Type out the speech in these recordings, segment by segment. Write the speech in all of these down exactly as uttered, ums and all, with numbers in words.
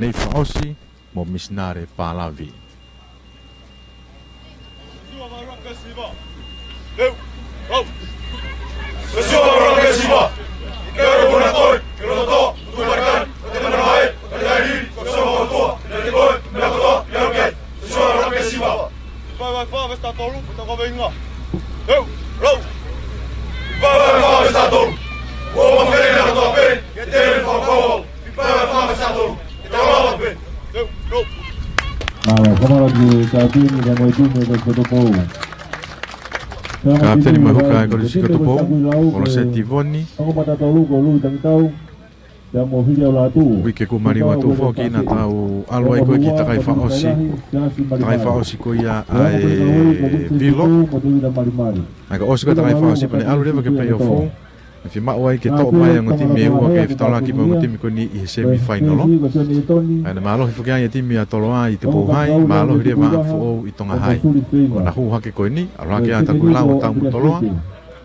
Nei Faosi mo Misinale Palavi. Mālō, kamala ki he kapiteni, ka mo e timi ʻo e Kolisi ko Tupou. Kapiteni mo e huka ʻa e Kolisi ko Tupou, Koloseti Voni. Ongo matatolu ko Lui Tangitau. Pea mo Fili Aulatu. Uike kuo maliu atu foki naʻa tau ʻalu ai ko ē ki he takai fakaʻosi. Takai fakaʻosi ko ia ʻa e Vilo. ʻA ia ka ʻosi ko ē takai fakaʻosi pea ne ʻalu leva ki he peleiofu. Naʻe fiemaʻu ai ke toʻo mai e ongo timi ʻe ua ke fetaulaki mo e ongo timi ko eni ʻi he semifainolo. ʻA ia naʻe mālohi foki ai e timi ʻa Toloa ʻi Tupou Hai, mālohi leva ʻa Foʻou ʻi Tonga Hai. Ko ʻena hū hake ko eni, ʻalu hake ʻa Takuilau ʻo tau mo Toloa.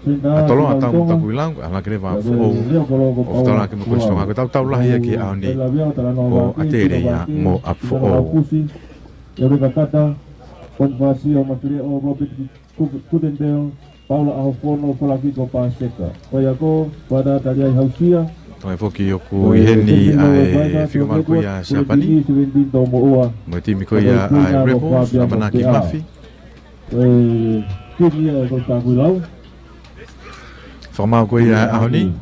ʻA Toloa ʻo tau mo Takuilau, ʻalu hake leva ʻa Foʻou ʻo fetaulaki mo e Kolisi Tonga. Ko e tautau lahi ia ki he ʻaho ni, ko ʻAtele ia mo ʻApifoʻou. Eureka Kata, Bonifacio Mafileʻo, Robert Kutendel, Paula ʻAhofono, Falafiko Paseka. Ko ia ko Fata Taliai Hausia. Toe foki ʻoku ʻi heni ʻa e fika valu ko ia ʻa Siapani. Mo e timi ko ia ʻa e Rebels, ʻAmanaki Mafi. Ko e timi ia ʻa e Kolisi Takuilau. Fakamaau ko ia ʻaho ni.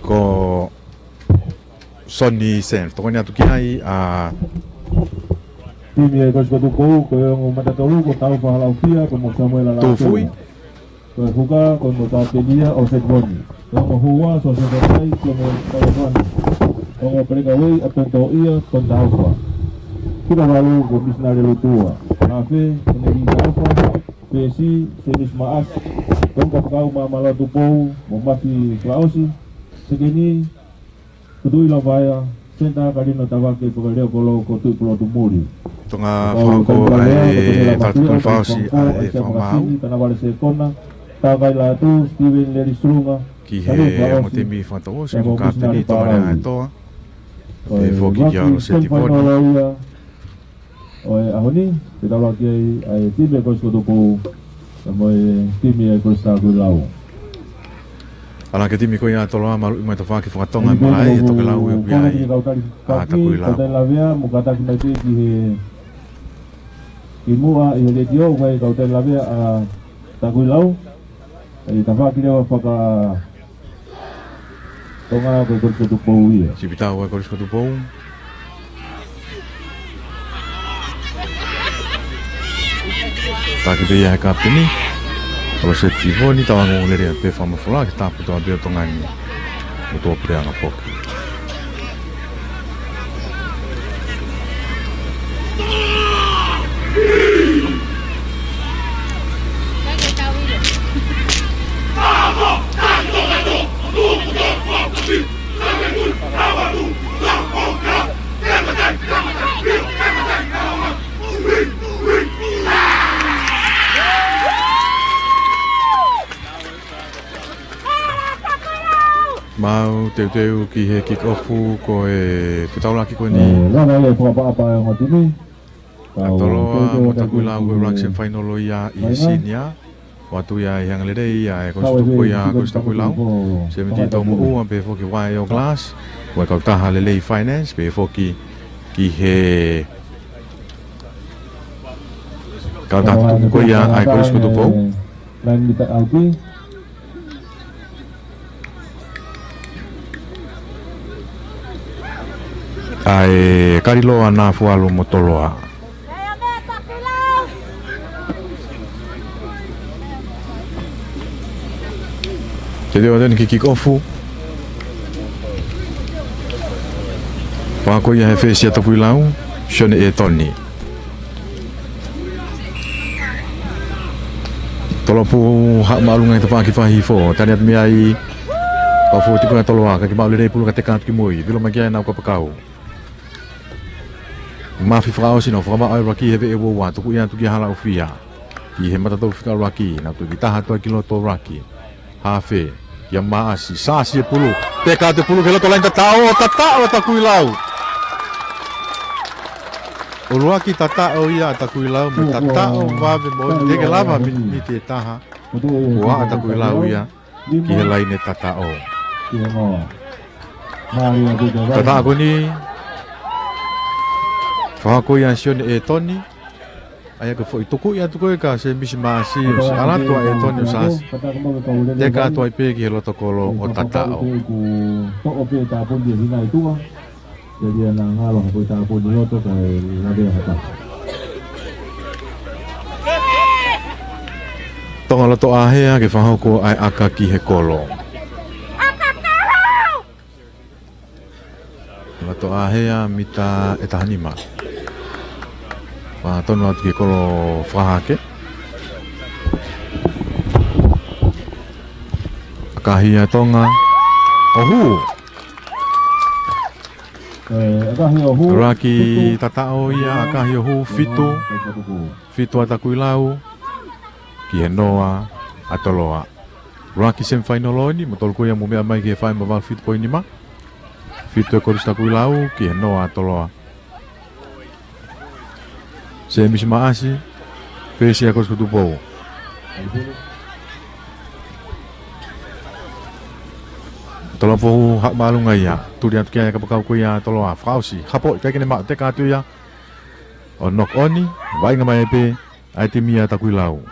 Ko Soni Sen, tokoni atu ki ai ʻa e timi ʻa e Kolisi ko Tupou, ko e ongo matatolu, ko Taufa Halaufia, ko mo Samuela Lātū. Tufui. Ko e huka, ko mo Tāpenia ʻo Sekoni. Ko e ongo hua, so Sekotai, ko mo Taufa. Ko e ongo peleka vei, ʻa Tonto ia, ko Taufa. Fika valu, ko Misinale Lutua. Hafe, ko Neki Taufa. Pesi, Semis Maas. Ko e ongo kapakau Māmāloa Tupou, mo Mafi Fakaʻosi. Sekeni, Tuʻi Lavaea, Senta Kalino Tavake, Pakaleo Kolo, ko Tuʻi Pulotu Muli. Tonga fakahoko ʻa e fakatupu fakaʻosi ʻa e fakamaau. Tanavale Sekona, Takai Lātū, Steven Leli Sulunga, ki he ongo timi fakatouʻosi, ko e kapiteni Tonga Lea ʻa e Toa. Pea foki kia Koloseti Voni. ʻO e ʻaho ni, fetaulaki ai ʻa e timi ʻa e Kolisi ko Tupou, pea mo e timi ʻa e Kolisi Takuilau. ʻAlu hake e timi ko ia ʻa Toloa, maluʻi mai e tafaʻaki fakatonga malaʻe, he tokelau ʻoku ʻi ai ʻa Takuilau. Kautali lavea, mo kātaki mai pē ki he, ki muʻa ʻi he letiō, ʻoku ʻi ai e kautali lavea ʻa Takuilau. ʻA e tafaʻaki leva faka Tonga ko e Kolisi ko Tupou ia. Sipitau ko e Kolisi ko Tupou. Taki pē ia he kapiteni. Koloseti Voni, tau ongoongolelei pē fakamafola, ke tapu atu pē ʻa Tonga ni. Mo e tō pē ʻa e anga foki. Mau teuteu ki he kick off ko e fetaulaki ko eni. Lana ia fakapaʻapa e ongo timi. ʻA Toloa mo Takuilau ko e ʻuluaki semifainolo ia ʻi he senior. ʻOatu ia ʻi he angalelei ʻa e Kolisi ko Tupou ia, Kolisi Takuilau. Seventeen tau mo ua pea foki Vaeʻo Glass. Ko e kautaha lelei finance pea foki ki he kautaha tutuku ko ia ʻa e Kolisi ko Tupou. ʻA e Kaliloa Nafualu mo Toloa. Ke te ʻoatu eni ki he kick off. Pea ko ia he fesi ʻa Takuilau, Sione ʻEtoni. Tolopu haʻu māʻolunga he tafaʻaki fakahihifo. Tali atu mei ai, pea foki ko ia ʻa Toloa, ka ke maʻu lelei pulu ka teka atu ki mui. Vilo mai ki ai ʻenau kapakau. Mafi fakaʻosi ʻo fakamaʻu ʻa e ʻuluaki he veʻe ua ua, tuku ia atu kia Halaʻofia. ʻI he matatolu fika ʻuluaki, nau tuku ki taha atu ki loto ʻuluaki. Hafe. Kia Maʻasi, sasi e pulu. Teka atu e pulu ki he loto laini tataʻo, tataʻo ʻa Takuilau. ʻUluaki tataʻo ia ʻa Takuilau, mo e tataʻo vave moʻoni, teʻeki lava miniti ʻe taha. Kuo ʻā ʻa Takuilau ia ki he laine tataʻo. Tataʻo ko eni, fakahoko ia ʻe Sione ʻEtoni. ʻA ia ko e foʻi tukuʻi atu ko ē kia Semisi Maʻasi, ʻosi ʻalu atu ʻa ʻEtoni ʻo sasi. Teka atu ai pē ki he loto kolo ʻo tataʻo. Ia lia na ngalo ha ko e tāpuni loto kae lavea hata. Tonga loto ʻa hea ke fakahoko ʻa e ʻaka ki he kolo. Loto ʻa hea mita ʻe taha nima. Fakatonu atu ki he kolo fakahake. ʻAkahi ʻa Tonga. ʻO hū. ʻAkahi ʻo hū. ʻUluaki tataʻo ia, ʻakahi ʻo hū, fitu. Fitu ʻa Takuilau. Ki he noa ʻa Toloa. ʻUluaki semifainolo eni, mo tolu ko ia mo meʻa mai ki he fai ma valu fitu poini nima. Fitu e Kolisi Takuilau, ki he noa ʻa Toloa. Semisi Maʻasi, fesi ʻa Kolisi ko Tupou. Toloa foʻou, haʻu māʻolunga ia, tuli atu ki ai ʻa e kapakau ko ia ʻa Toloa, fakaʻosi, hapo, ʻikai ke ne maʻu, teka atu ia. ʻO knock on, vaʻinga mai pē ʻa e timi ʻa Takuilau.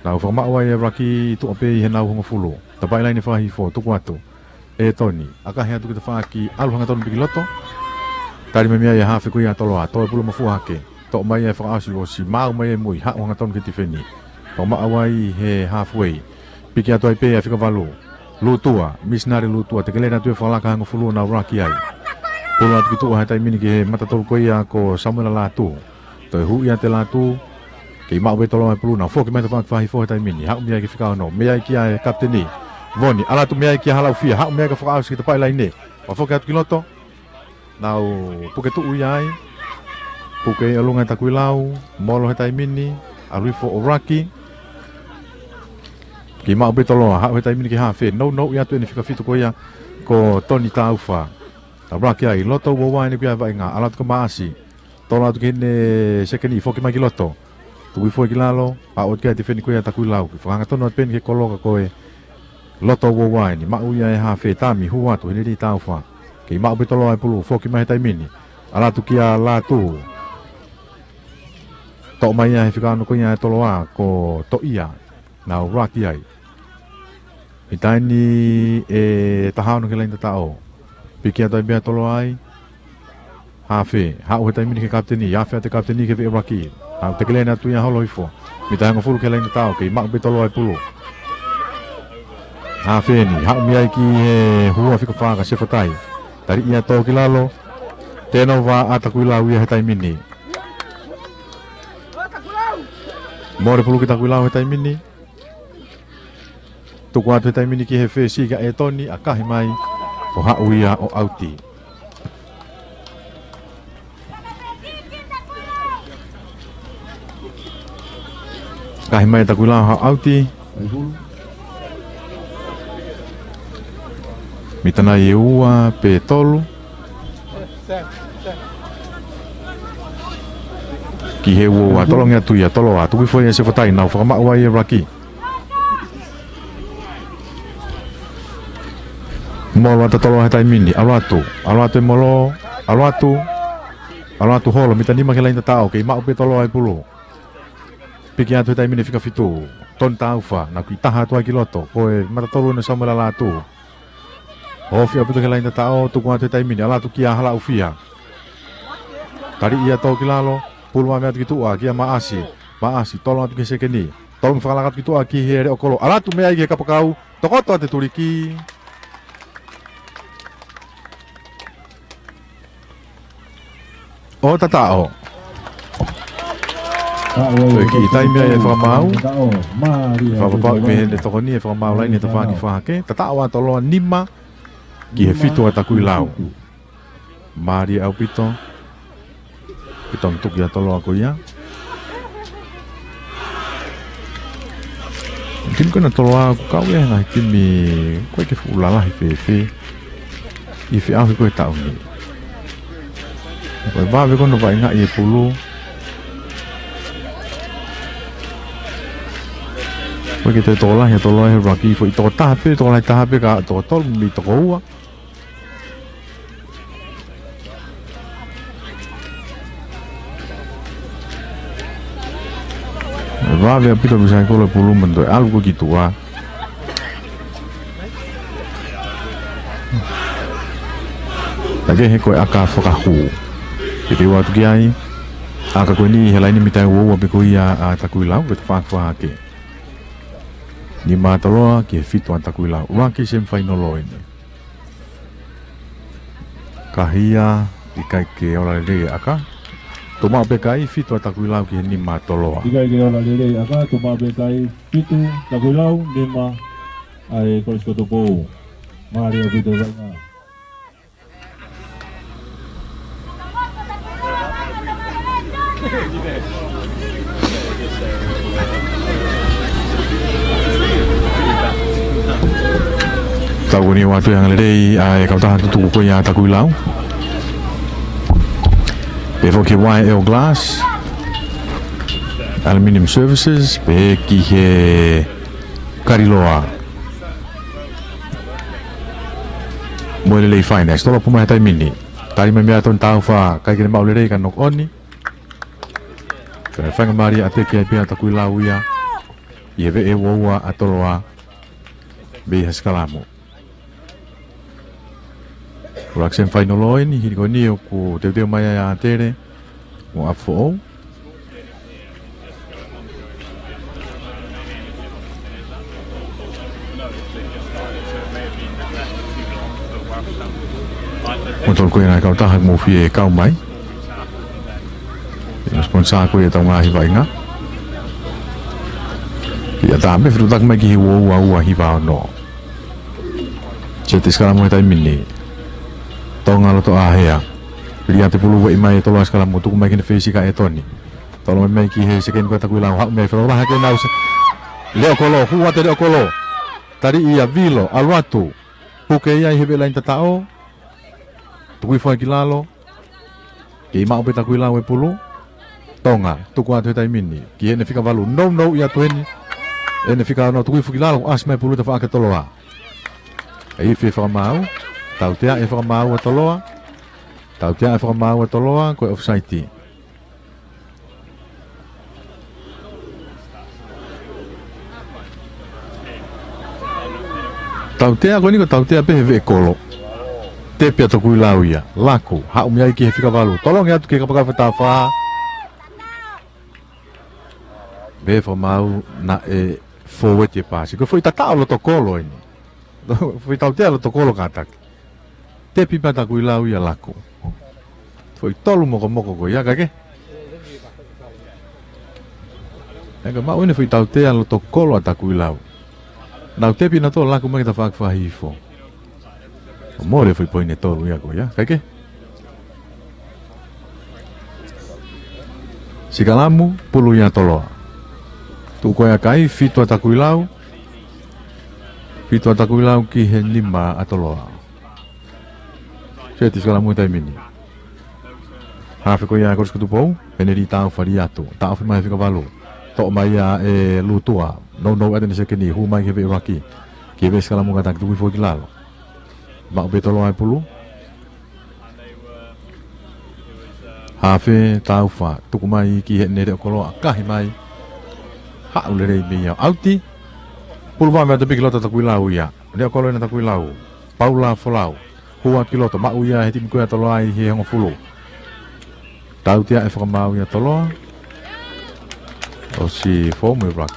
Nau fakamaʻu ai e ʻuluaki tuʻa pē ʻi he nau hongofulu. Tapaʻi laine fakahihifo, tuku atu. ʻEtoni, ʻakahi atu ki tafaʻaki, ʻalu hangatonu pē ki loto. Tali mai mei ai e hafe ko ia ʻa Toloa, toe pulu mo fua hake. Toʻo mai e fakaʻosi, ʻosi maʻu mai e mui, haʻu hangatonu ki tifeni. Fakamaʻu ai he halfway. Piki atu ai pē ʻa e fika valu. Lutua, Misinale Lutua, tekele atu e fakalaka hongofulu, nau ʻuluaki ai. Pulu atu ki tuʻa he taimi ni ki he mata tolu ko ia ko Samuela Lātū. Toe hū ia ʻa Lātū, kei maʻu pē ʻe Toloa e pulu, nau foki mai tafaʻaki fakahihifo he taimi ni. Haʻu mei ai ki he fika ono, mei ai kia e kapiteni Voni, ʻalu atu mei ai kia Halaʻufia, haʻu mei ai ki he fakaʻosi ki tapaʻi laine. Fakafokifā atu ki loto. Nau puke tuʻu ia ai. Puke ʻi ʻolunga ʻa Takuilau, molo he taimi ni, ʻalu hifo ʻo ʻuluaki. Kei maʻu pē ʻe Toloa, haʻu he taimi ni ki he hafe, nounou ia atu ʻene fika fitu ko ia, ko Toni Taufa. Nau ʻuluaki ai, loto ua ua eni ko ia vaʻinga, ʻalu atu kia Maʻasi. Tolo atu ki heʻene sekeni, foki mai ki loto. Tuku hifo ki lalo, aʻu atu ki ai e tifeni ko ia ʻa Takuilau, kei fakahangatonu atu pē eni ki he kolo ka ko e loto ua ua eni, maʻu ia ʻe he hafe, tami, hū atu, Heneli Taufa. Kei maʻu pē ʻe Toloa e pulu, foki mai he taimi ni. ʻAlu atu kia Lātū. Toʻo mai ia he fika ono ko ia ʻa Toloa, ko Toʻia. Nau ʻuluaki ai. Mita eni ʻe taha ono ki he laini tataʻo. Piki atu ai pē ʻa Toloa ai. Hafe, haʻu he taimi ni ki he kapiteni, hafe atu e kapiteni ki he veʻe ʻuluaki. Nau tekele atu ia holo hifo. Mita hongofulu ki he laini tataʻo, kei maʻu pē ʻe Toloa e pulu. Hafe eni, haʻu mei ai ki he hua fika fā kia Sefatai. Tali ia tō ki lalo. Tēnova ʻa Takuilau ia he taimi ni. Mole pulu kia Takuilau he taimi ni. Tuku atu he taimi ni ki he fesi kia ʻEtoni, ʻakahi mai, ʻo haʻu ia ʻo ʻauti. ʻAkahi mai ʻa Takuilau ʻo ʻauti. Mita nai ʻe ua pe tolu. Ki he ua ua, tolongi atu ia, Toloa, tuku hifo ia ʻe Sefatai, nau fakamaʻu ai e ʻuluaki. Molo atu ʻa Toloa he taimi ni, ʻalu atu, ʻalu atu e molo, ʻalu atu, ʻalu atu holo, mita nima ki he laini tataʻo, kei maʻu pē ʻe Toloa e pulu. Piki atu he taimi ni fika fitu, Toni Taufa, nau kiʻi taha atu ai ki loto, ko e mata tolu eni ʻo Samuela Lātū. Ofi ʻaupito ki he laini tataʻo, tuku atu he taimi ni, ʻalu atu kia Halaʻufia. Tali ia tō ki lalo, pulu mai atu ki tuʻa, kia Maʻasi. Maʻasi, tolo atu ki he sekeni. Tolo mo fakalaka atu ki tuʻa ki he leʻo kolo. ʻAlu atu mei ai ki he kapakau, tokoto atu e tuliki. ʻO tataʻo. Toe kiʻi taimi ai e fakamaau. Fakapapauʻi mei heʻene tokoni e fakamaau laine tafaʻaki fakahake. Tataʻo ʻa Toloa nima ki he fitu ʻa Takuilau. Mālie ʻaupito. Pito mo tuki ʻa Toloa ko ia. Timi ko ena Toloa ʻoku kau ia he ngaahi timi ʻoku ʻikai ke fuʻu lalahi fēfē ʻi he feʻauhi ko ē ʻo e taʻu ni. Ko e vave ko ena ʻo vaʻingaʻi e pulu. ʻOku ʻikai ke toe tokolahi ʻa Toloa he ruck, foʻi toko taha pē, tokolahi taha pē ka toko tolu mei toko ua. Vave ʻaupito mei saikolo e pulu mo ne toe ʻalu ko ē ki tuʻa. Kae kehe ko e ʻaka fakahū. Ke teu atu ki ai. ʻAka ko eni he laine mita ua ua pē ko ia ʻa Takuilau, ko e tafaʻaki fakahake. Nima ʻa Toloa ki he fitu ʻa Takuilau. Ruck semifinal ʻeni. Ka hia, ʻikai ke ola lelei e ʻaka. Tuʻu maʻu pē kai, fitu ʻa Takuilau ki he nima ʻa Toloa. ʻIkai ke ola lelei e ʻaka, tuʻu maʻu pē kai, fitu Takuilau, nima ʻa e Kolisi ko Tupou. Mālie ʻaupito e vaʻinga. Tau ko eni ʻoatu e angalelei ʻa e kautaha tutuku ko ia ʻa Takuilau. Pehē foki ki he Wae ʻEo Glass, Aluminium Services, pehē ki he Kaliloa mo e Lelei Finance. Tolo puma he taimi ni. Tali mai meia Tony Taufa, ʻikai ke ne maʻu lelei ka knock on. Kae feinga mālie ʻa Teki ai pē ʻa Takuilau ia ʻi he veʻe ua ua ʻa Toloa mei he sikalamu. Ruck semifinal ʻeni, hili ko eni ʻoku teuteu mai ai ʻa ʻAtele mo ʻApifoʻou. Mo tolu ko ia e ngaahi kautaha ʻoku mou fie kau mai. ʻI he sponsor ko ia ʻetau ngaahi vaʻinga. ʻIa tā pē, fetuʻutaki mai ki he ua ua ua hiva ono. Seti sikalamu he taimi ni. Tonga loto ʻāhea. Pili atu e pulu, ueʻi mai ʻe Toloa e sikalamu, tuku mai ki heʻene feisi ko ē ʻa Tony. Tolo mai ki he sekeni ko ē ʻa Takuilau, haʻu mei ai, fakalahi ke nau se. Leʻokolo, hū atu e Leʻokolo. Tali ia Vilo, ʻalu atu. Puke ia ʻi he veʻe laine tataʻo. Tuku hifo ai ki lalo. Kei maʻu pē ʻe Takuilau e pulu. Tonga, tuku atu he taimi ni ki heʻene fika valu, nounou atu heni. ʻEne fika ono, tuku hifo ki lalo, ʻasi mai e pulu he tafaʻaki ʻa Toloa. ʻE ifi e fakamaau. Tautea e fakamaau ʻa Toloa. Tautea e fakamaau ʻa Toloa, ko e offside. Tautea ko eni, ko e tautea pē he veʻe kolo. Tepi ʻa Takuilau ia. Laku, haʻu mei ai ki he fika valu. Tolongi atu ki he kapakau fakatāufā. Pehē ʻe he fakamaau naʻe forward e paasi. Ko e foʻi tataʻo loto kolo ʻeni. Foʻi tautea loto kolo kātaki. Tepi pē ʻa Takuilau ia, laku. Foʻi tolu mokomoko ko ia, kae kehe. ʻE ka maʻu ʻeni e foʻi tautea loto kolo ʻa Takuilau. Nau tepi nautolu, laku mai ki he tafaʻaki fakahihifo. Mole e foʻi poini ʻe tolu ia ko ia, kae kehe. Sikalamu, pulu ia ʻa Toloa. Tuʻu ko ia kai, fitu ʻa Takuilau. Fitu ʻa Takuilau ki he nima ʻa Toloa. Seti sikalamu he taimi ni. Hafe ko ia ʻa e Kolisi ko Tupou, Peneli Taufa, lī atu. Taʻofi mai he fika valu. Toʻo mai ia ʻe Lutua. Nounou atu ʻene sekeni, hū mai ki he veʻe ruck. Ki he veʻe sikalamu kātaki, tuku hifo ki lalo. Maʻu pē ʻe Toloa e pulu. Hafe Taufa, tuku mai ki heʻene Leʻokolo, ʻakahi mai. Haʻu lelei mei ai, ʻauti. Pulu vave atu pē ki loto ʻa Takuilau ia. Leʻokolo ʻena ʻa Takuilau. Paula Folau. Hū atu ki loto, maʻu ia he timi ko ia ʻa Toloa ʻi he hongofulu. Tautea e fakamaau ia ʻa Toloa. ʻOsi fou mo e ruck.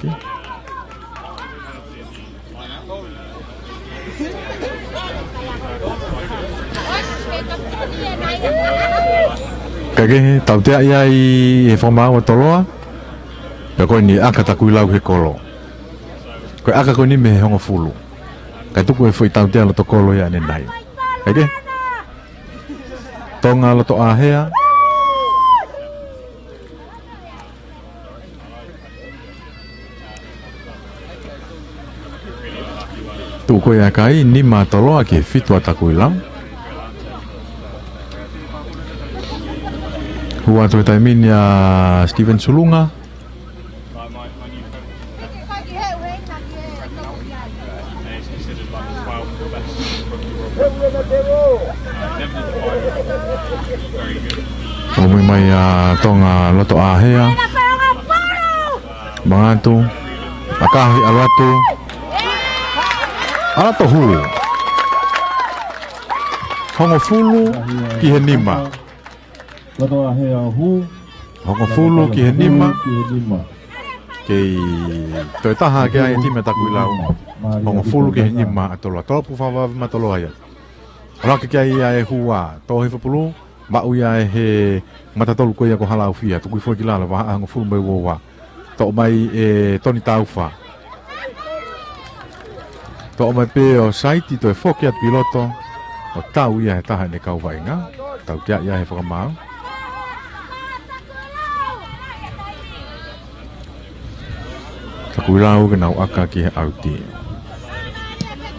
Kae kehe, tautea ia ʻi he fakamaau ʻa Toloa. Pea ko eni ʻaka ʻa Takuilau he kolo. Ko e ʻaka ko eni mei he hongofulu. Kae tuku e foʻi tautea loto kolo ia ʻanenai. Kae kehe. Tonga loto ʻāhea. Tuku ko ia ʻa e kai, nima ʻa Toloa ki he fitu ʻa Takuilau. Hū atu he taimi ni ʻa Steven Sulunga. ʻOmi mai ʻa Tonga Lotoʻāhea. Mangatu, ʻakahi, ʻalu atu. ʻAlu atu hū. Hongofulu ki he nima. Lotoʻāhea hū. Hongofulu ki he nima. Ki he nima. Kei toe taha ke ʻai e timi ʻa Takuilau. Hongofulu ki he nima ʻa Toloa. Toloa pū fāvave ma Toloa ia. ʻAlu hake ki ai ʻa e hua. Tō hifo pulu. Maʻu ia ʻe he matatolu ko ia ko Halaufia. Tukui foʻi ki lalo, vahaʻa hongofulu mo e uaua. Toʻo mai ʻe Toni Taufa. Toʻo mai pē ʻo saiti, toe foki atu ki loto. ʻO tau ia he taha ʻene kau vaʻinga. Tauteaʻi ia he fakamaau. Takuilau ke nau ʻaka ki he ʻauti.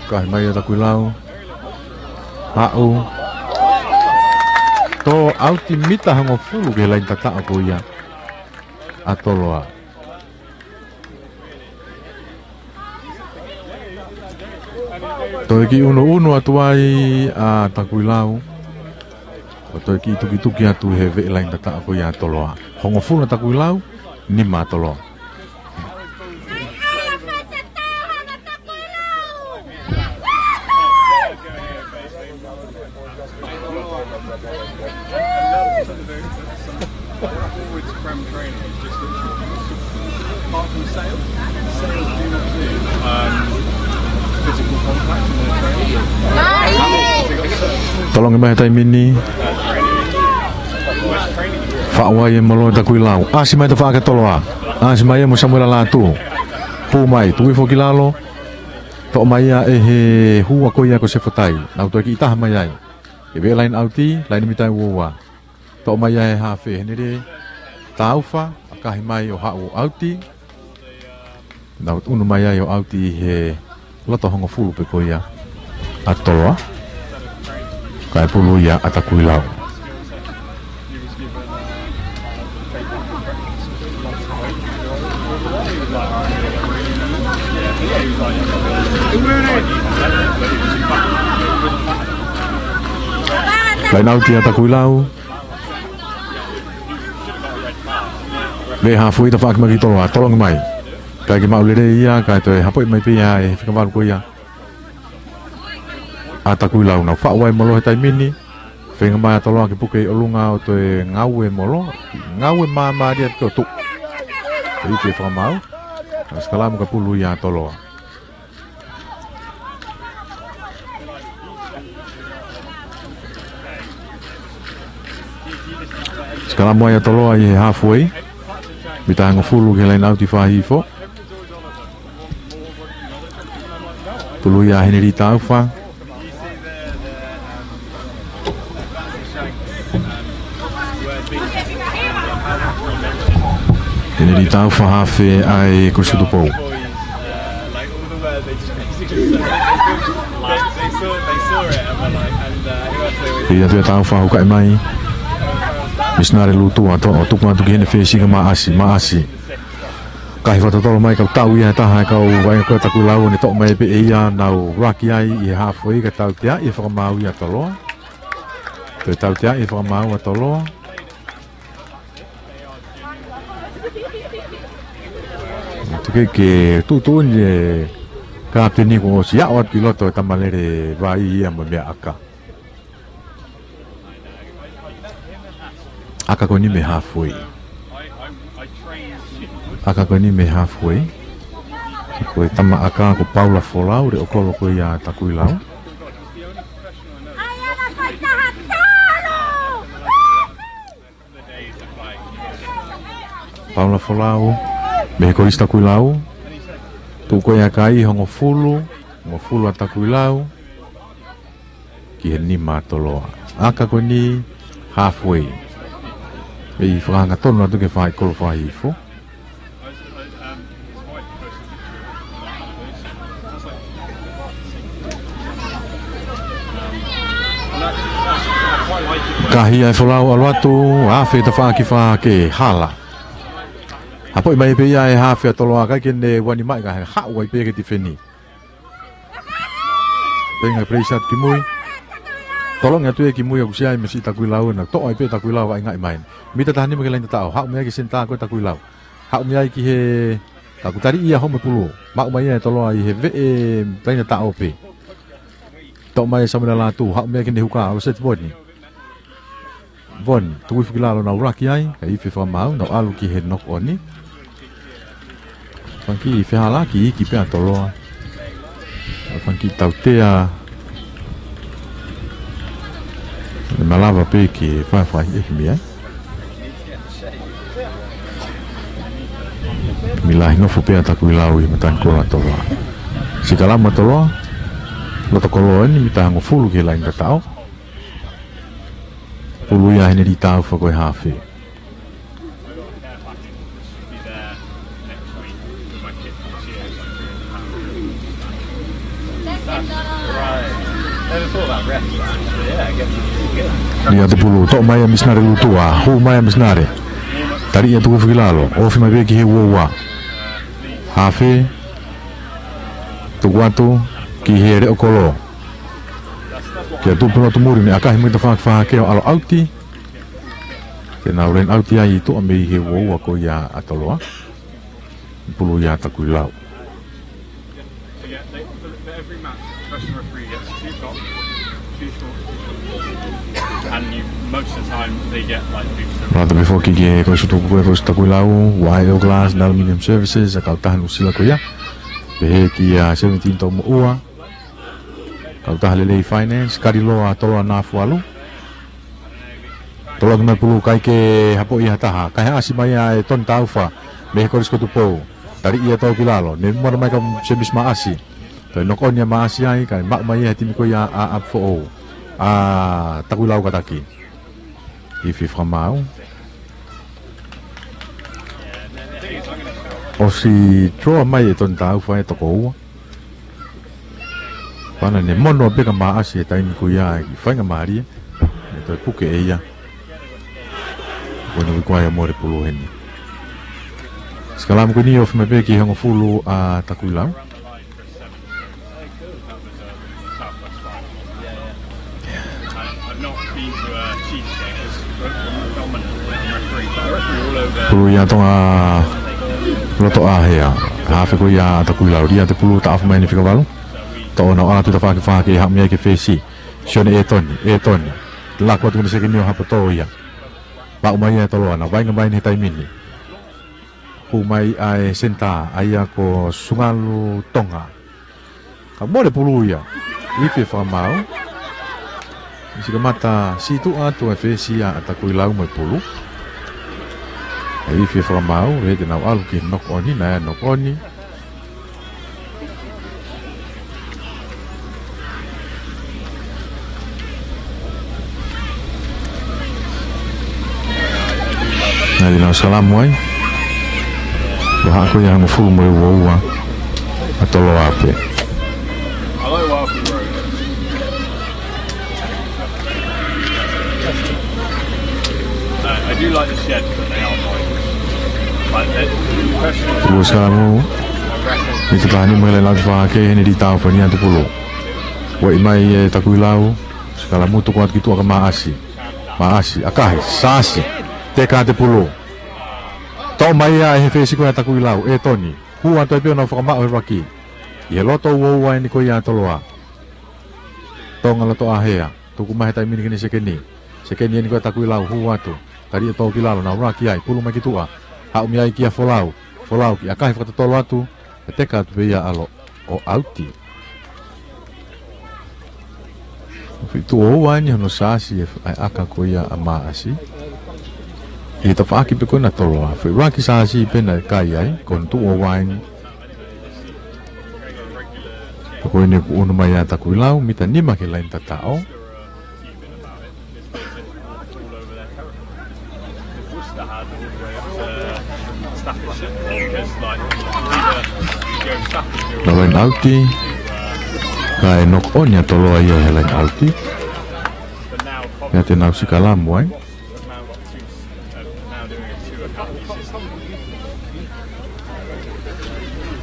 Kahi mai ʻa Takuilau. Haʻu. Tō ʻauti mita hongofulu ki he laini tataʻo ko ia ʻa Toloa. Toe kiʻi ʻunuʻunu atu ai ʻa Takuilau. ʻO toe kiʻi tukituki atu he veʻe laini tataʻo ko ia ʻa Toloa. Hongofulu ʻa Takuilau, nima ʻa Toloa. Tolongi mai he taimi ni. Faʻu ai e molo ʻa Takuilau. ʻAsi mai tafaʻaki ʻa Toloa. ʻAsi mai ia mo Samuela Lātū. Hū mai, tuku hifo ki lalo. Toʻo mai ia ʻe he hua ko ia ko Sefotai. Nau toe kiʻi taha mai ai. ʻI he veʻe laini ʻauti, laini mita ʻe uaua. Toʻo mai ia ʻe he hafe, Heneli Taufa, ʻakahi mai ʻo haʻu ʻo ʻauti. Nau ʻunu mai ai ʻo ʻauti he loto hongofulu pē ko ia ʻa Toloa. Kae pulu ia ʻa Takuilau. Laini ʻauti ʻa Takuilau. Veʻe haafuei tafaʻaki mai ki Toloa, tolongi mai. Kae ʻikai ke maʻu lelei ia, kae toe hapoʻi mai pē ia ʻe he fika valu ko ia ʻa Takuilau. Nau faʻu ai molo he taimi ni. Feinga mai ʻa Toloa ke puke ʻi ʻolunga ʻo toe ngaue molo. Ngaue māmālie atu ki ʻo tuʻu. Pea ʻi he fakamaau. Nau sikalamu kae pulu ia ʻa Toloa. Sikalamu ai ʻa Toloa ʻi he haafuei. Mita hongofulu ki he laini ʻauti fā hifo. Pulu ia ʻa Heneli Taufa. Heneli Taufa, hafe ʻa e Kolisi Tupou. Pea ʻi ai ʻa Taufa, hukaʻi mai. Misinale Lūtū ʻa Toloa, tuku atu ki heʻene fesi ka Maʻasi, Maʻasi. Kahi fakatotolo mai, kau tau ia he taha e kau vaʻinga ko ia ʻa Takuilau, ʻo ne toʻo mai pē ʻe ia, nau laki ai ʻi he haafuei kae tauteaʻi e fakamaau ia ʻa Toloa. Toe tauteaʻi e fakamaau ʻa Toloa. Tuku ke tuʻutuʻuni e kapiteni kuo ʻosi aʻu atu ki loto e tamalele vai ia mo e meʻa ʻaka. ʻAka ko eni mei haafuei. ʻAka ko eni mei haafuei. Ko e tama ʻaka ko Paula Folau, leʻokolo ko ia ʻa Takuilau. Paula Folau, mei he Kolisi Takuilau. Tuʻu ko ia ʻa e kai, hongofulu, hongofulu ʻa Takuilau ki he nima ʻa Toloa. ʻAka ko eni haafuei. ʻEi fakahangatonu atu ke fai kolo fai hifo. Kahi ai folau ʻalu atu, afe tafaʻaki fā ke hala. Hapoʻi mai pē ia ʻe he hafe ʻa Toloa, ʻikai ke ne uani mai, ka haʻu ai pē ke tifeni. Peinga place atu ki mui. Tolongi atu ia ki mui ʻoku ʻosi ʻi ai mei Takuilau, naʻe toʻo ai pē ʻe Takuilau ʻa e ngaahi mai. Mita taha nima ki he laine tataʻo, haʻu mei ai ki he senitā ko ē ʻa Takuilau. Haʻu mei ai ki he, ka kuo tali ia hono pulu. Maʻu mai ia ʻe Toloa ʻi he veʻe laine tataʻo pē. Toʻo mai ʻe Samuela Lātū, haʻu mei ai ki he huka, ʻalu ʻo seti Voni. Voni, tuku hifo ki lalo, nau laki ai, kae ifi fakamaau, nau ʻalu ki he knock on. Fanga kiʻi fehālaaki iiki pē ʻa Toloa. Fanga kiʻi tautea. Ne malava pē ke fai fai e himi ai. Mila hino fu pē ʻa Takuilau ʻi he mataʻikoloa ʻa Toloa. Sikalamu ʻa Toloa. Loto koloa eni, mita hongofulu ki he laine tataʻo. Pulu ia ʻe Henelī Taufa ko e hafe. Ia te pulu, toʻo mai ʻa Misinale Lutua, hū mai ʻa Misinale. Tali ia tuku hifo ki lalo, ofi mai pē ki he uaua. Hafe, tuku atu ki he leʻo kolo. Kia tupu lotu muri ne ʻakahi mai tafaʻaki fā ke ʻalu ʻauti. Ke nau len ʻauti ai ʻi tuʻa mei he uaua ko ia ʻa Toloa. Pulu ia ʻa Takuilau. Rata pē foki ke ko e sutu ko e ko e Takuilau, Wae Glass, Aluminium Services, ʻa e kautaha Nuʻusila ko ia. Pehē kia Seventeen Taumoʻua. Kautaha lelei finance, kali loa Toloa Nafualu. Toloa ki mai pulu ʻikai ke hapoʻi ha taha. Kae ʻasi mai ʻe Toni Taufa, mei he Kolisi ko Tupou. Tali ia toʻo ki lalo, ne mono mai ka Semisi Maʻasi. Toe knock on ia Maʻasi ai, kae maʻu mai ia he timi ko ia ʻa ʻApifoʻou. ʻA Takuilau kātaki. Ifi fakamaau. ʻOsi draw mai ʻe Toni Taufa e toko ua. Pana ne mono pē ka Maʻasi he taimi ko ia ʻi he faingamālie. Ne toe puke ʻe ia. Ko eni ui ko ia mo e pulu heni. Sikalamu ko eni ofi mai pē ki he hongofulu ʻa Takuilau. Pulu ia Tonga Lotoʻahea. Hafe ko ia ʻa Takuilau, lia te pulu taʻafu mai ni fika valu. Toʻo nau ala tuʻu tafaʻaki fā ke haʻu mei ai ki he fesi. Sione ʻEtoni, ʻEtoni. Laku atu ki he sekeni ʻo hapo tō ia. Maʻu mai ia ʻe Toloa, nau vainga mai ni he taimi ni. Hū mai ʻa e senitā, ʻa ia ko Sungalu Tonga. Ka mole pulu ia. Ifi fakamaau. ʻOsi kamata sītuʻa atu e fesi ʻa Takuilau mo e pulu. ʻE ifi fakamaau, he te nau ʻalu ki he knock on, naʻe knock on. Naʻe nau salamu ai. Ko e haʻu ko ia hongofulu mo e uaua ʻa Toloa pē. I do like the sheds, but they are noisy. Like, they're professional. Pulu sikalamu. Mita taha nima ki he laine fā ke Henelī Taufa, nia te pulu. Ueʻi mai ʻe Takuilau. Sikalamu tuku atu ki tuʻa ka Maʻasi. Maʻasi, ʻakahi, sasi. Teka te pulu. Toʻo mai ia ʻe he fesi ko ia ʻa Takuilau, ʻEtoni. Hū atu ai pē ʻo nau fakamaʻu he laki. ʻI he loto uaua eni ko ia ʻa Toloa. Tonga Lotoʻahea. Tuku mai he taimi ni ki he sekeni. Sekeni eni ko ia ʻa Takuilau, hū atu. Tali ia toʻo ki lalo, nau laki ai, pulu mai ki tuʻa. Haʻu mei ai kia Folau. Folau kiʻi ʻakahi fakatotolo atu. Pea teka atu pē ia ʻalu ʻo ʻauti. Fitu o ua eni hono sasi e f-, ʻa e ʻaka ko ia ʻa Maʻasi. ʻI he tafaʻaki pē ko ena ʻa Toloa. Foʻi laki sasi pē naʻe kai ai, ko hono tuʻu o ua eni. Ko eni kuo ʻunu mai ʻa Takuilau, mita nima ki he laine tataʻo. Nau laine ʻauti. Kae knock on ia Toloa ia he laine ʻauti. Pea te nau sikalamu ai.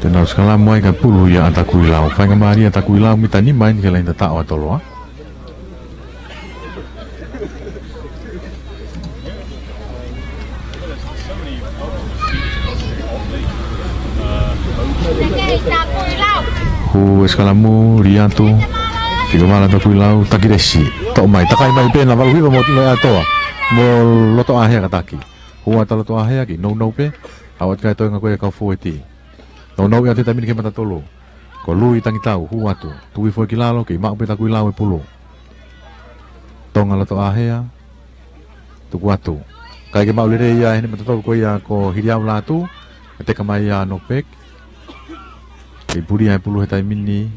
Te nau sikalamu ai kae pulu ia ʻa Takuilau. Faingamālie ʻa Takuilau, mita nima eni ki he laine tataʻo ʻa Toloa. Hū e sikalamu, lī atu. Fika vala Takuilau, takilesi. Toʻo mai, takai mai pē, navalu hiva mo Lotoʻāhea. Mo Lotoʻāhea ka taki. Hū atu Lotoʻāhea ki nounou pē. Haʻu atu ki he toenga ko ia kau fōueti. Nounou ia ʻi he taimi ni ki he matatolu. Ko Lui Tangitau, hū atu. Tuku hifo ki lalo, kei maʻu pē Takuilau e pulu. Tonga Lotoʻāhea. Tuku atu. ʻIkai ke maʻu lelei ia heʻene matatolu ko ia ko Hiliau Lātū. Teka mai ia Nopek. Kei puli ia e pulu he taimi ni.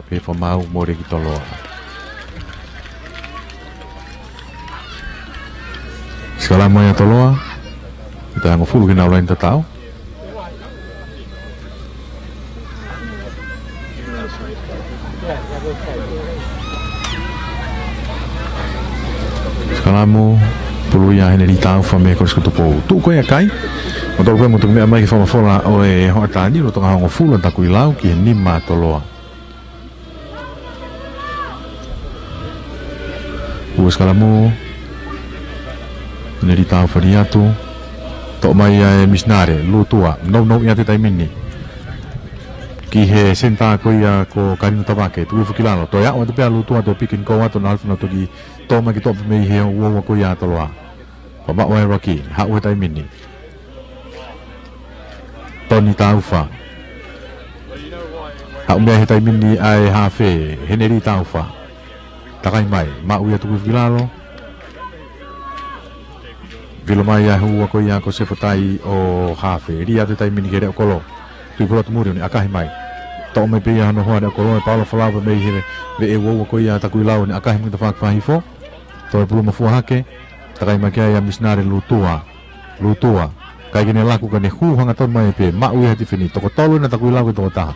Pea fakamaau mole ki Toloa. Sikalamu ia Toloa. Mita hongofulu ki heʻenau laine tataʻo. Sikalamu, pulu ia ʻa Heneli Taufa mei Kolisi ko Tupou. Tuʻu ko ia kai. Mo tolu pē mo tuku meʻa mai ki he fakamafola ʻo e hoʻatā ni, lolotonga hongofulu ʻa Takuilau ki he nima ʻa Toloa. Hū e sikalamu. Heneli Taufa, lī atu. Toʻo mai ia ʻe Misinale Lūtua. Nounou ia ʻi he taimi ni. Ki he senitā ko ia ko Kalino Tavake. Tuku hifo ki lalo. Toe aʻu atu pē ʻa Lūtua, toe pick and go atu, naʻa na toki tō mai ki toʻo pē mei he uaua ko ia ʻa Toloa. Fakamaʻu ʻa e ruck, haʻu he taimi ni. Toni Taufa. Haʻu mei ai he taimi ni ʻa e hafe, Heneli Taufa. Takai mai, maʻu ia, tuku hifo ki lalo. Vilo mai ia he uaua ko ia ko Sefotai ʻo Hafe. Lī atu he taimi ni ki he Leʻokolo. Tuʻi pulu atu muli ʻo ne ʻakahi mai. Toʻo mai pē ia hono hoa Leʻokolo ʻe Paolo Folau pē mei he veʻe uaua ko ia Takuilau ʻo ne ʻakahi mai ki tafaʻaki fakahifo. Toe pulu mafua hake. Takai mai ki ai ʻa Misinale Lūtua. Lūtua. ʻIkai ke ne laku ka ne hū hangatonu mai pē. Maʻu ia he tifeni. Toko tolu ena Takuilau ki he toko taha.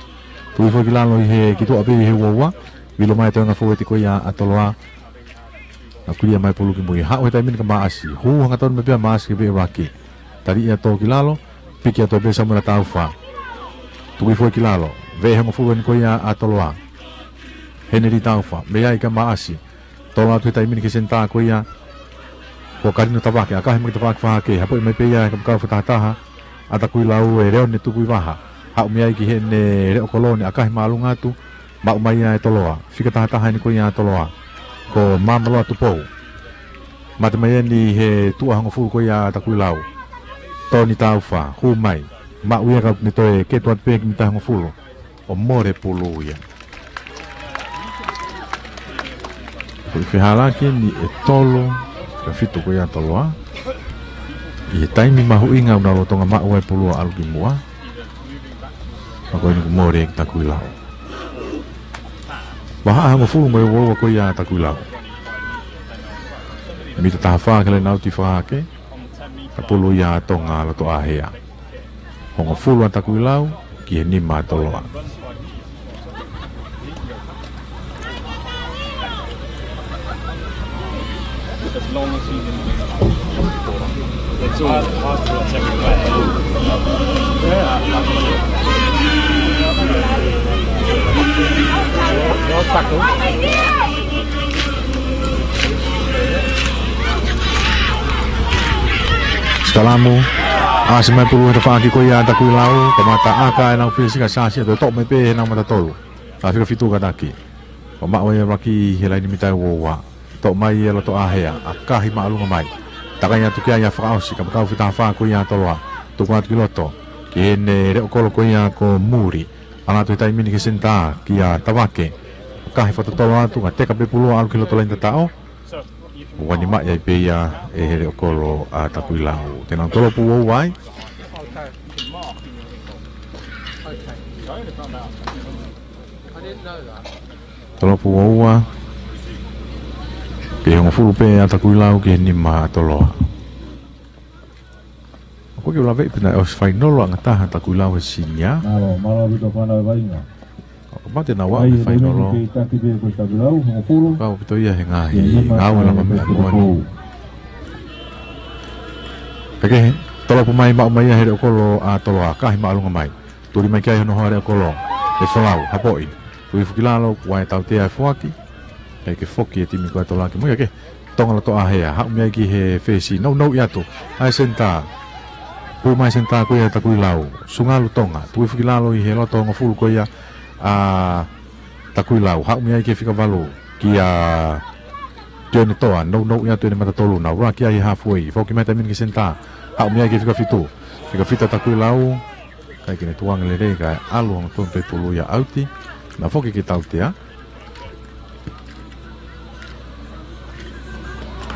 Tuʻi hifo ki lalo ʻi he kituʻa pē ʻi he uaua. Vilo mai toenga fōueti ko ia ʻa Toloa. Naʻe kulia mai pulu ki mui. Haʻu he taimi ni kia Maʻasi. Hū hangatonu mai pē ʻa Maʻasi ki he veʻe ruck. Tali ia tō ki lalo. Piki atu pē Samuela Taufa. Tuku hifo ki lalo. Veʻe hongofulu eni ko ia ʻa Toloa. Heneli Taufa. Mei ai kia Maʻasi. Tolo atu he taimi ni ki he senitā ko ia ko Kalino Tavake, ʻakahi mai ki tafaʻaki fakahake, hapoʻi mai pē ia he kapakau fakatahataha ʻa Takuilau, ʻe Leone Tukuivaha. Haʻu mei ai ki heʻene Leʻokolo ʻo ne ʻakahi māʻolunga atu, maʻu mai ia ʻe Toloa. Fika taha taha eni ko ia ʻa Toloa. Ko Māmaloa Tupou. Mate mai eni he tuʻa hongofulu ko ia ʻa Takuilau. Toni Taufa, hū mai. Maʻu ia ka ne toe ketu atu pē ki mita hongofulu. ʻO mole pulu ia. Ko e fehālaaki eni ʻe tolu, ka fitu ko ia ʻa Toloa. ʻI he taimi mahuʻinga ʻoku nau lolotonga maʻu ai pulu ʻo ʻalu ki muʻa. Ka ko eni kuo mole ʻe Takuilau. Vahaʻa hongofulu mo e uaua ko ia ʻa Takuilau. Mita taha fā ki he laine ʻauti fakahake. Ka pulu ia ʻa Tonga Lotoʻāhea. Hongofulu ʻa Takuilau, ki he nima ʻa Toloa. Sikalamu. ʻAsi mai pulu he tafaʻaki ko ia ʻa Takuilau. Kamata ʻaka ʻenau fili sika sasi ʻo toʻo mai pē heʻenau matatolu. Ka fika fitu ka taki. Ko maʻu ia ruck he laini mita ua ua. Toʻo mai ʻe Lotoʻāhea. ʻAkahi māʻolunga mai. Takai atu ki ai ʻa Fakaʻosi. Kapakau fika taha fā ko ia ʻa Toloa. Tuku atu ki loto. Ki heʻene Leʻokolo ko ia ko Muli. Ala atu he taimi ni ki he senitā, kia Tavake. ʻAkahi fakatotolo atu, ka teka pē pulu ʻo ʻalu ki loto laini tataʻo. ʻO ʻanimaʻi ai pē ia ʻe he Leʻokolo ʻa Takuilau. Te nau tolopu ua ua ai. Tolopu ua ua. Ki he hongofulu pē ʻa Takuilau ki he nima ʻa Toloa. ʻOku ke ʻuluaki pē naʻe ʻosi fainolo ʻa e ngataha ʻa Takuilau he sinia. Mālō, mālō ʻaupito fānau ʻa e vaʻinga. Mate na wa me fainolo. Kau pito ia he ngaahi ngāue lava meʻa moani. Peke he tolopu mai, maʻu mai ia he leʻo kolo ʻa Toloa, kahi māʻolunga mai. Tuli mai ki ai hono hoa leʻo kolo ʻe Folau, hapoʻi. Tui fuki lalo, ua e tautea e foaki. ʻIkai ke foki e timi ko ia ʻa Toloa ki mui, ʻikai ke Tonga loto ʻāhea, haʻu mei ai ki he fesi, nounou atu ʻa e senitā. Pū mai senitā ko ia Takuilau, Sungalu Tonga, tui fuki lalo ʻi he loto hongofulu ko ia ʻa Takuilau, haʻu mei ai ki he fika valu, kia Tione Toa, nounou atu ʻene mata tolu, na ura ki ai he hafuei, foki mai taimi ni ki senitā, haʻu mei ai ki he fika fitu, fika fitu ʻa Takuilau, ʻikai ke ne tukuange lelei kae ʻalu hangē ko e pulu ia ʻauti, na foki ki he tautea.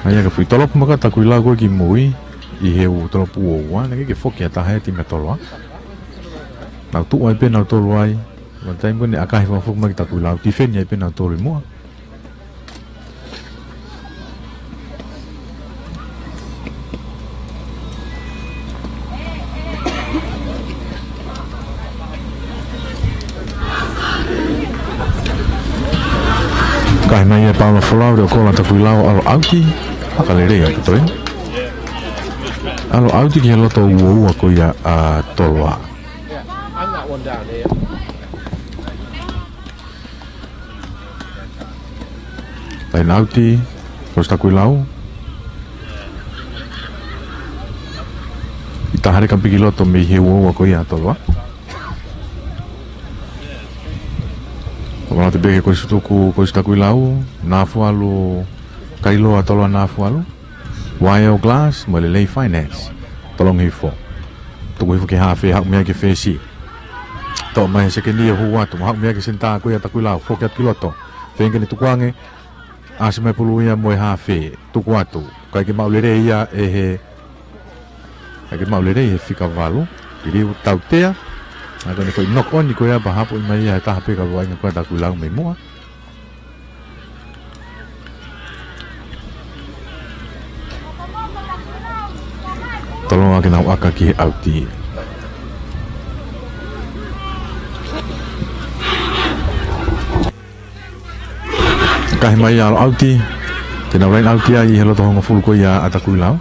ʻA ia ka fui tolopu maka Takuilau ko ē ki mui, ʻi he ʻū tolopu ʻo ua, naʻe ʻikai ke foki ha taha ia e timi ʻa Toloa. Nau tuʻu ai pē nautolu ai, ma taimi ko ē ne ʻakahi fakafoki mai ki Takuilau, tifeni ai pē nautolu ʻi muʻa. Kahi mai ia Paula Folau, leʻo kolo ʻa Takuilau, ʻalu ʻauti, haka lelei ʻaupito ia. ʻAlu ʻauti ki he loto ua ua ko ia ʻa Toloa. Laine ʻauti, Kolosi Takuilau. ʻI taha leka piki loto mei he ua ua ko ia ʻa Toloa. Ko Malate Beke, Kolosi Tuku, Kolosi Takuilau, Nafualu, Kailoa Toloa Nafualu. Waeo Glass, mo Lelei Finance. Tolongi hifo. Tuku hifo ki he hafe, haʻu mei ai ki he fesi. Toʻo mai he sekeni ʻo hū atu, haʻu mei ai ki he senitā ko ia ʻa Takuilau, foki atu ki loto. Feinga ke ne tukuange, ʻasi mai pulu ia mo e hafe, tuku atu. ʻIkai ke maʻu lelei ia ʻe he, ʻikai ke maʻu lelei he fika valu. Liliu tautea. ʻA ko ʻene foʻi knock on ko ia pea hapoʻi mai ia he taha pē ka vaʻinga ko ia ʻa Takuilau mei muʻa. Toloa ke nau ʻaka ki he ʻauti. Kahi mai ia ʻalu ʻauti. Te nau laine ʻauti ai ʻi he loto hongofulu ko ia ʻa Takuilau.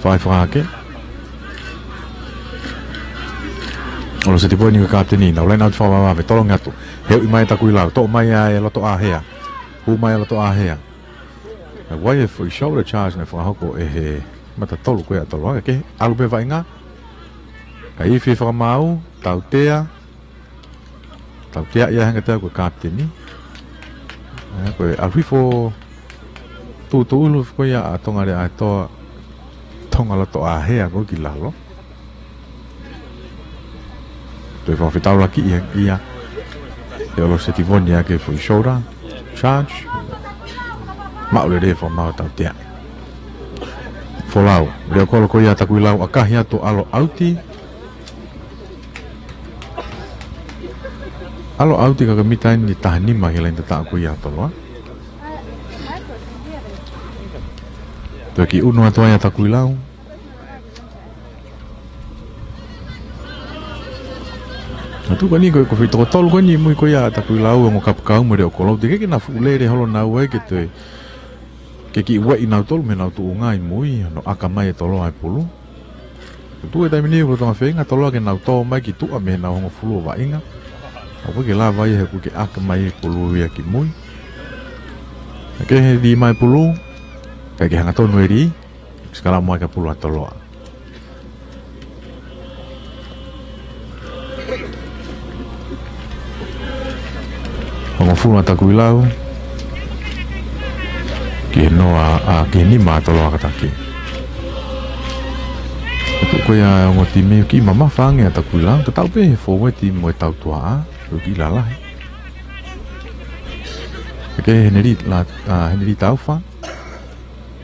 Fai fakahake. ʻOloseti Poini ko e kapiteni, nau laine ʻauti fakavavevave, tolongi atu. Heuʻi mai ʻa Takuilau, toʻo mai ʻa e loto ʻāhea. Hū mai ʻa e loto ʻāhea. Naʻe ʻi ai e foʻi shoulder charge naʻe fakahoko ʻe he mata tolu ko ia ʻa Toloa, ke ʻalu pē vaʻinga. Kae ifi fakamaau, tautea. Tautea ia hanga tau ko e kapiteni. ʻA ia ko e ʻalu hifo tuʻutuʻulu ko ia ʻa Tonga Lea ʻa e toa Tonga loto ʻāhea ko ē ki lalo. Toe fakafetaulaki ia, ia. ʻE ʻOloseti Poini ʻa e foʻi shoulder charge. Maʻu lelei fakamaau tautea. Folau. Leʻo kolo ko ia ʻa Takuilau ʻakahi atu ʻalu ʻauti. ʻAlu ʻauti ka ko e mita eni taha nima ki he laine tataʻo ko ia ʻa Toloa. Toe kiʻi ʻunu atu ai ʻa Takuilau. Naʻe tuʻu ko eni ko e, ko e foʻi toko tolu ko eni mui ko ia ʻa Takuilau, ongo kapakau mo e leʻo kolo. Teʻeki ke na fuʻu lele holo naua ke toe, ke kiʻi ueʻi nautolu mei heʻenau tuʻunga ʻi mui, hono ʻaka mai ʻe Toloa e pulu. Ko e tuʻu e taimi ni ko e lolotonga feinga Toloa ke nau tō mai ki tuʻa mei heʻenau hongofulu ʻo vaʻinga. ʻOku ʻikai ke lava ia he ʻoku ʻikai ke ʻaka mai e pulu ia ki mui. Naʻe kehe lī mai pulu. ʻIkai ke hangatonu e lī. Sikalā mai ki he pulu ʻa Toloa. Hongofulu ʻa Takuilau. Ki he noa, ʻa, ki he nima ʻa Toloa kātaki. Ko e tuʻu ko ia ongo timi kiʻi mamafa ange ʻa Takuilau. Tatau pē he fōueti mo e tautuaʻa. ʻOku kiʻi lalahi. Ke Henelī la, ʻa, Henelī Taufa.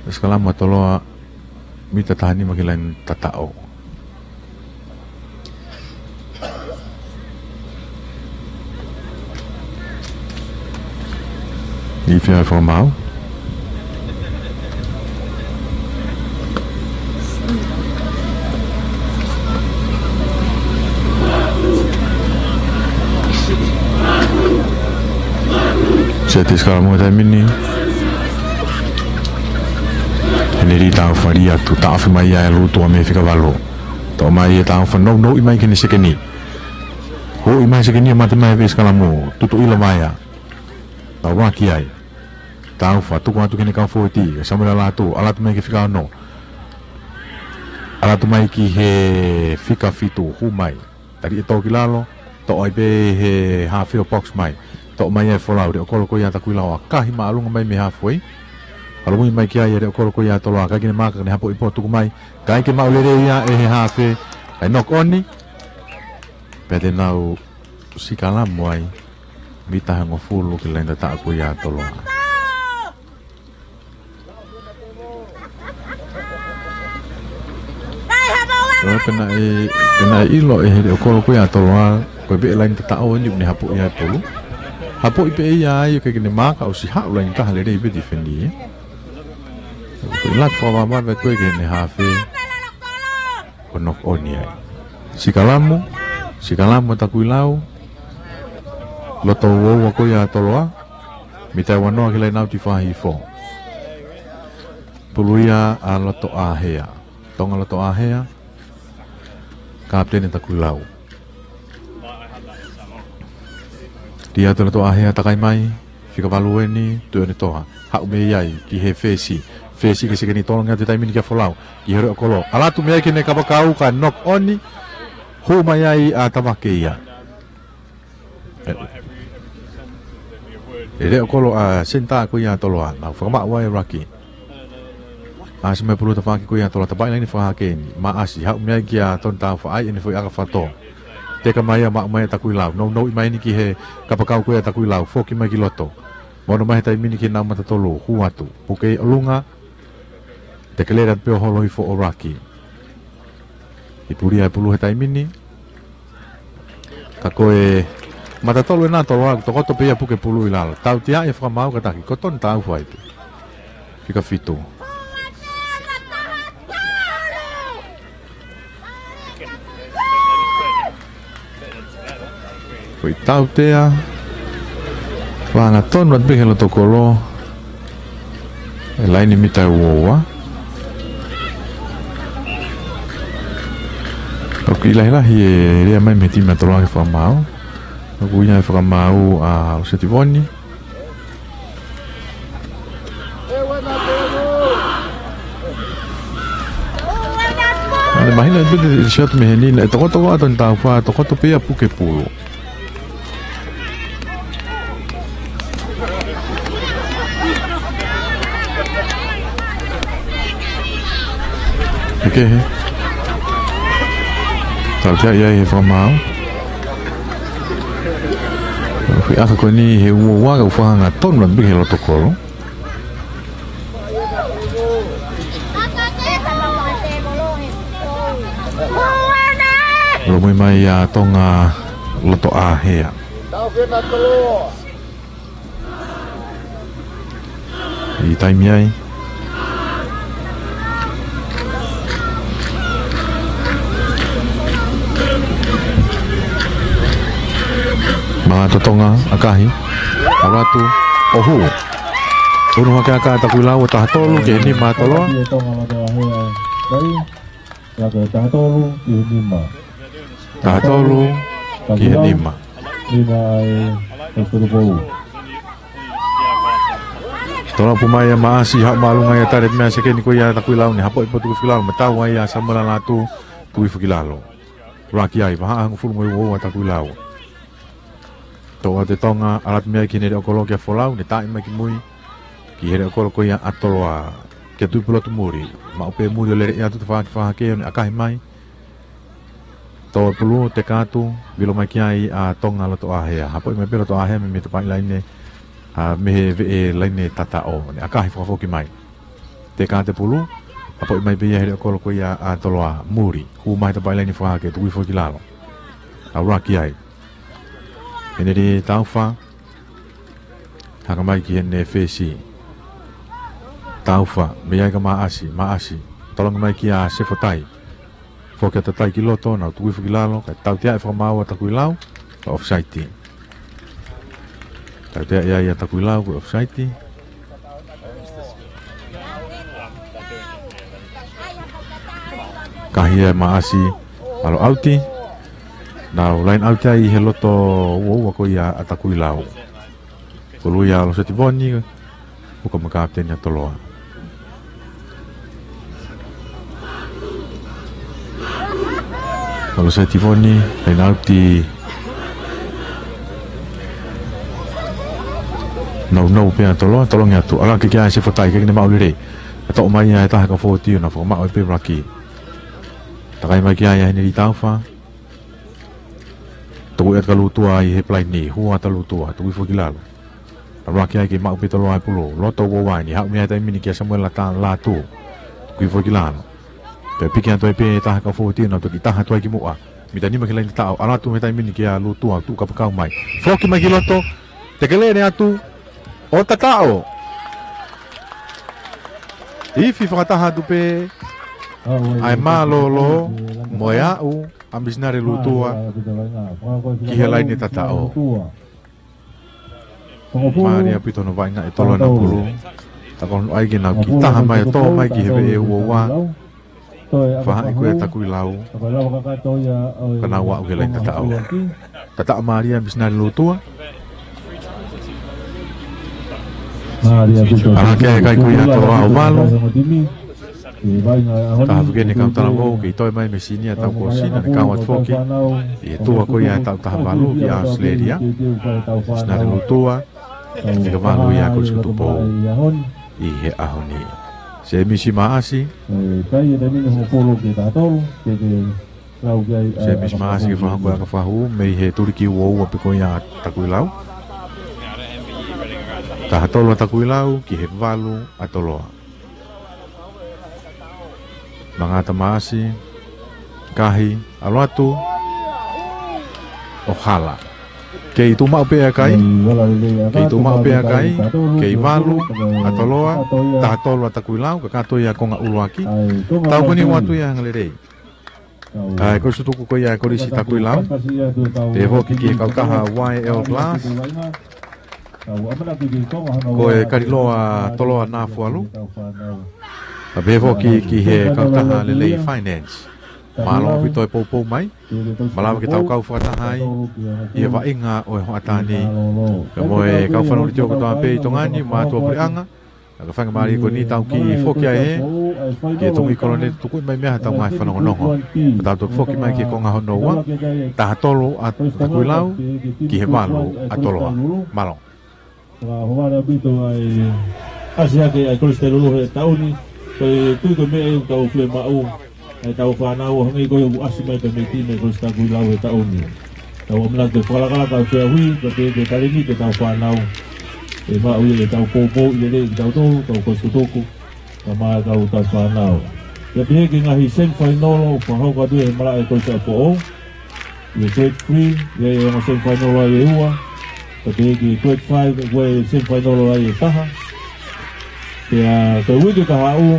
Sikalā mai ʻa Toloa. Mita taha nima ki he laine tataʻo. Ifi ai fakamaau. Seti sikalamu he taimi ni. Heneli Taufa ʻi loto, taʻofi mai ia ʻe Lutua mei he fika valu. Toʻo mai ʻe Taufa, nounou mai ki he sekeni. Hū mai sekeni ʻo mate mai he sikalamu. Tutuʻi lava ia. Tau ʻaki ai. Taufa, tuku atu ki he kau fōueti, ʻa Samuela Lātū, ʻalu atu mai ki he fika ono. ʻAlu atu mai ki he fika fitu, hū mai. Tali ʻe tō ki lalo, toʻo ai pē he hafe ʻo box mai. Toʻo mai ʻe Folau, Leʻokolo ko ia Takuilau, ʻakahi māʻolunga mai mei he halfway. ʻAlu mai ki ai ʻe Leʻokolo ko ia Toloa, ʻikai ke ne maaka, ne hapoʻi pē ʻo tuku mai. ʻIkai ke maʻu lelei ia ʻe he hafe, ʻa e knock on. Pea te nau sikalamu ai, mita hongofulu ki he laine tataʻo ko ia Toloa. Pea naʻe, pea naʻe ʻilo ʻe he Leʻokolo ko ia Toloa, ko e veʻe laine tataʻo eni ʻoku ne hapoʻi ai pulu. Hapoʻi pē ia ai ʻo ʻikai ke ne maaka ʻosi haʻu laine taha lelei pē tifeni. Ko e laki fakavavevave ko ē ki heʻene hafe. ʻO knock on ai. Sikalamu, sikalamu ʻa Takuilau. Loto uaua ko ia Toloa. Mita ua noa ki he laine ʻauti fā hifo. Pulu ia ʻa Lotoʻāhea. Tonga Lotoʻāhea. Kapiteni Takuilau. Tia atu Lotoʻāhea takai mai, fika valu eni, Tuʻiʻonetoa. Haʻu mei ai ki he fesi. Fesi ki he sekeni, tolongi atu he taimi ni kia Folau. Ki he Leʻokolo. ʻAlu atu mei ai ki heʻene kapakau ka knock on. Hū mai ai ʻa Tavake ia. ʻE, ʻe Leʻokolo ʻa senitā ko ia Toloa. Nau fakamaʻu ai ruck. ʻAsi mai pulu tafaʻaki ko ia Toloa, tapaʻi laine fakahake eni. Maʻasi, haʻu mei ai kia Toni Taufa, ʻai ʻene foʻi ʻaka fato. Teka mai ia, maʻu mai ʻa Takuilau. Nounou mai eni ki he kapakau ko ia Takuilau. Foki mai ki loto. Mono mai he taimi ni ki heʻenau mata tolu. Hū atu. Puke ʻi ʻolunga. Te kelele atu pē ʻo holo hifo ʻo ruck. ʻI puli ai pulu he taimi ni. Ka ko e mata tolu ʻena Toloa, tokoto pē ia puke pulu ʻi lalo. Tautea ʻe fakamaau kātaki, ko Toni Taufa ʻi pē. Fika fitu. Ko e tautea. Fanga tonu atu pē ki he loto kolo. ʻE laine mita uaua. ʻOku ʻi lahilahi e lea mai mei he timi ʻa Toloa ke fakamaau. ʻOku ʻi ai e fakamaau ʻa Lusetivoni. ʻAle mahino e pete i siot mei heni, naʻe tokoto ʻa Toni Taufa, tokoto pē ia puke pulu. Eke he. Tautea ia he fakamaau. Fai ʻaka ko eni he uaua ka ʻoku fanga tonu atu pē ki he loto kolo. Lomui mai ʻa Tonga Lotoʻāhea. ʻI taimi ai. Mā totonga, ʻakahi. ʻAlu atu, ʻo hū. Unu hake ʻa Takuilau ʻo taha tolu ki he nima ʻa Toloa. Taha tolu ki he nima. Nima ai, ʻe Tupou. Toloa pē mai ʻa Maʻasi, haʻu māʻolunga ia tale mea sekeni ko ia Takuilau ne hapoʻi pē ʻo tuku hifo ki lalo, mo tau ai ʻa Samuela Lātū, tuku hifo ki lalo. Ruck ai, vahaʻa hongofulu mo e uaua ʻa Takuilau. Toʻo atu ʻe Tonga, ʻalu atu mei ai ki heʻene leʻo kolo kia Folau, ne taaʻi mai ki mui, ki he leʻo kolo ko ia ʻa Toloa, kia Tuʻipulotu Muli, maʻu pē Muli ʻo lele atu tafaʻaki fakahake ʻo ne ʻakahi mai. Toʻo pulu, teka atu, vilo mai ki ai ʻa Tonga Lotoʻāhea. Hapoʻi mai pē Lotoʻāhea mei, mei he tapaʻi laine, ʻa, mei he veʻe laine tataʻo, ne ʻakahi fakafoki mai. Teka atu e pulu, hapoʻi mai pē ia he leʻo kolo ko ia ʻa Toloa, Muli, hū mai he tapaʻi laine fakahake, tuku hifo ki lalo. ʻAlu ruck ai. Heneli Taufa. Hanga mai ki heʻene fesi. Taufa, mei ai kia Maʻasi, Maʻasi. Tolongi mai kia Sefotai. Foki atu ʻa Tai ki loto, nau tuku hifo ki lalo, kae tautea e fakamaau ʻa Takuilau, ka offside. Tautea ia ʻa Takuilau, ko e offside. Kahi ia ʻe Maʻasi, ʻalu ʻauti. Nau line out ai ʻi he loto uaua ko ia ʻa Takuilau. Ko lui ʻa Loseti Voni, ʻuka mo e kapiteni ʻa Toloa. Loseti Voni, line out ʻi nounou pē ʻa Toloa, tolongi atu. ʻAlu hake ki ai ʻa Sefotai, ʻikai ke ne maʻu lelei. ʻE toʻo mai ia ʻe he taha ʻa Kafoti ʻo na fakamaʻu ʻe Peulaki. Takai mai ki ai ʻa Heneli Taufa. Tuku atu kia Lutua ʻi he palaini, hua atu ʻa Lutua, tuku hifo ki lalo. ʻAlu hake ai ke maʻu pē ʻe Toloa e pulu, loto uaua eni, haʻu mei ai he taimi ni kia Samuela Talatu. Tuku hifo ki lalo. Pea piki atu ai pē ʻe he taha ʻa Kafoti ʻo na toki taha atu ai ki muʻa. Mita nima ki he laine tataʻo, ʻalu atu mei he taimi ni kia Lutua, tuʻu kapakau mai. Foki mai ki loto, tekeleni atu, ʻo tataʻo. Ifi fakataha atu pē, ʻa e mālōlō, mo e aʻu, ʻa Misinale Lutua, ki he laine tataʻo. Mālie ʻaupito hono vaʻinga ʻe Toloa ʻena pulu. Takono ai ke nau kiʻi taha mai ʻo tō mai ki he veʻe uaua. Faʻahi ko ia ʻa Takuilau. Ka nau aʻu ki he laine tataʻo. Tataʻo mālie ʻa Misinale Lutua. ʻAlu hake ʻa e kai ko ia ʻa Toloa ʻo valu. Taha foki eni kau talavou, kei toe mai mei Sinia tau ko Sina, ne kau atu foki ʻi he tour ko ia ʻa e taʻu taha valu ki ʻAositelēlia. Misinale Lutua, fika valu ia ʻa Kolisi ko Tupou ʻi he ʻaho ni. Semisi Maʻasi. Semisi Maʻasi ke fakahoko ʻa e ʻakafahu mei he tuliki uaua pē ko ia ʻa Takuilau. Taha tolu ʻa Takuilau ki he valu ʻa Toloa. Mangata Maʻasi, kahi, ʻalu atu, ʻo hala. Kei tuʻu maʻu pē ʻa e kai, kei tuʻu maʻu pē ʻa e kai, kei valu ʻa Toloa, taha tolu ʻa Takuilau, kakato ia konga ʻuluaki. Tau ko eni ʻoatu ia ʻa e anga lelei ʻa e Kolisi Tutuku ko ia ʻa e Kolisi Takuilau. Pehē foki ki he kautaha Y L Glass. Ko e Kaliloa Toloa Nafualu. Pea pehē foki ki he kautaha lelei Finance. Mālō ʻaupito e poupou mai. Malava ke tau kau fakataha ai ʻi he vaʻinga ʻo e hoʻatā ni. Pea mo e kau fanongo leitiō kotoa pē ʻi Tonga ni, mātuʻa puleʻanga. Ka faingamālie ko eni tau kiʻi foki ai hē ki he Tuʻi Koloneli, tuku mai mei ai haʻatau ngaahi fanongonongo. Ka tau toki foki mai ki he konga hono ua, taha tolu ʻa Takuilau ki he valu ʻa Toloa. Mālō. Ka ʻohovale ʻaupito ʻa e ʻasi hake ʻa e Kolisi Tailulu he taʻu ni, ko e tui ko e meʻa ʻoku tau fiemaʻu ʻa ʻetau fānau ʻo hangē ko ia ʻoku ʻasi mai pē mei he timi ʻa e Kolisi Takuilau he taʻu ni. Tau ʻamanaki ke fakalakalaka ʻa e feʻauhi, pea pehē ki he talēniti ʻetau fānau. ʻE maʻu ia ʻetau poupou, ʻi he lelei kitautolu, kau Kolisi Tutuku, ka mo e kau tau fānau. Pea pehē ki he ngaahi semifinal ʻoku fakahoko atu he malaʻe Kolisi ʻApifoʻou. ʻI he grade three, ʻi ai e ongo semifinal ʻe ua. Pea pehē ki he grade five, ʻi ai e semifinal ʻe taha. Pea ko e uike ka haʻu,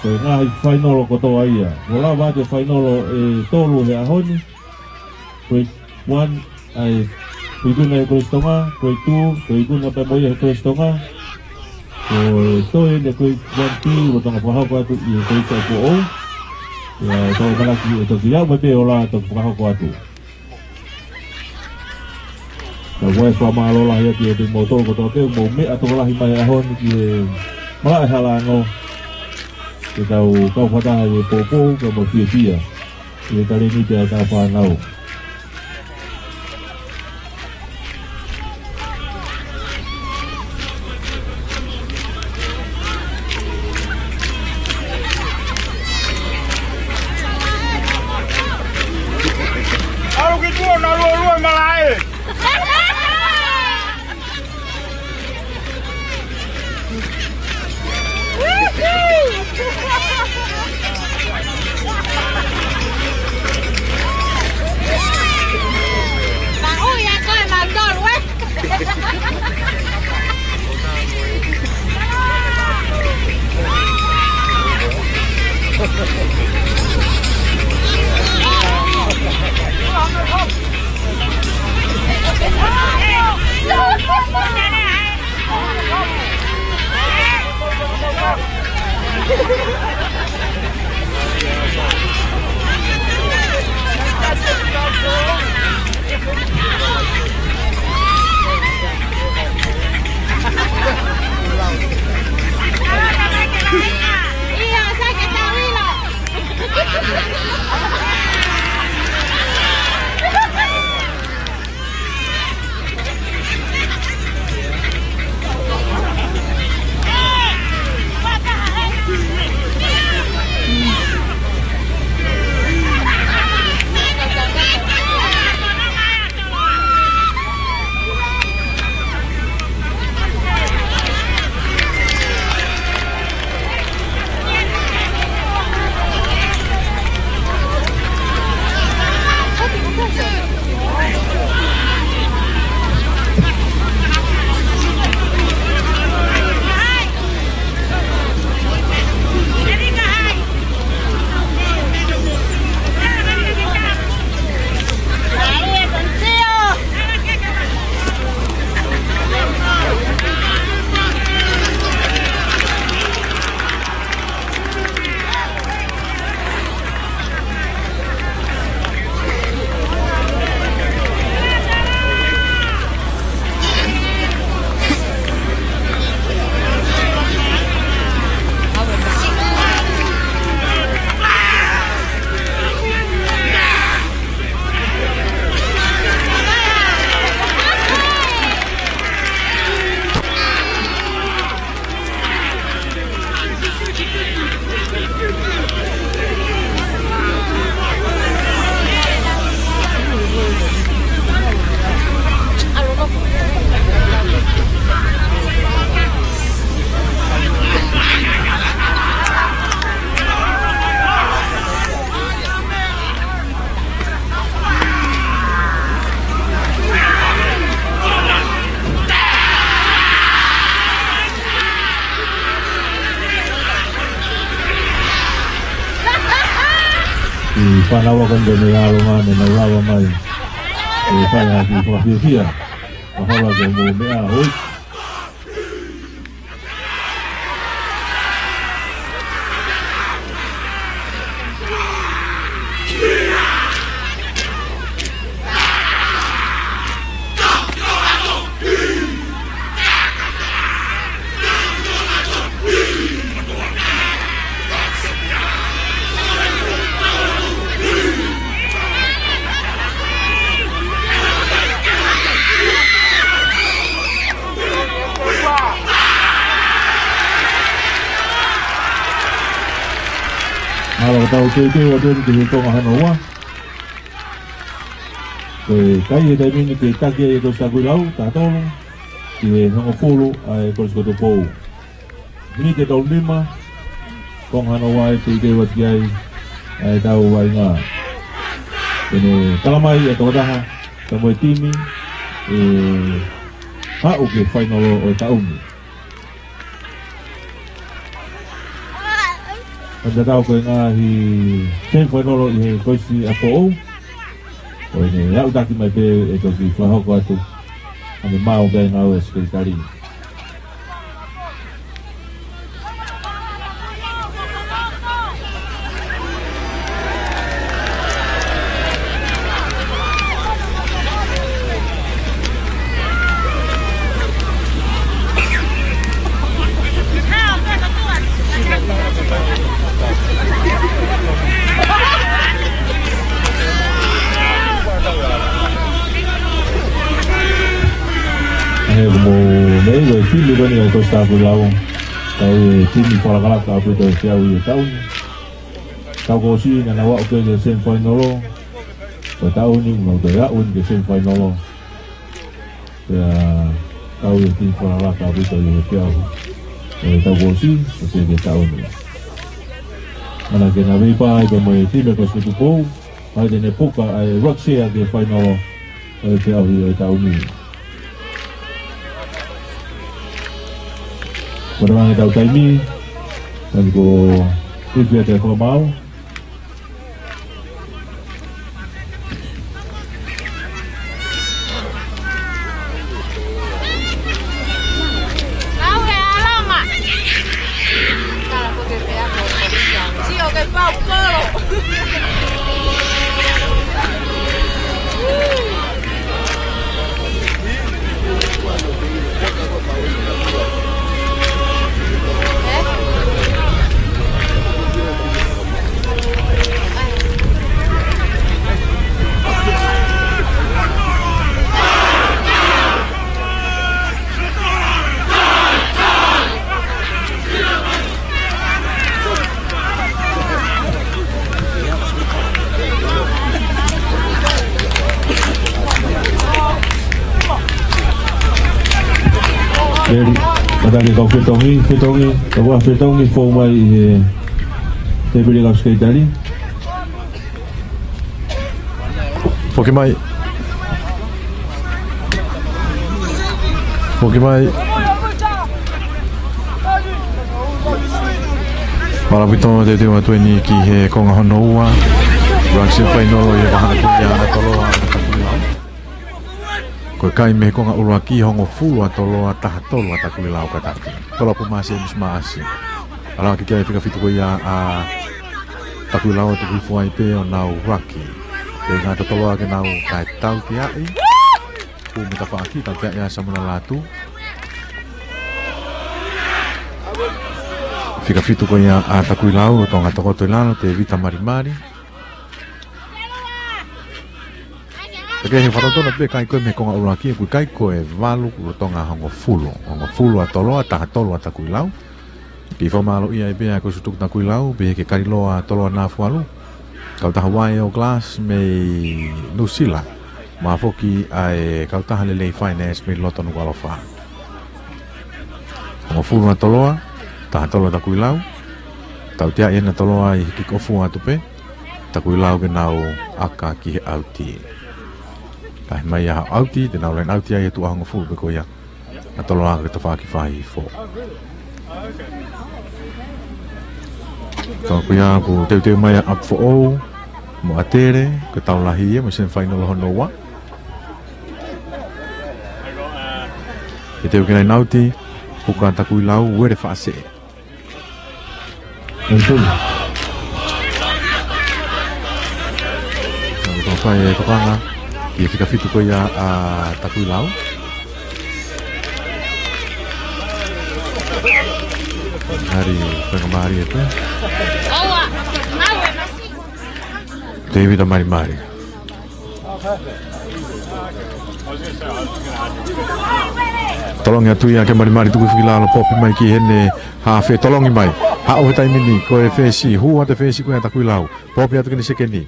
ko e ngaahi final kotoa ia. Kuo lava atu e final ʻe tolu he ʻaho ni. Grade one, ʻa e, ko e ikuna ʻa e Kolisi Tonga, grade two, ko e ikuna pē mo ia ʻa e Kolisi Tonga. Ko e toe ʻa e grade one B, ʻoku tau fakahoko atu ʻi he Kolisi ʻApifoʻou. ʻIo, tau ʻamanaki ʻe toki aʻu mai pē ʻo toki fakahoko atu. Ka ʻoku ou fakamālō lahi atu kiate kimoutolu kotoa pē, mou meʻa tokolahi mai he ʻaho ni ki he malaʻe Halano. Ke tau kau fakataha ʻi he poupou, kae mo e fiefia ʻi he talēniti ʻa ʻetau fānau. ʻAlu ki tuʻa, naʻa lualua e malaʻe. ʻI he fānau ko eni ne ʻalu mai, ne nau lava mai. ʻE fai ʻaki fakafiefia. Mahalo ko e moʻui meʻa hoi. Mālō, tau teuteu atu eni ki he konga hono ua. Ko e kai he taimi ni ke taki ai e Kolisi Takuilau, taha tolu, ki he hongofulu ʻa e Kolisi ko Tupou. Miniti ʻe tolu nima, konga hono ua ʻe teuteu atu ki ai ʻa e tau vaʻinga. Pea ne tala mai e tokotaha, ka mo e timi, ʻe haʻu ki he fainolo ʻo e taʻu ni. Pea tatau ko e ngaahi semifinolo ʻi he Kolisi ʻa Foʻou. Ko ʻene aʻutaki mai pē ʻe toki fakahoko atu ʻa e maʻu pē ngāue ʻa e sekelitali. He ko e moʻoni ko e timi ko eni ʻa e Kolisi Takuilau. Tau ʻi he timi fakalakalaka ʻaupito ʻi he feʻauhi ʻo e taʻu ni. Taʻu kuo ʻosi naʻa nau aʻu ki he semifinolo. Ko e taʻu ni, nau toe aʻu ki he semifinolo. Pea tau ʻi he timi fakalakalaka ʻaupito ʻi he feʻauhi ʻo e taʻu kuo ʻosi, ʻo aʻu ki he taʻu ni. Mana ke na vei pai pea mo e timi ko Kolisi Tupou, ʻa ia te ne puka ʻa e ruck share ki he fainolo ʻo e feʻauhi ʻo e taʻu ni. Ko e tau taimi, tani ko Ifi ʻa e fakamaau. Eli, ʻatā ke kau fetongi, fetongi, kau fetongi, fou mai ʻi he tēpile kau sikeitali. Foki mai. Foki mai. Mālō ʻaupito, teuteu atu eni ki he konga hono ua. Ruck semifinal ʻi he vahaʻa ko ia ʻa Toloa mo Takuilau. Ko e kai mei he konga ʻuluaki, hongofulu ʻa Toloa, taha tolu ʻa Takuilau ka tau. Toloa pumasi e musi maʻasi. ʻAlu hake ki ai e fika fitu ko ia ʻa Takuilau, tuku hifo ai pē ʻo nau ruck. Pea ngata Toloa ke nau kae tauteaʻi. Kumi tafaʻaki, tauteaʻi ʻa Samuela Lātū. Fika fitu ko ia ʻa Takuilau, lolotonga tokoto ʻi lalo, Tēvita Malimali. Pea ke he faratona pē kai ko ē mei he konga ʻuluaki, ʻoku kai ko e valu lolotonga hongofulu. Hongofulu ʻa Toloa, taha tolu ʻa Takuilau. Ke fakamālōʻia ai pē ʻa e Kolisi Tutuku Takuilau, pea ke kaliloa Toloa Nafualu. Kautaha Wai ʻo Glass mei Nuʻusila. Mo foki ʻa e kautaha Lelei Finance mei loto Nukuʻalofa. Hongofulu ʻa Toloa, taha tolu ʻa Takuilau. Tauteaʻi ʻena Toloa ʻi he kick off atu pē. Takuilau ke nau ʻaka ki he ʻauti. Tahi mai ʻa e ʻauti, te nau line out ai he tuʻa hongofulu pē ko ia ʻa Toloa ke tafaʻaki fai hifo. Ka ko ia ʻoku teuteu mai ʻa ʻApifoʻou mo ʻAtele, ko e tau lahi ia, mo e semifinal hono ua. Teuteu ke line out, puka Takuilau, uele faʻaseʻe. Thank you. Tau fai e tokanga ki he fika fitu ko ia ʻa Takuilau. Hari, faingamālie pē. Tēvita Malimali. Tolongi atu ia kia Malimali, tuku hifo ki lalo, popi mai ki heʻene hafe, tolongi mai. Haʻu he taimi ni, ko e fesi, hū atu e fesi ko ia ʻa Takuilau. Popi atu ki heʻene sekeni.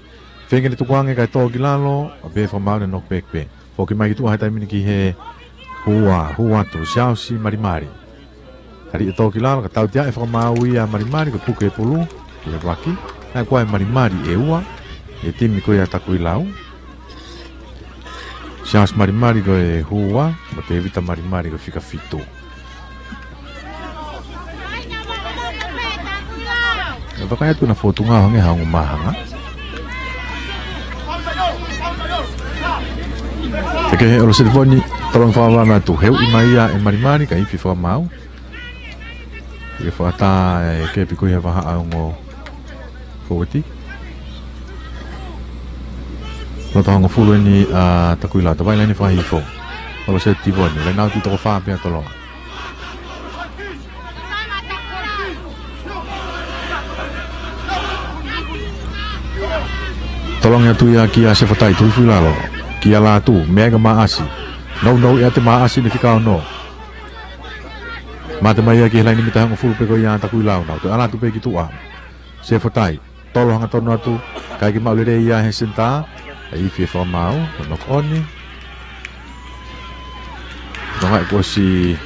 Feinga ke tukuange kae tō ki lalo, pea fakamaau ʻene knock back pē. Foki mai ki tuʻa he taimi ni ki he hū ā, hū atu, Siaosi Malimali. Hari e tō ki lalo, ka tauteaʻi fakamaau ia ʻa Malimali, ko e puke e pulu ʻi he ruck. Naʻe kuo ʻi ai e Malimali ʻe ua ʻi he timi ko ia ʻa Takuilau. Siaosi Malimali ko e hū ua, mo Tēvita Malimali ko e fika fitu. ʻE vakai atu ʻena fōtunga hangē ha ongo māhanga. Pea ke he ʻOloseti Voni, tolongi fakamaau atu, heuʻi mai ia ʻe Malimali, ka ifi fakamaau. Ke fakatā e kepi ko ia he vahaʻa ongo fōueti. Loto hongofulu eni ʻa Takuilau, tavai laine fai hifo. ʻOloseti Voni, line out ʻi toko fā pea Toloa. Tolongi atu ia kia Sefatai, tuku hifo ki lalo. Kia Lātū, meʻa ia kia Maʻasi. Nounou ia ʻe Maʻasi ʻene fika ono. Mate mai ia ki he laine mita hongofulu pē ko ia ʻa Takuilau, nau toe ʻalu atu pē ki tuʻa. Sefatai, tolo hangatonu atu, ʻikai ke maʻu lelei ia he senitā, ʻe ifi e fakamaau, ko e knock on. Tonga ʻe kuo ʻosi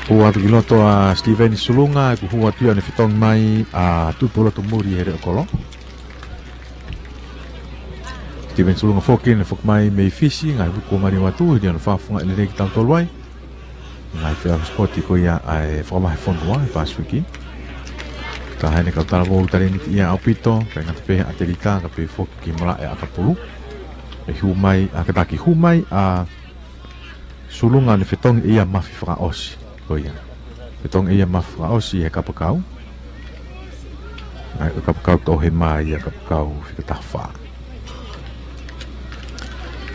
hū atu ki loto ʻa Steven Sulunga, ʻoku hū atu ia ʻo ne fetongi mai ʻa Tuʻipulotu Muli he leʻo kolo. Steven Sulunga foki, ne foki mai mei Fisi, ngaahi uike kuo maliu atu, hili ʻene fakafofongaʻi lelei kitautolu ai. Ngaahi feʻauhi sipoti ko ia ʻa e fakavahefonua ʻi he Pasifiki. Ka ʻi heʻene kau talavou talēniti ia ʻaupito, ʻikai ngata pē he ʻatelita, ka pehē foki ki he malaʻe ʻakapulu. ʻE hū mai, ʻa kātaki hū mai ʻa Sulunga ʻo ne fetongi ʻe ia mafi fakaʻosi. Ko ia. Fetongi ʻe ia mafi fakaʻosi he kapakau. ʻA e kapakau toʻohema ia, kapakau fika taha fā.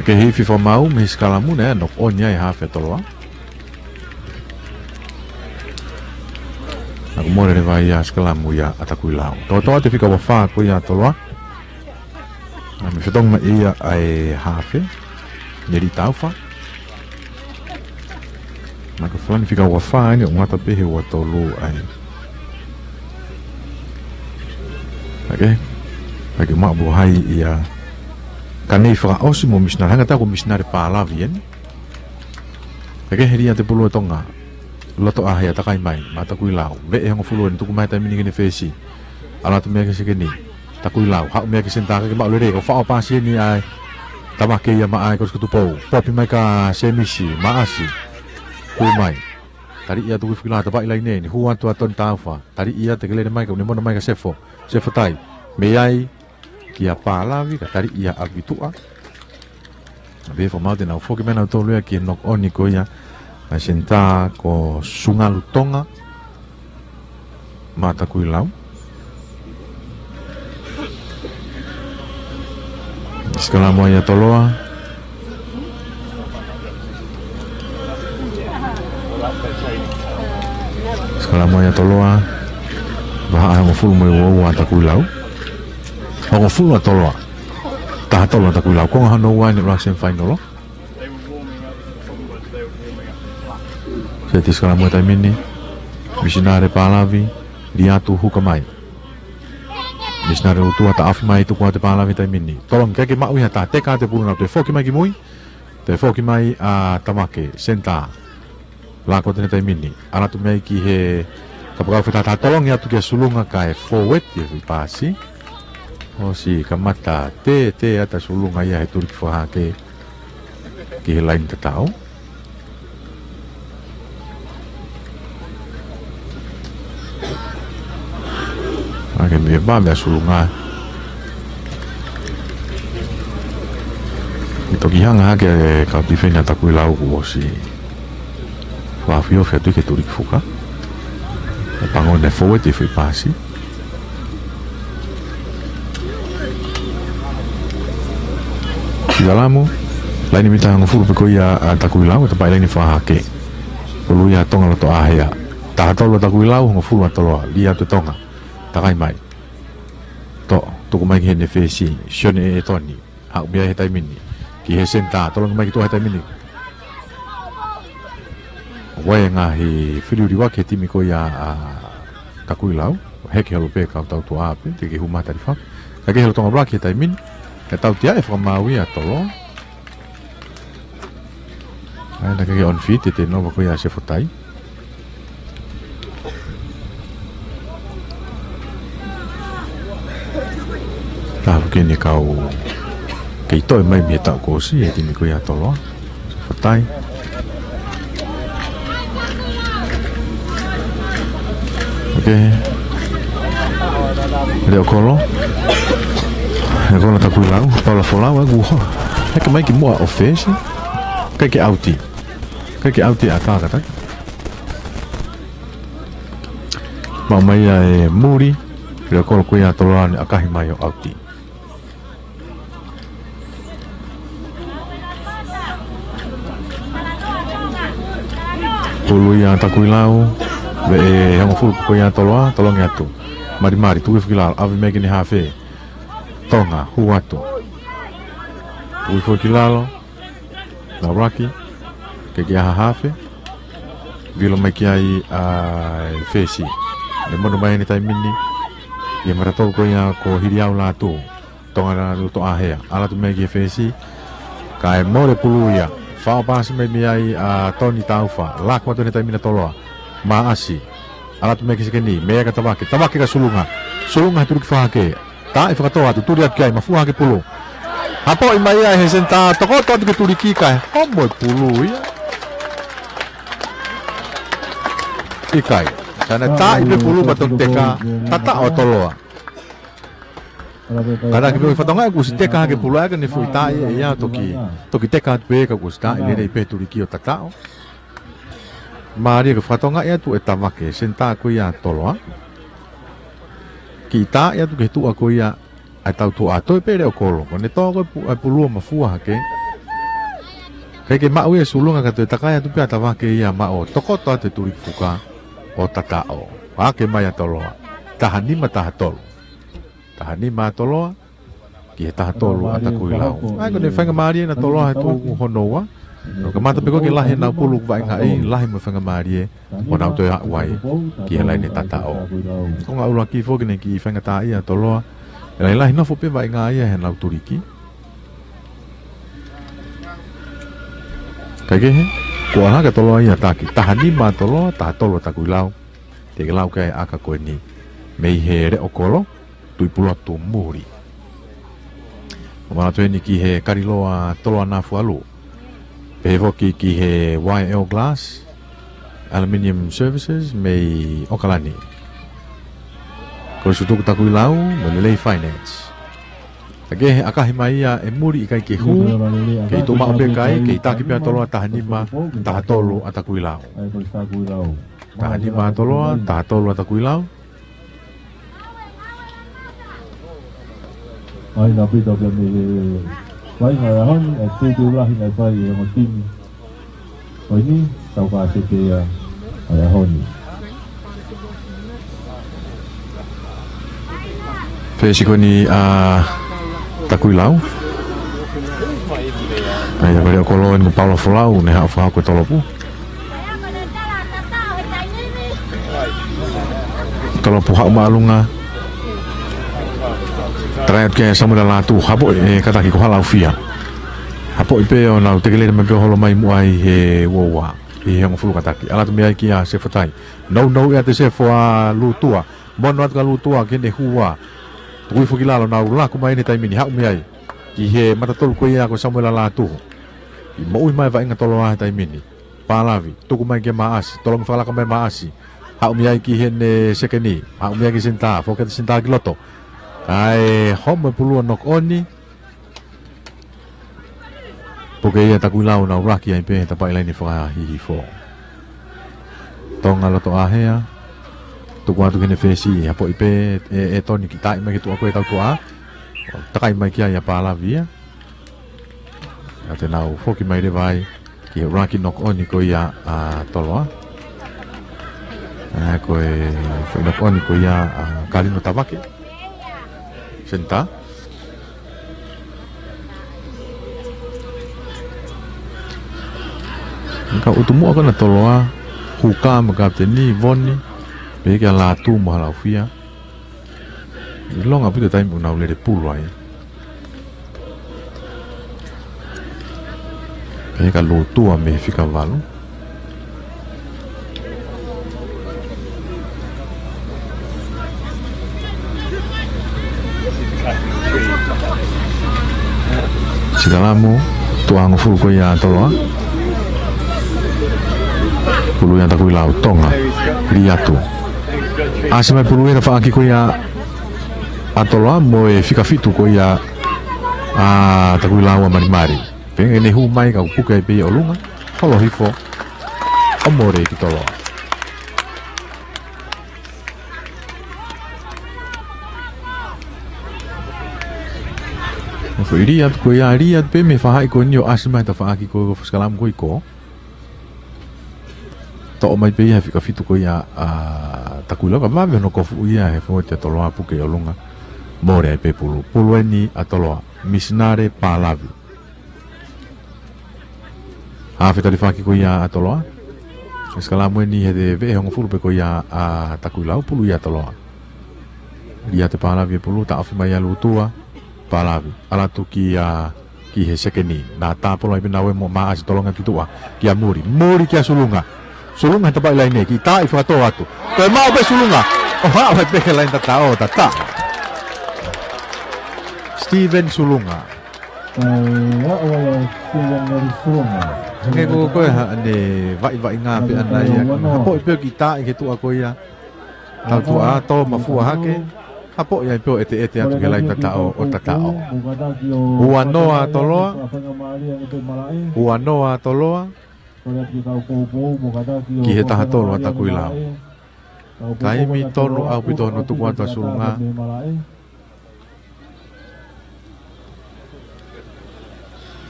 Ke hiki fakamaau mei he sikalamu, ne knock on ia ʻe he hafe ʻa Toloa. Naʻe mole leva ia sikalamu ia ʻa Takuilau. Toʻotoʻo atu e fika ua fā ko ia ʻa Toloa. Naʻe fetongi mai ia ʻa e hafe, Neli Taufa. Naʻe ka falani fika ua fā eni, ʻo ngata pē he ua tolu ai. ʻOke. ʻOke, maʻu pē hai ia. Ka nei fakaʻosi mo misinale, hanga ʻo tā ko misinale Pālavi eni. ʻOke, he liʻa atu e pulu ʻa Tonga. Lotoʻahea, takai mai, maʻa Takuilau. Veʻe hongofulu eni, tuku mai he taimi ni ki he fesi. ʻAlu atu mei ai ki he sekeni. Takuilau, haʻu mei ai ki he senitā, ʻikai ke maʻu lelei, ʻo faʻo pasi eni ʻa e Tavake ia maʻa e Kolisi ko Tupou. Popi mai kia Semisi, Maʻasi. Hū mai. Taliʻi atu ki he foʻi lata, paʻi laine eni, hū atu ʻa Toni Taufa. Taliʻi atu ke lele mai, ka ʻoku ne mono mai kia Sefo. Sefo tai. Mei ai kia Pālavi, ka taliʻi ia ʻalu ki tuʻa. Pea fakamaau te nau foki mai nautolu ia ki he knock on ko ia ʻa e senitā ko Sungalu Tonga maʻa Takuilau. Sikalamu ia ʻa Toloa. Sikalamu ia ʻa Toloa. Vahaʻa hongofulu mo e ua ua ʻa Takuilau. Hongofulu ʻa Toloa. Taha tolu ʻa Takuilau. Konga hono ua eni ʻuluaki semifainolo. Seti sikalamu he taimi ni. Misinale Pālavi. Liʻa atu, huka mai. Misinale ʻOtua, taʻofi mai, tuku atu ʻe Pālavi he taimi ni. Tolongi, ʻikai ke maʻu ia, tā teka atu e pulu, naʻe toe foki mai ki mui. Toe foki mai ʻa Tavake, senitā. Lako atu he taimi ni. ʻAlu atu mei ai ki he kapakau fika taha taha, tolongi atu kia Sulunga kae forward, ia fai pasi. ʻOsi kamata tētē atu ʻa Sulunga ia he tuliki fakahahake ki he laini tatau. ʻOke, mei he pā meia Sulunga. ʻI toki hanga hake e kau tifeni ʻa Takuilau kuo ʻosi. Fakaofiofi atu ki he tuliki fuka. ʻE pango ne forward ia fai pasi. Sikalamu, laini mita hongofulu pē ko ia ʻa Takuilau, ʻe tapaʻi laini fakahahake. Pulu ia ʻa Tonga lotoʻahea. Taha tolu ʻa Takuilau, hongofulu ʻa Toloa, liʻa atu ʻe Tonga. Takai mai. Toʻo, tuku mai ki heʻene fesi, Sione ʻEtoni. Haʻu mei ai he taimi ni. Ki he senitā, tolongi mai ki tuʻa he taimi ni. ʻOku ʻi ai e ngaahi filiuliuaki he timi ko ia ʻa Takuilau. Heke holo pē kau tautuʻa pē, teʻeki hū mai ha tali faka. Ka ke holo Tonga ʻuluaki he taimi ni. Ka tautea e fakamaau ia ʻa Toloa. ʻAi, naʻe ʻikai ke on fit, ʻe tēnova ko ia ʻa Sefo tai. Taha foki eni e kau kei toe mai mei he taʻu kuo ʻosi, he timi ko ia ʻa Toloa. Sefo tai. ʻOke. Leʻo kolo. Leʻo kolo Takuilau, Paula Folau, ʻa e kuo hā. Heke mai ki muʻa ʻo fesi. ʻIkai ke ʻauti. ʻIkai ke ʻauti ʻa Takataki. Maʻu mai ia e muli, leʻo kolo ko ia ʻa Toloa naʻe ʻakahi mai ʻo ʻauti. Pulu ia ʻa Takuilau, veʻe hongofulu ko ia ʻa Toloa, tolongi atu. Malimali, tuku hifo ki lalo, ʻave mai ki heʻene hafe. Tonga, hū atu. Tuku hifo ki lalo. Naulaki, ke ke aha hafe. Vilo mai ki ai ʻa e fesi. ʻE mono mai he taimi ni. ʻI he mata tolu ko ia ko Hiliau Lātū. Tonga lotoʻahea. ʻAlu atu mei ai ki he fesi. Kae mole pulu ia. Faʻo pasi mai mei ai ʻa Toni Taufa. Lako atu he taimi ni ʻa Toloa. Maʻasi. ʻAlu atu mei ai ki he sekeni. Mei ai kia Tavake. Tavake kia Sulunga. Sulunga he tuliki fakahahake. Taʻi fakatō atu, tuli atu ki ai, mafua hake pulu. Hapoʻi mai ia he senitā, tokoto atu ki he tuliki kae homo e pulu ia. ʻIkai. Ka naʻe taʻi pē pulu pea toki teka, tataʻo ʻa Toloa. Ka naʻe kiʻi pē ʻi fatongia kuo ʻosi teka hake pulu ʻa ia ka ne foʻi taʻi ʻe ia toki, toki teka atu pē ka kuo ʻosi taʻi lelei pē tuliki ʻo tataʻo. Mālie ke fakatokangaʻi atu ʻe Tavake, senitā ko ia ʻa Toloa. Kiʻi taaʻi atu ki he tuʻa ko ia ʻa e tautuʻa, toe pē leʻo kolo. Ko ʻene tō ko ē pu-, ʻa e pulu ʻo mafua hake. ʻIkai ke maʻu ia ʻe Sulunga ka toe takai atu pē ʻa Tavake ia maʻu ʻo tokoto atu e tuliki fuka ʻo tataʻo. Hake mai ʻa Toloa. Taha nima taha tolu. Taha nima ʻa Toloa ki he taha tolu ʻa Takuilau. ʻA ia ko ʻene faingamālie ʻena Toloa he tuʻu hono ua. Kamata pē ko ē ke lahi ʻenau pulu ʻoku vaʻingaʻi, lahi mo e faingamālie ʻo nau toe aʻu ai ki he laine tataʻo. Konga ʻuluaki foki ʻene kiʻi faingataʻaʻia ʻa Toloa. ʻE lahilahi nofo pē vaʻinga ia heʻenau tuliki. Kaikehe, kuo ʻalu hake ʻa Toloa ia ʻo taki. Taha nima ʻa Toloa, taha tolu ʻa Takuilau. Te ke lau ki ai e ʻaka ko eni mei he leʻo kolo, Tuʻipulotu Muli. ʻO manatu eni ki he Kaliloa Toloa Nafualu. Pehē foki ki he Y L Glass Aluminium Services mei ʻOkalani. Ko e sutuku Takuilau mo Lelei Finance. Kaikehe, ʻakahi mai ia ʻe Muli, ʻikai ke hū. Kei tuʻu maʻu pē kai, kei taki pē ʻa Toloa. Taha nima taha tolu ʻa Takuilau. Taha nima ʻa Toloa, taha tolu ʻa Takuilau. ʻA ia naʻe pita pē mei he vaʻinga ʻo e ʻaho ni, ʻa e teuteu lahi naʻe fai ʻe he ongo timi ko eni, tau ka se pē ia ʻa e ʻaho ni. Fesi ko eni ʻa Takuilau. ʻA ia ko e leʻo kolo eni ko Paula Folau, ne haʻu fakahoko e tolopu. Tolopu haʻu māʻolunga. Takai atu ki ai ʻa Samuela Lātū, hapoʻi ʻe Kataki ko Halaufia. Hapoʻi pē ʻo nau teke lele mai pē ʻo holo mai muʻa ʻi he uaua. ʻI he hongofulu Kataki. ʻAlu atu mei ai kia Sefotai. Nounou ʻe ʻa Sefo ʻa Lūtua. Mono atu kia Lūtua ki heʻene hua. Tuku hifo ki lalo, nau laku mai ʻi he taimi ni, haʻu mei ai. Ki he matatolu ko ia ko Samuela Lātū. ʻI moʻui mai vaʻinga Toloa he taimi ni. Pālavi, tuku mai kia Maʻasi, tolongi fakalaka mai Maʻasi. Haʻu mei ai ki heʻene sekeni, haʻu mei ai ki senitā, foki atu senitā ki loto. ʻA e homo e pulu ʻo knock on. Puke ia ʻa Takuilau, nau laki ai pē he tapaʻi laine fakahihifo. Tonga loto ʻāhea, tuku atu ki heʻene fesi, hapoʻi pē ʻe, ʻe Toni, kiʻi taaʻi mai ki he tuʻa ko ē ʻa e tautuʻa. Takai mai ki ai ʻa Pālavi ia. ʻA ia te nau foki mai leva ai ki he ʻuluaki knock on ko ia ʻa Toloa. ʻA ia ko e foʻi knock on ko ia ʻa Kalino Tavake, senitā. Ka ʻutu muʻa ko ena ʻa Toloa, Huka mo e kapiteni, Voni, pehē kia Lātū mo Halaufia. ʻIlonga ʻaupito e taimi ʻoku nau lele pulu ai. Pehē kia Lūtua mei he fika valu. Sikalamu, tuʻa hongofulu ko ia ʻa Toloa. Pulu ia ʻa Takuilau, Tonga, lī atu. ʻAsi mai pulu ia ʻi he tafaʻaki ko ia ʻa Toloa mo e fika fitu ko ia ʻa Takuilau ʻa Malimali. Pehē ke ne hū mai ka ʻoku puke ai pē ia ʻolunga, holo hifo, ʻo mole ki Toloa. Foʻi lī atu ko ia, lī atu pē mei he faʻahi ko eni ʻo ʻasi mai he tafaʻaki ko ē ʻo e sikalamu ko ē ʻi kō. Toʻo mai pē ia he fika fitu ko ia ʻa Takuilau, ka vave hono kofuʻi ia he fōueti ʻa Toloa, puke ʻi ʻolunga. Mole ai pē pulu. Pulu eni ʻa Toloa. Misinale Pālavi. Hafe talifaki ko ia ʻa Toloa. Sikalamu eni he veʻe hongofulu pē ko ia ʻa Takuilau, pulu ia ʻa Toloa. Lī atu ʻe Pālavi e pulu, taʻofi mai ʻa Lūtua, Pālavi. ʻAlu atu kia, ki he sekeni. Naʻa tāpolo ai pē naua mo Maʻasi, tolongi ki tuʻa. Kia Muli. Muli kia Sulunga. Sulunga he tapaʻi laine, kiʻi taaʻi fakatō atu. Toe maʻu pē Sulunga. ʻO haʻu ai pē he laine tataʻo, tataʻo. Steven Sulunga. Hangē ko ē ko e haʻane vaʻivaʻinga pē ʻana ia. Hapoʻi pē ʻo kiʻi taaʻi ki he tuʻa ko ia. Tautuʻa, tō mafua hake. Hapoʻi ai pē ʻo ʻeteʻete atu ki he laine tataʻo ʻo tataʻo. Ua noa ʻa Toloa. Ua noa ʻa Toloa. Ki he taha tolu ʻa Takuilau. Taimi tonu ʻaupito hono tuku atu ʻa Sulunga.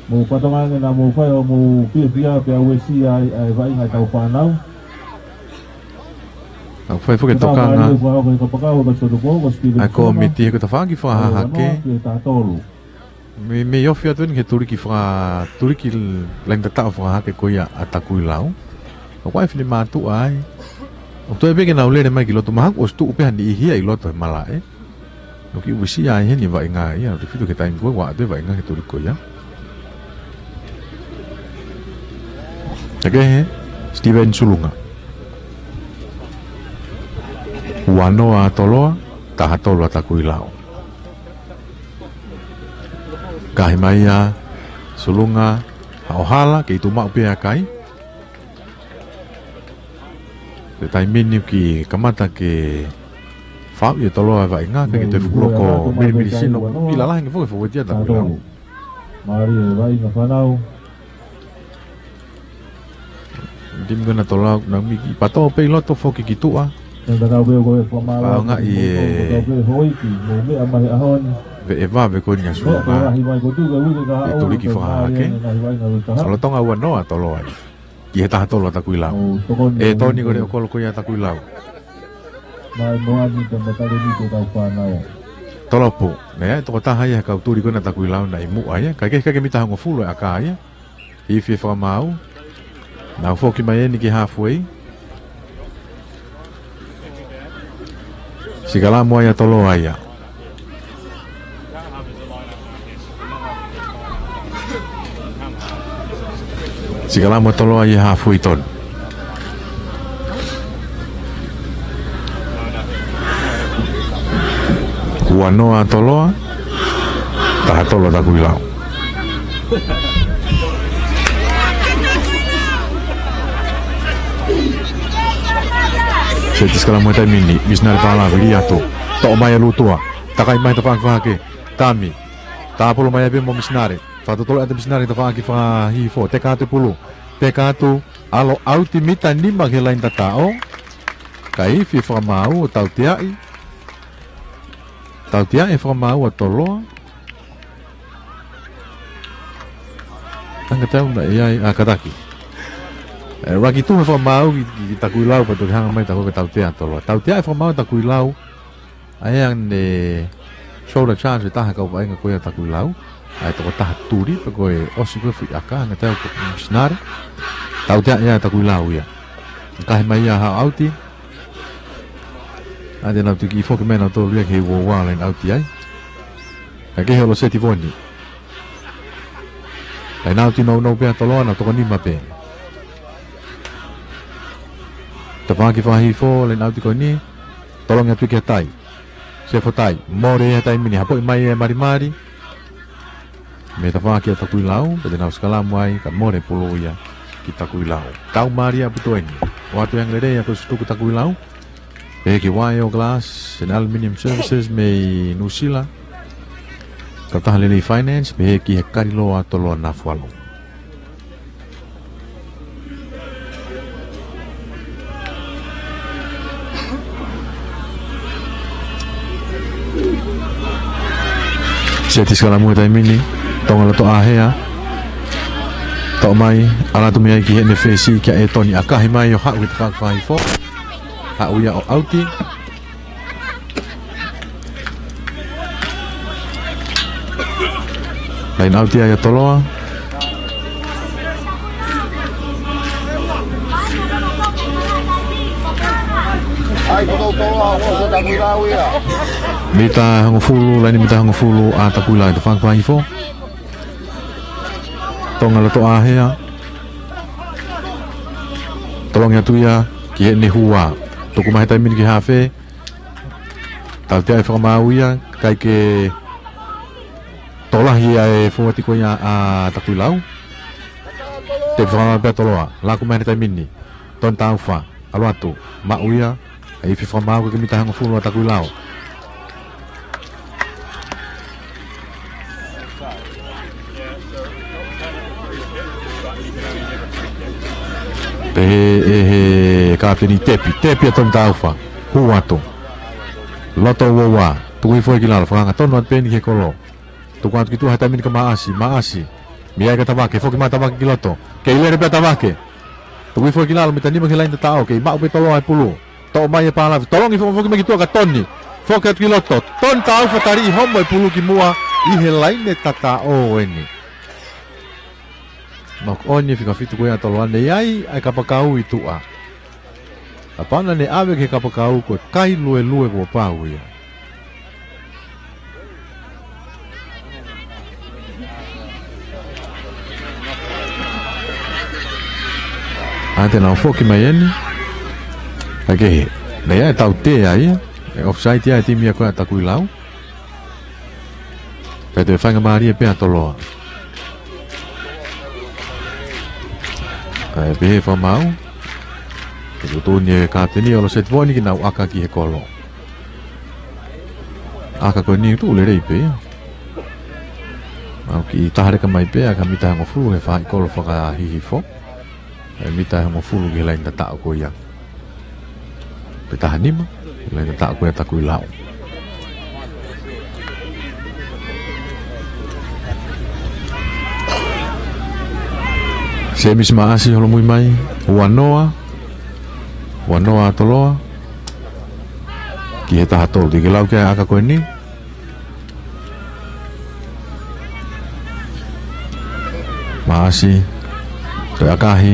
Mou patonga ange naʻa mou fai hoʻomou fiefia pea uesia ai ʻa e vaʻinga ʻetau fānau. Naʻa ku fai foki e tokanga ʻa e kōmiti he ko e tafaʻaki fakahahake. Mei, mei ofi atu eni ki he tuliki faka-, tuliki laine tataʻo fakahahake ko ia ʻa Takuilau. ʻOku ʻi ai e finemātuʻa ai. ʻOku toe pē ke nau lele mai ki loto, mahalo ʻosi tuʻu pē ha niʻihi ia ʻi loto he malaʻe. ʻOku kiʻi uesia ai heni e vaʻinga ia, ʻo tefito ki he taimi ko ē ʻoku ʻoatu e vaʻinga ki he tuliki ko ia. Takehe, Steven Sulunga. Ua noa ʻa Toloa, taha tolu ʻa Takuilau. Kahi mai ʻa Sulunga, haʻo hala, kei tuʻu maʻu pē ʻa kai. Ko e taimi ni kuo kamata ke fai ʻe Toloa e vaʻinga, ka ke te fukuloko milimili sino, ʻi lalahi ange foki e fuʻu uesia ʻa Takuilau. Mālie e vaʻinga fānau. Timi ko ena ʻa Toloa, naʻa mou kiʻi pato pē ʻi loto foki ki tuʻa. Fakaʻaongaʻi e veʻe vave ko eni ʻa Sulunga. ʻI he tuliki fakahahake. Lolotonga ua noa ʻa Toloa ia. Ki he taha tolu ʻa Takuilau. ʻE Toni ko e leʻo kolo ko ia ʻa Takuilau. Tolopu. Naʻe ʻi ai e tokotaha ia he kau tuli ko ena ʻa Takuilau naʻe ʻi muʻa ia. Kae kehe, kae kehe mita hongofulu e ʻaka ia. Ifi e fakamaau. Nau foki mai eni ki he halfway. Sikalamu ai ʻa Toloa ia. Sikalamu ʻa Toloa ia he halfway tonu. Ua noa ʻa Toloa, taha tolu ʻa Takuilau. Seti sikalamu he taimi ni, Misinale Pālavi, lī atu. Toʻo mai ʻa Lutua. Takai mai tafaʻaki fakahahake. Tami. Tāpolo mai pē mo Misinale. Fakatotolo ʻa e Misinale tafaʻaki fakahihifo. Teka atu e pulu. Teka atu. ʻAlu ʻauti mita nima ki he laine tataʻo. Kae ifi e fakamaau ʻo tauteaʻi. Tauteaʻi e fakamaau ʻa Toloa. Angatau naʻe ʻi ai ʻa Kataki. ʻE, ʻuluaki tuhu e fakamaau ki, ki, ki Takuilau pea toki hanga mai Takuilau ke tautea ʻa Toloa. Tauteaʻi e fakamaau ʻa Takuilau. ʻA ia naʻe shoulder charge e taha e kau vaʻinga ko ia ʻa Takuilau. ʻA e tokotaha tuli, pea ko e ʻosi ko e fuʻu ʻaka, angatau ko Misinale. Tauteaʻi ʻa Takuilau ia. Kahi mai ia haʻo ʻauti. ʻA ia te nau toki foki mai nautolu ia ki he ua ua laine ʻauti ai. Kae kehe ʻa Loseti Voni. Laine ʻauti nounou pē ʻa Toloa, nau toko nima pē. Tafaʻaki fakahihifo, laine ʻauti ko eni. Tolongi atu ki he tai. Sefo Tai, mole ia he taimi ni, hapoʻi mai e malimali. Mei he tafaʻaki ʻa Takuilau, pea te nau sikalamu ai, kae mole e pulu ia ki Takuilau. Tau mālie ʻaupito eni. ʻOatu e angalelei ʻa e kosituku Takuilau. Pehē ki he Y O Glass and Aluminium Services mei Nuʻusila. Kautaha lelei finance, pehē ki he Kaliloa Toloa Nafualo. Seti sikalamu he taimi ni, Tonga Lotoʻāhea. Toʻo mai, ʻalu atu mei ai ki heʻene fesi kia ʻEtoni, ʻakahi mai ʻo haʻu ki he tafaʻaki fakahihifo. Haʻu ia ʻo ʻauti. Laine ʻauti ia ʻa Toloa. Mita hongofulu, laine mita hongofulu ʻa Takuilau he tafaʻaki fakahihifo. Tonga Lotoʻāhea. Tolongi atu ia ki heʻene hua. Tuku mai he taimi ni ki he hafe. Tauteaʻi e fakamaau ia, kae kehe tokolahi ʻa e fōuati ko ia ʻa Takuilau. Tepi fakamaau pē ʻa Toloa, laku mai he taimi ni. Toni Taufa, ʻalu atu, maʻu ia, ʻa e ifi fakamaau kae kehe mita hongofulu ʻa Takuilau. Pehē ʻe he kapiteni tepi, tepi ʻa Toni Taufa. Hū atu. Loto ua ua. Tuku hifo ia ki lalo, fakaanga tonu atu pē eni ki he kolo. Tuku atu ki tuʻa he taimi ni kia Maʻasi, Maʻasi. Mei ai kia Tavake, foki mai Tavake ki loto. Kei lele pē ʻa Tavake. Tuku hifo ia ki lalo, mita nima ki he laini tataʻo, kei maʻu pē ʻe Toloa e pulu. Toʻo mai ʻe Palavi, tolongi foki, foki mai ki tuʻa kia Toni. Foki atu ki loto. Toni Taufa, taliʻi homo e pulu ki muʻa ʻi he laini tataʻo eni. Knock on e fika fitu ko ia ʻa Toloa, ne ʻi ai ʻa e kapakau ʻi tuʻa. Kapau naʻa ne ʻave ki he kapakau, ko e kai luelue kuo pau ia. ʻA ia te nau foki mai eni. ʻAi kehe. Naʻe ʻi ai e tautea ia. ʻE offside ia e timi ia ko ia ʻa Takuilau. Pea toe faingamālie pē ʻa Toloa. ʻAi pē he fakamaau. Ke tuʻutuʻuni e kapiteni ʻo Loseti Voni ke nau ʻaka ki he kolo. ʻAka ko eni tuʻu lelei pē ia. Mau kiʻi tahaleka mai pē ʻa e mita hongofulu he faʻahi kolo fakahihifo. ʻE mita hongofulu ki he laini tataʻo ko ia. Pe taha nima, ki he laini tataʻo ko ia ʻa Takuilau. Semisi Maʻasi holomui mai, ua noa, ua noa ʻa Toloa, ki he taha tolu, te ke lau ki ai ʻa e ʻaka ko eni. Maʻasi. Toe ʻakahi.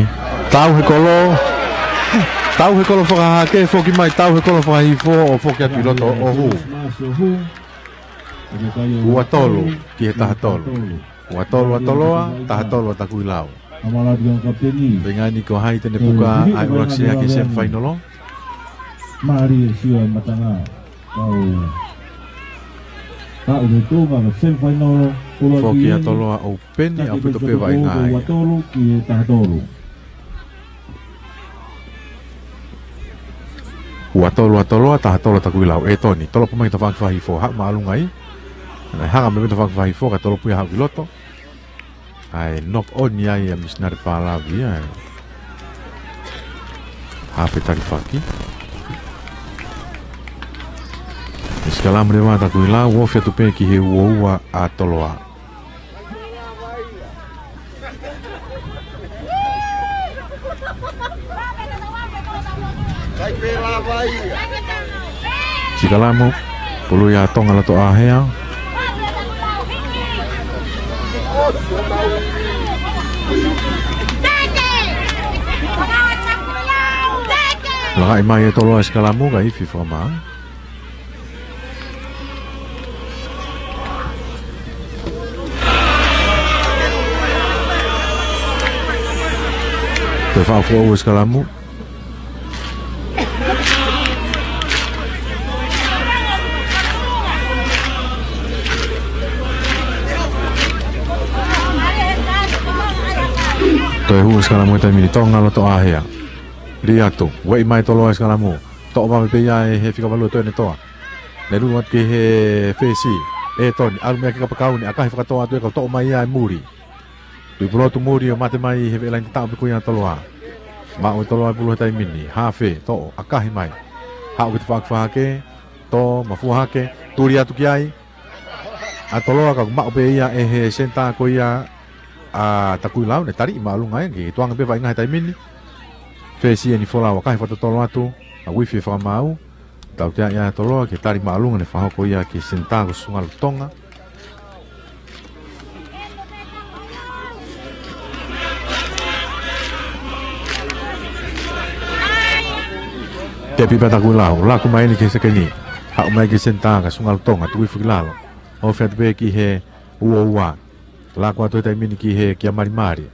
Tau he kolo. Tau he kolo fakahake, foki mai, tau he kolo fakahihifo, ʻo foki atu ki loto, ʻo hū. Ua tolu, ki he taha tolu. Ua tolu ʻa Toloa, taha tolu ʻa Takuilau. Feinga ni ko hai te ne puka ʻa e ʻuluaki sea ki he semifinal. Mālie sio e matanga. Tau. Tau he Tonga, semifinal, ʻuluaki. Foki ʻa Toloa ʻo peni ʻaupito pē vaʻinga ia. Ua tolu ki he taha tolu. Ua tolu ʻa Toloa, taha tolu ʻa Takuilau. ʻE Toni, tolopo mai ki tafaʻaki fakahihifo, haʻu māʻolunga ai. Naʻe hanga mai mei tafaʻaki fakahihifo, kae tolopo ia haʻu ki loto. ʻAi, knock on ia ʻa Misinale Palavi ia. Hafe talifaki. Sikalamu leva ʻa Takuilau, ofi atu pē ki he ua ua ʻa Toloa. Sikalamu, pulu ia ʻa Tonga Lotoʻāhea. Lakaʻi mai ʻe Toloa e sikalamu, kae ifi fakamaau. Toe faʻa foʻou e sikalamu. Toe hū e sikalamu he taimi ni, Tonga Lotoʻāhea. Lī atu, ueʻi mai Toloa e sikalamu. Toʻo vave pē ia ʻe he fika valu ʻo Toenetoa. Ne lulu atu ki he fesi, ʻe Toni, ʻalu meʻa ki he kapakau ni, ʻakahi fakatō atu ē ka toʻo mai ia ʻe Muli. Tuʻipulotu Muli ʻo mate mai he veʻe laini tataʻo pē ko ia ʻa Toloa. Maʻu ʻe Toloa e pulu he taimi ni, hafe, toʻo, ʻakahi mai. Haʻu ki tafaʻaki fakahake, tō, mafua hake, tuli atu ki ai. ʻA Toloa ka maʻu pē ia ʻe he senitā ko ia ʻa Takuilau, ne taliʻi māʻolunga ia, ke tuanga pē vaʻinga he taimi ni. Fesi eni folau, ʻakahi fakatotolo atu, ʻa uifi e fakamaau. Tautea ia ʻa Toloa, ke tali māʻolunga ne fakahoko ia ki he senitā ko Sungalu Tonga. Tepi pē ʻa Takuilau, laku mai eni ki he sekeni. Haʻu mai ki he senitā ko Sungalu Tonga, tuku hifo ki lalo. Ofi atu pē ki he ua ua. Laku atu he taimi ni ki he kia Malimali.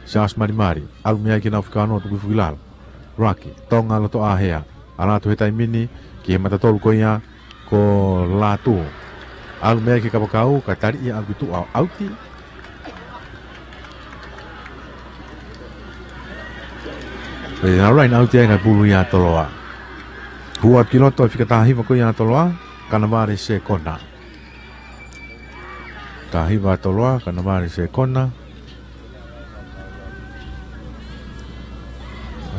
Siaosi Malimali. ʻAlu meʻa ai ki he nau fika ono, tuku hifo ki lalo. Raki, Tonga Lotoʻāhea. ʻAlu atu he taimi ni ki he mata tolu ko ia ko Lātū. ʻAlu meʻa ai ki he kapakau, kae taliʻi ʻalu ki tuʻa ʻo ʻauti. Pea nau laine ʻauti ai kae pulu ia ʻa Toloa. Hū atu ki loto e fika taha hiva ko ia ʻa Toloa, Kanavale Sekona. Taha hiva ʻa Toloa, Kanavale Sekona.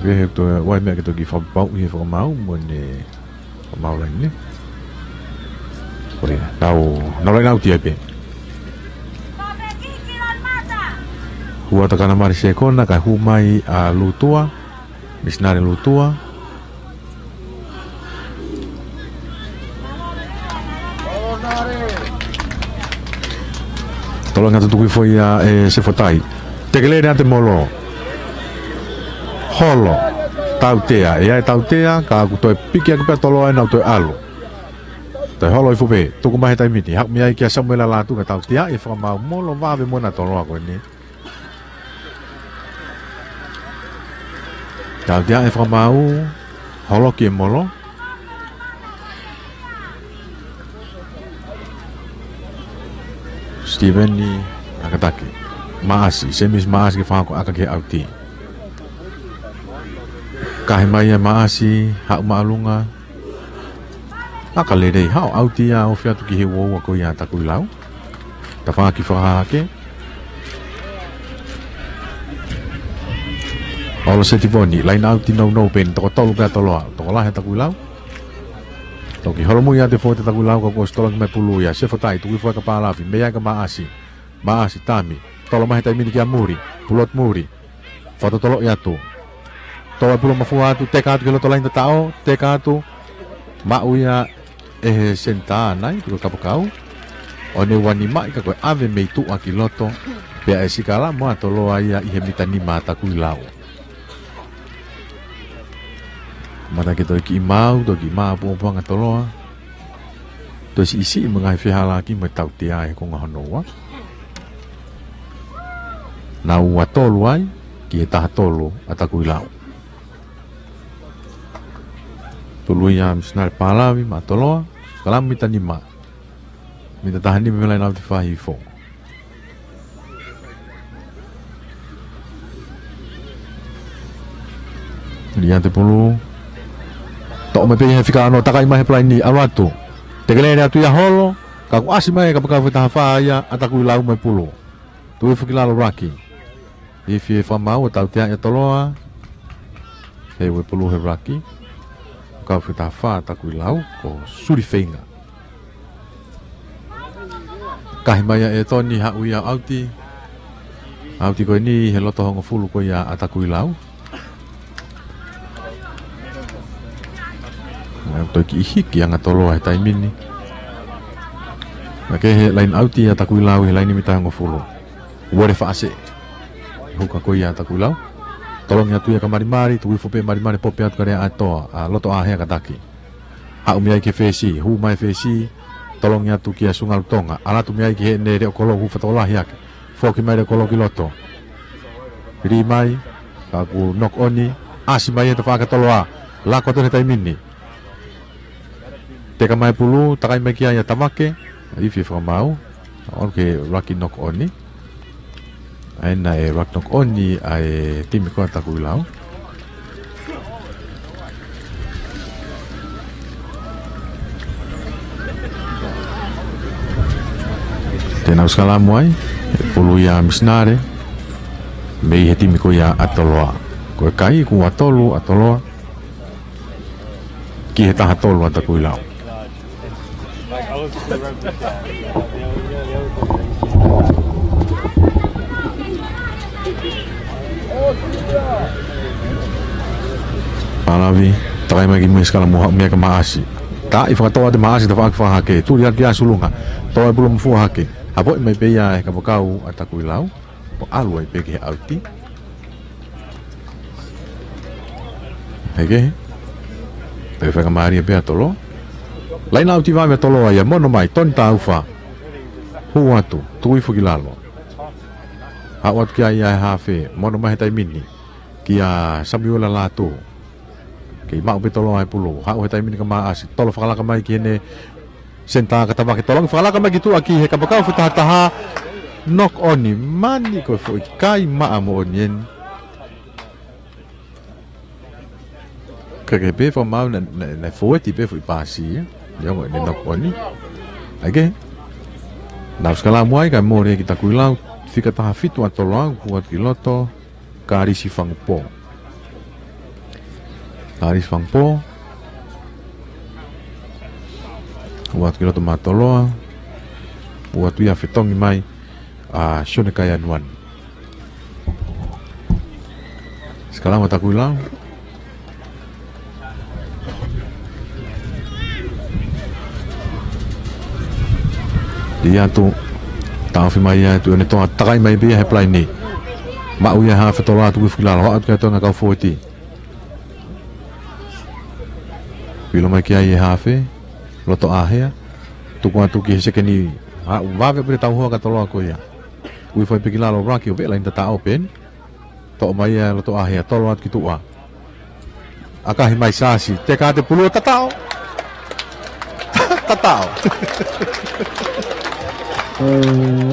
Pea he toe, ʻoua ʻe meʻa ke toki fakapapauʻi he fakamaau, mo ne Mau laine. Ko ia, nau, nau laine ʻauti ai pē. Hū atu ʻa Kanamali Sekona, kae hū mai ʻa Lutua, Misinale Lutua. Tolo ngata tuku hifo ia ʻe Sefotai. Tekelele ʻa e molo. Holo. Tautea. ʻE ʻi ai e tautea, ka ʻoku toe piki ʻaki pē Toloa ʻenau toe ʻalu. Toe holo hifo pē, tuku mai he taimi ni. Haʻu mei ai kia Samuela Lātū, ka tautea ʻe fakamaau, molo vave mo ʻena Toloa ko eni. Tautea ʻe fakamaau, holoki e molo. Steven ni ʻAkataki. Maʻasi, Semisi Maʻasi ke fakahoko ʻaki ki he ʻauti. Kahe mai ia Maʻasi, haʻu māʻolunga. ʻAka lelei, haʻu ʻauti ia, ofi atu ki he uaua ko ia ʻa Takuilau. Tafaʻaki fakahahake. ʻOlo Setivoni, laine ʻauti nounou pē eni, toko tolu pē ʻa Toloa, tokolahi ʻa Takuilau. Toki holomui atu e fōueti ʻa Takuilau ka kuo ʻosi tolongi mai pulu ia, Sefotai, tuku hifo ai kia Palavi, mei ai kia Maʻasi. Maʻasi, tami, tolo mai he taimi ni kia Muli, pulotu Muli. Fakatotoloʻi atu. Tō e pulu mafua atu, teka atu ki loto laine tataʻo, teka atu. Maʻu ia ʻe he senitā nai, tuku kapakau. ʻO ne uanimaʻi ka ko e ʻave mei tuʻa ki loto. Pea ʻe sikala mo ʻa Toloa ia ʻi he mita nima ʻa Takuilau. Mata ke toe kiʻi maau, toe kiʻi maau puapuanga Toloa. Toe siʻisiʻi mo e ngaahi fehālaaki mo e tautea he konga hono ua. Nau ua tolu ai, ki he taha tolu ʻa Takuilau. Pulu ia Misinale Palavi, maʻa Toloa, sikala mo e mita nima. Mita taha nima mei he laine ʻauti fakahifo. Liate pulu. Toʻo mai pē ia he fika ono, takai mai he palaini, ʻalu atu. Tekelele atu ia holo, ka kuo ʻasi mai e kapakau fakataha fā ia ʻa Takuilau mo e pulu. Tuku hifo ki lalo Raki. Ifi e fakamaau ʻo tautea ʻe Toloa. He ue pulu he Raki. Kapakau fakataha fā ʻa Takuilau, ko Suli Feinga. Kahe mai ia ʻe Toni, haʻu ia ʻauti. ʻAuti ko eni he loto hongofulu ko ia ʻa Takuilau. Nau toe kiʻi hiki ange ʻa Toloa he taimi ni. Naʻe kehe laine ʻauti ʻa Takuilau he laine mita hongofulu. Uele faʻase. Huka ko ia ʻa Takuilau. Tolongi atu ia kia Malimali, tuku hifo pē Malimali, pope atu kia Leaʻaetoa, ʻa Lotoʻāhea Kataki. Haʻu mei ai ki he fesi, hū mai fesi, tolongi atu kia Sungalu Tonga, ʻalu atu mei ai ki heʻene leʻo kolo, hū fakatokolahi hake. Foki mai leʻo kolo ki loto. Lī mai, ka kuo knock on, ʻasi mai e tafaʻaki ʻa Toloa, lako atu he taimi ni. Teka mai pulu, takai mai ki ai ʻa Tavake, ifi e fakamaau, ʻalu ki he Raki knock on. ʻA ia naʻe knock on ʻa e timi ko ia ʻa Takuilau. Te nau sikalamu ai, pulu ia Misinale, mei he timi ko ia ʻa Toloa. Ko e kai, kuo ua tolu ʻa Toloa. Ki he taha tolu ʻa Takuilau. Palavi, takai mai ki mui sikalamu haʻu mei ai kia Maʻasi. Taaʻi fakatō atu ʻe Maʻasi tafaʻaki fakahake. Tuli atu ki ʻasulunga. Tō e pulu mafua hake. Hapoʻi mai pē ia he kapakau ʻa Takuilau. ʻO ʻalu ai pē ki he ʻauti. Heke. Pea fakamālie pē ʻa Toloa. Laine ʻauti vave ʻa Toloa ia, mono mai, Toni Taufa. Hū atu, tuku hifo ki lalo. Haʻu atu ki ai ʻa e hafe, mono mai he taimi ni. Kia Samuela Lātū. Kei maʻu pē Toloa e pulu. Haʻu he taimi ni kia Maʻasi. Tolo fakalaka mai ki heʻene senitā kia Tavake. Tolongi fakalaka mai ki tuʻa ki he kapakau fakataha. Knock on, mani ko e foʻi kai maʻa moʻoni eni. Ka ke pē fakamaau naʻe, naʻe, naʻe fōueti pē foʻi pasi ia. Ia ko ʻene knock on. ʻAi ke. Nau sikalamu ai kae mole ki Takuilau. Fika taha fitu ʻa Toloa, hū atu ki loto. Kalisi Fangupō. Kalisi Fangupō. Ua atu ki loto maʻa Toloa. Ua atu ia, fetongi mai ʻa Sione Kaianuani. Sikalama Takuilau. Ia atu. Taʻofi mai ia atu ʻene toa, takai mai pē ia he palaini. Maʻu ia hafe Toloa, tuku hifo ki lalo, atu ki atu ʻa e ngaahi kau fōueti. Pilo mai ki ai e hafe, Lotoʻāhea. Tuku atu ki he sekeni, ʻa, vave pē tauhoa ka Toloa ko ia. Tuku hifo ai pē ki lalo ʻuluaki ʻo veʻe laini tataʻo pē eni. Toʻo mai ia Lotoʻāhea, tolo atu ki tuʻa. ʻAkahi mai Sasi, teka atu e pulu, tataʻo. Tataʻo. Ē,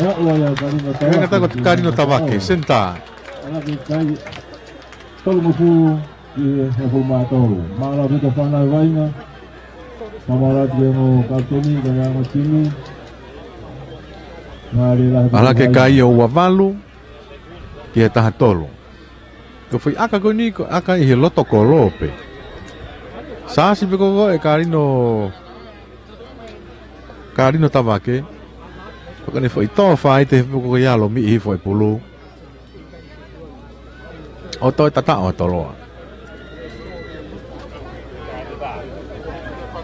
ʻa, ua ia Kalino Tavake. Kāinga tako Kalino Tavake, senitā. ʻAla ke kai. Tolungofulu ki he hongofulu mā tolu. Mālō ʻaupito fānau vainga. Mālō atu ki he ongo kapiteni, kae ʻumaʻā e ongo timi. Mālō lahi. ʻAla ke kai ʻo ua valu ki he taha tolu. Ko e foʻi ʻaka ko eni, ko e ʻaka ʻi he loto kolo pē. Sasi pē ko ē Kalino, Kalino Tavake. Ko ʻene foʻi tō faite pē ko ia ʻo miʻi hifo e pulu. ʻO toe tataʻo ʻa Toloa.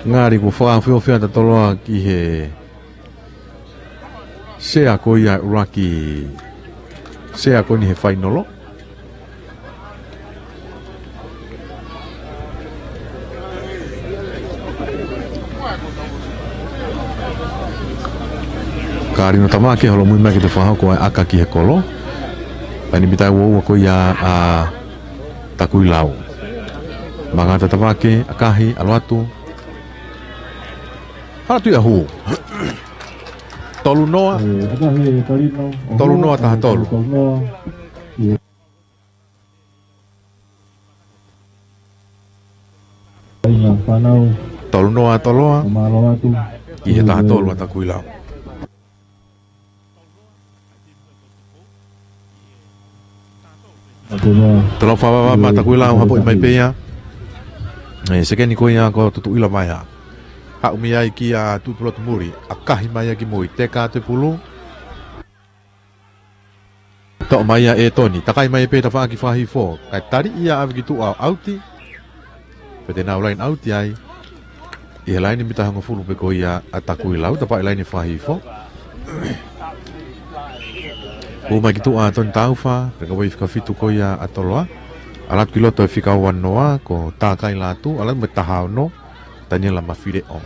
Ngali kuo fakaofiofi atu ʻa Toloa ki he sea ko ia ʻuluaki, sea ko eni he fainolo. Kalino Tavake holomui mai ke toe fakahoko ʻa e ʻaka ki he kolo. Laini mita ua ua ko ia ʻa Takuilau. Mangata Tavake, ʻakahi, ʻalu atu. Hala tui a hū. Tolu noa. Ē, ʻakahi Kalino. Tolu noa taha tolu. Tolu noa. Tolu noa Toloa. Ki he taha tolu ʻa Takuilau. Toloa fāvavā maʻa Takuilau, hapoʻi mai pē ia. Ē, sekeni ko ia ko Tutuʻila Vaea. Haʻu mei ai kia Tuʻipulotu Muli. ʻAkahi mai ia ki mui, teka atu e pulu. Toʻo mai ia ʻe Toni, takai mai pē tafaʻaki fakahifo. Kae tali ia ʻave ki tuʻa ʻo ʻauti. Pea te nau laini ʻauti ai. ʻI he laini mita hongofulu pē ko ia ʻa Takuilau, tafaʻaki laini fakahifo. Hū mai ki tuʻa ʻa Toni Taufa, pea ko e fika fitu ko ia ʻa Toloa. ʻAlu atu ki loto e fika ua noa, ko Takai Latu, ʻalu atu mo e taha ono. Taniela Mafileʻo.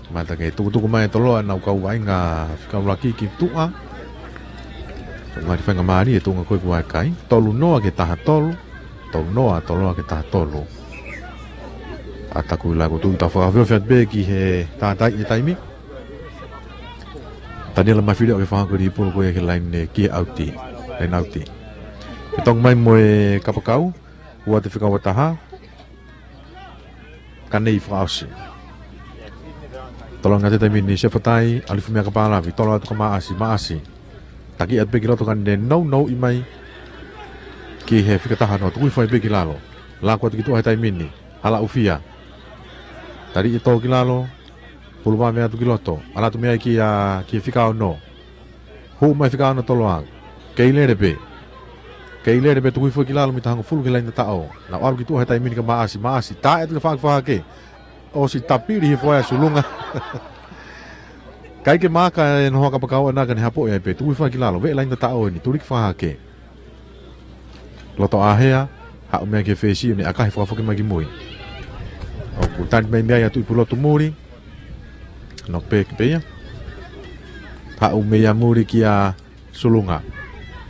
Mata ke tukutuku mai ʻe Toloa ʻenau kau vainga fika ʻuluaki ki tuʻa. Ngali faingamālie e tuʻunga ko ē kuo kai. Tolu noa ki he taha tolu. Tolu noa Toloa ki he taha tolu. ʻA Takuilau ko e tuʻu ʻi he tafaʻaki fakahifo pē ki he tātai e taimi. Taniela Mafileʻo ke fakahoko e lipolo ko ia ki he laini ki he ʻauti. Laini ʻauti. Fetongi mai mo e kapakau. Ua te fika ua taha. Ka nei fakaʻosi. Tolo ange atu he taimi ni Sefatai, ʻalu hifo mei ai Kapalavi, tolo atu kia Maʻasi, Maʻasi. Taki atu pē ki loto ka ne nounou ʻi mai. Ki he fika taha noa, tuku hifo ai pē ki lalo. Laku atu ki tuʻa he taimi ni, Hala ʻUfia. Tali e tō ki lalo, pulu vave atu ki loto, ʻalu atu mei ai kia, ki he fika ono. Hū mai fika ono Toloa. Kei lele pē. Kei lele pē tuku hifo ki lalo mita hongofulu ki he laini tataʻo. Nau ʻalu ki tuʻa he taimi ni kia Maʻasi. Maʻasi. Taʻe atu ki he faʻaki fakahake. ʻOsi tapili hifo ʻa Sulunga. ʻIkai ke maka e noho ʻa kapakau ʻana ka ne hapoʻi ai pē. Tuku hifo ki lalo. Veʻe laini tataʻo eni. Tuliki fakahake. Lotoʻāhea. Haʻu mei ai ki he fesi ʻo ne ʻakahi fakafoki mai ki mui. ʻOku tani mai mei ai ʻa Tuʻipulotu Muli. Knock back pē ia. Haʻu mei ai Muli kia Sulunga.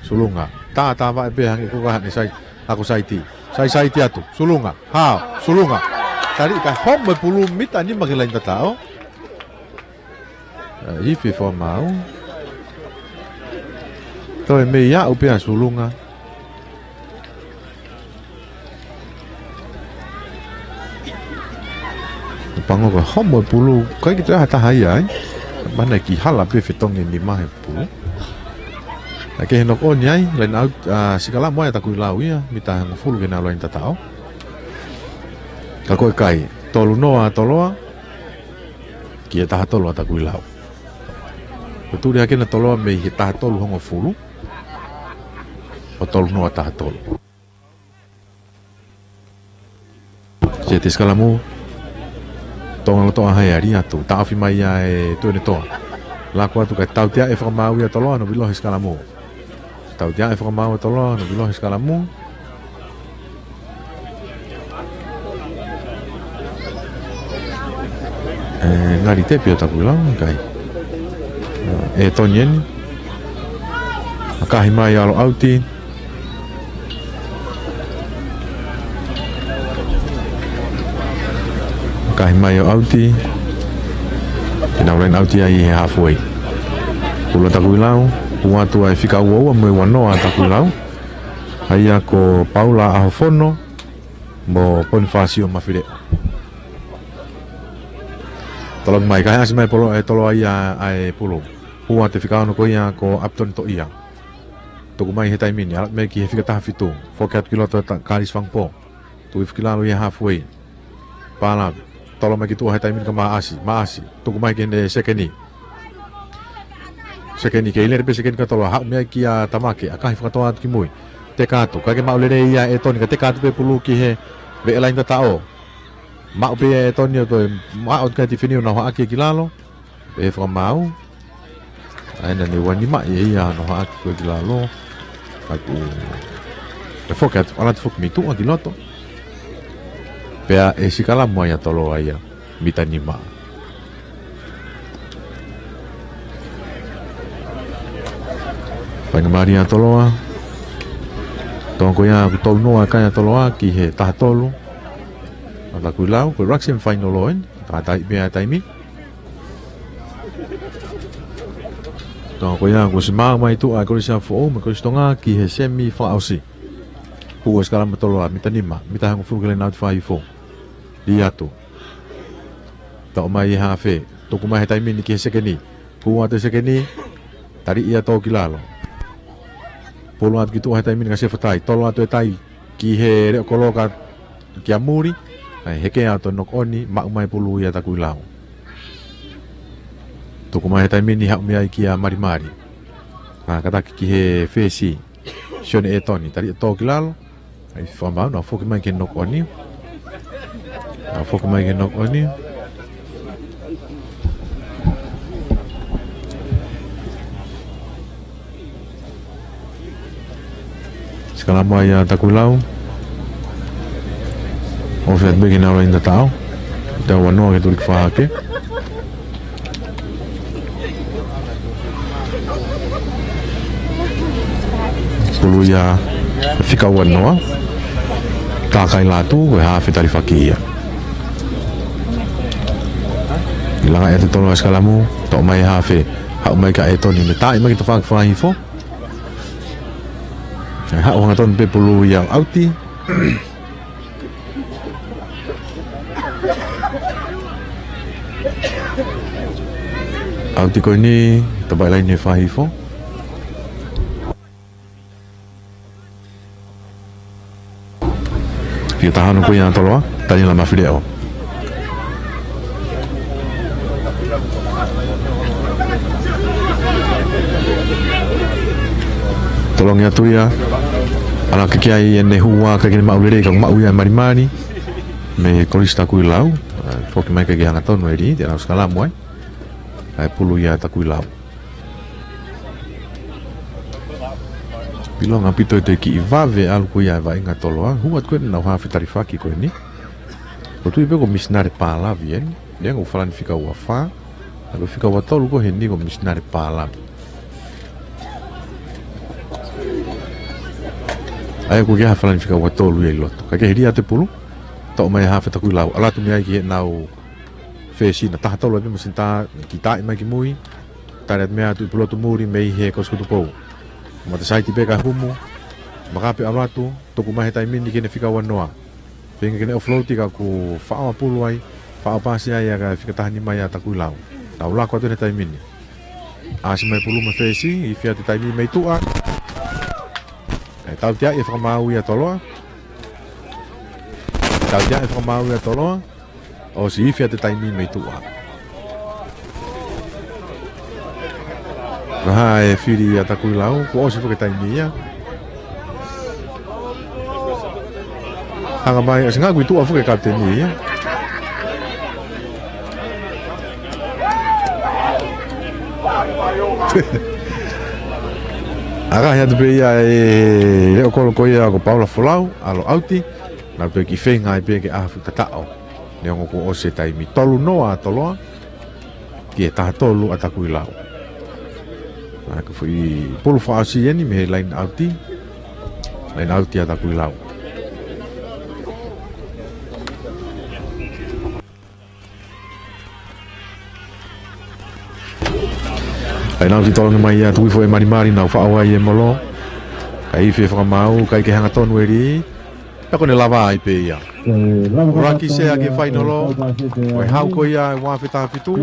Sulunga. Tā, tā vaʻe pē hangē ko e kaha ne sai, ako saiti. Sai, saiti atu. Sulunga. Hao. Sulunga. Tali kae homo e pulu mita nima ki he laini tataʻo. ʻA, ifi fo mau. Toe mei aʻu pē ʻa Sulunga. Pango ka homo e pulu, ʻikai ke toe ʻi ai ha taha ia ai. Mana ki hala pē fetongi ni mahe pulu. ʻA ke he knock on ai, laini ʻauti, ʻa, Sikalama ʻa Takuilau ia, mita hongofulu ki heʻenau laini tataʻo. Ka ko e kai, tolu noa Toloa. ki he taha tolu ʻa Takuilau. Ko e tuli hake ʻena Toloa mei he taha tolu hongofulu, ʻo tolu noa taha tolu. Seti sikalamu. Tonga loto ʻa hai ʻa Liatu. Taʻofi mai ia ʻe Tuʻiʻonetoa. Lako atu kae tautea ʻe fakamaau ia Toloa, no vilo he sikalamu. Tautea ʻe fakamaau ʻa Toloa, no vilo he sikalamu. ʻE, ngali tepi ʻa Takuilau, kai. ʻE Toni eni. ʻAkahi mai ʻa Loʻauti. ʻAkahi mai ʻa Loʻauti. Kina ulain ʻauti ai he halfway. Pulu ʻa Takuilau, hū atu ai fika ua ua mo e ua noa ʻa Takuilau. ʻA ia ko Paula ʻAhofono mo Ponifasio Mafileʻo. Tolongi mai, kae ʻasi mai polo ʻe Toloa ia ʻa e pulu. Hū atu e fika ono ko ia ko ʻApitoni Toʻia. Tuku mai he taimi ni, ʻalu mai ki he fika taha fitu. Foki atu ki loto ʻa Kalisi Fangpo. Tuʻu hifo ki lalo ia halfway. Pālavi. Tolo mai ki tuʻa he taimi ni kia Maʻasi. Maʻasi. Tuku mai ki heʻene sekeni. Sekeni kei lele pē sekeni kia Toloa. Haʻu mei ai kia Tamake. ʻAkahi fakatoa atu ki mui. Teka atu. Kae ke maʻu lelei ia ʻe Toni. Kae teka atu pē pulu ki he veʻe laini tataʻo. Maʻu pē ia ʻe Toni ʻo toe maʻu atu kia Tifeni ʻo nau haʻaki ki lalo. Pehē fakamaau. ʻA ia naʻa ne ua nima ia ʻo nau haʻaki ko ē ki lalo. Kae tuʻu. ʻE foki atu, ʻalu atu foki mei tuʻa ki loto. Pea ʻe sikalamu ai ʻa Toloa ia. Mita nima. Faingamālie ʻa Toloa. Tonga ko ia ʻoku tolu noa kai ʻa Toloa ki he taha tolu ʻa Takuilau, ko e ruck semifinal ʻeni, taha tahi pē ʻa e taimi. Tonga ko ia kuo ʻosi maau mai tuʻa ʻa e Kolisi ʻAhofoʻou mo e Kolisi Tonga ki he semi fakaʻosi. Hū ʻo sikalamu ʻa Toloa, mita nima, mita hongofulu ki he laini ʻauti fakahihifo. Liatu. Toʻo mai ʻe Hafe, tuku mai he taimi ni ki he sekeni. Hū atu e sekeni, tali ia tō ki lalo. Pulu atu ki tuʻa he taimi ni kia Sefatai, tolo atu e tai ki he leʻo koloka kia muli, ʻa e heke atu ʻo knock on, maʻu mai pulu ia Takuilau. Tuku mai he taimi ni haʻu mei ai kia Malimali. Ā, kātaki ki he fesi. Sione ʻe Toni, tali ʻe tō ki lalo. ʻAi fakamaau, nau foki mai ki he knock on. Nau foki mai ki he knock on. Sikalamu ai ʻa Takuilau. Ofi atu pē ki he nau laini tataʻo. Te ua noa ke tuli ki fā hake. Pulu ia fika ua noa. Takai latu, ko e Hafe talifaki ia. ʻI langa ʻe Toloa sikalamu, toʻo mai ʻe Hafe, haʻu mai kia ʻe Toni, ne taaʻi mai ki he tafaʻaki fakahihifo. ʻE haʻu hangatonu pē pulu ia ʻauti. ʻAuti ko eni, tapaʻi laini fakahihifo. Fika taha ono ko ia ʻa Toloa, tali ʻe Mafileʻo. Tolongi atu ia, ʻalu hake ki ai ʻene hua kae ʻikai ke ne maʻu lelei ka maʻu ia ʻe Malimali. Mei Kolisi Takuilau, ā, foki mai kae ʻikai ke hangatonu e lī, te nau sikalamu ai. ʻA e pulu ia Takuilau. Pīlonga ʻaupito e toe kiʻi vave ʻalu ko ia e vaʻinga Toloa. Hū atu ko ē ʻenau Hafe talifaki ko eni. ʻOku ou tui pē ko Misinale Pālavi eni. Ia ko Falani fika ua fā. ʻA ko e fika ua tolu ko eni ko Misinale Pālavi. ʻA ia ko e kiʻi Falani fika ua tolu ia ʻi loto. Kae kehe, lī atu e pulu. Toʻo mai ʻe Hafe Takuilau. ʻAlu atu mei ai ki heʻenau fesi, na taha tolu atu mo Sinita, kiʻi taaʻi mai ki mui. Tali atu mei ai ʻa Tuʻipulotu Muli mei he Kolisi Kutupou. Mata saiti pē kae humu. Makape ʻalu atu, tuku mai he taimi ni ki heʻene fika ua noa. Feinga ke ne offload ka kuo faʻao pulu ai, faʻao pasi ai ʻa e fika taha nima ia ʻa Takuilau. Nau lako atu he taimi ni. ʻAsi mai pulu mei fesi, ifi atu e taimi mei tuʻa. ʻE tautea e fakamaau ia Toloa. Tautea e fakamaau ia Toloa. ʻOsi ifi atu e taimi mei tuʻa. Taha e fili ʻa Takuilau, kuo ʻosi foki e taimi ia. Hanga mai, ʻosi ngāue ʻi tuʻa foki e kapiteni ia. ʻAkahi atu pē ia e leʻo kolo ko ia ko Paula Folau, ʻalu ʻauti, naʻe toe kiʻi feinga ai pē ke ʻafu tataʻo. Neongo kuo ʻosi e taimi, tolu noa ʻa Toloa, ki he taha tolu ʻa Takuilau. ʻA ia ko e foʻi pulu fakaʻosi eni mei he laine ʻauti. Laine ʻauti ʻa Takuilau. Laine ʻauti tolongi mai ia, tuku hifo e malimali, nau faʻo ai e molo. Kae ifi e fakamaau, ʻikai ke hangatonu e lī. Pea ko ʻene lava ai pē ia. ʻUluaki sea ki he fainolo, ko e hau ko ia ʻa e ua afe taha fitu.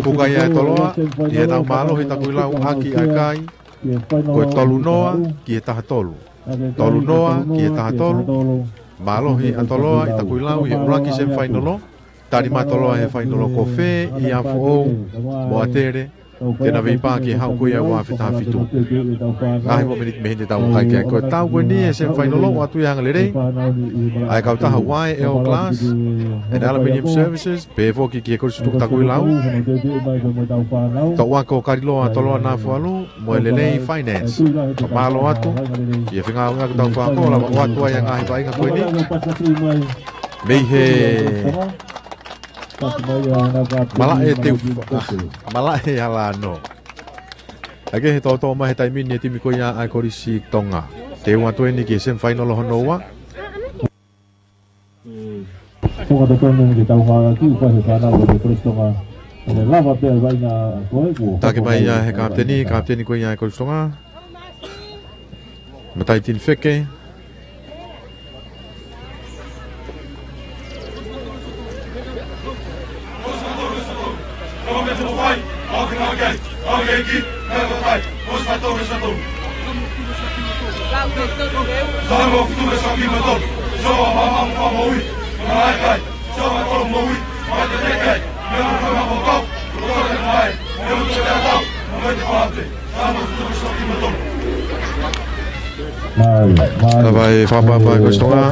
Puka ia ʻe Toloa, ʻi heʻenau mālohi Takuilau ʻaki ʻa e kai. Ko e tolu noa ki he taha tolu. Tolu noa ki he taha tolu. Mālohi ʻa Toloa ʻi Takuilau ʻi he ʻuluaki semifainolo. Tali mai ʻa Toloa he fainolo, ko fē ʻi ʻApifoʻou mo ʻAtele te na veipā ki he hau ko ia ʻa e ua afe taha fitu. Ngaahi momeniti mei heni te tau vakai ki ai. Ko e tau ko eni e semifainolo, ʻoatu ia ʻo hanga lelei ʻa e kautaha Wai L Glass and Aluminium Services, pehē foki ki he Kolisi Tutuku Takuilau. Toʻu ako Kaliloa Toloa Nafoalu mo e Lelei Finance. Fakamālō atu ʻi he fengāueʻaki ʻoku tau fai, ko e lava ʻoatu ai ʻa e ngaahi vaʻinga ko eni mei he malaʻe teu, ah, malaʻe ʻa Lano. ʻA ia ko e tōtō mai he taimi ni e timi ko ia ʻa e Kolisi Tonga. Teu atu eni ki he semifainolo hono ua. Ko e totonu ke tau ngāueʻaki, ʻoku fai he fānau ko e Kolisi Tonga. ʻE lava pē ʻa e vaʻinga ko ē kuo. Taki mai ia he kapiteni, kapiteni ko ia ʻa e Kolisi Tonga. Matai Tini Feke. Lava e fakaʻapaʻapa ʻa e Kolisi Tonga.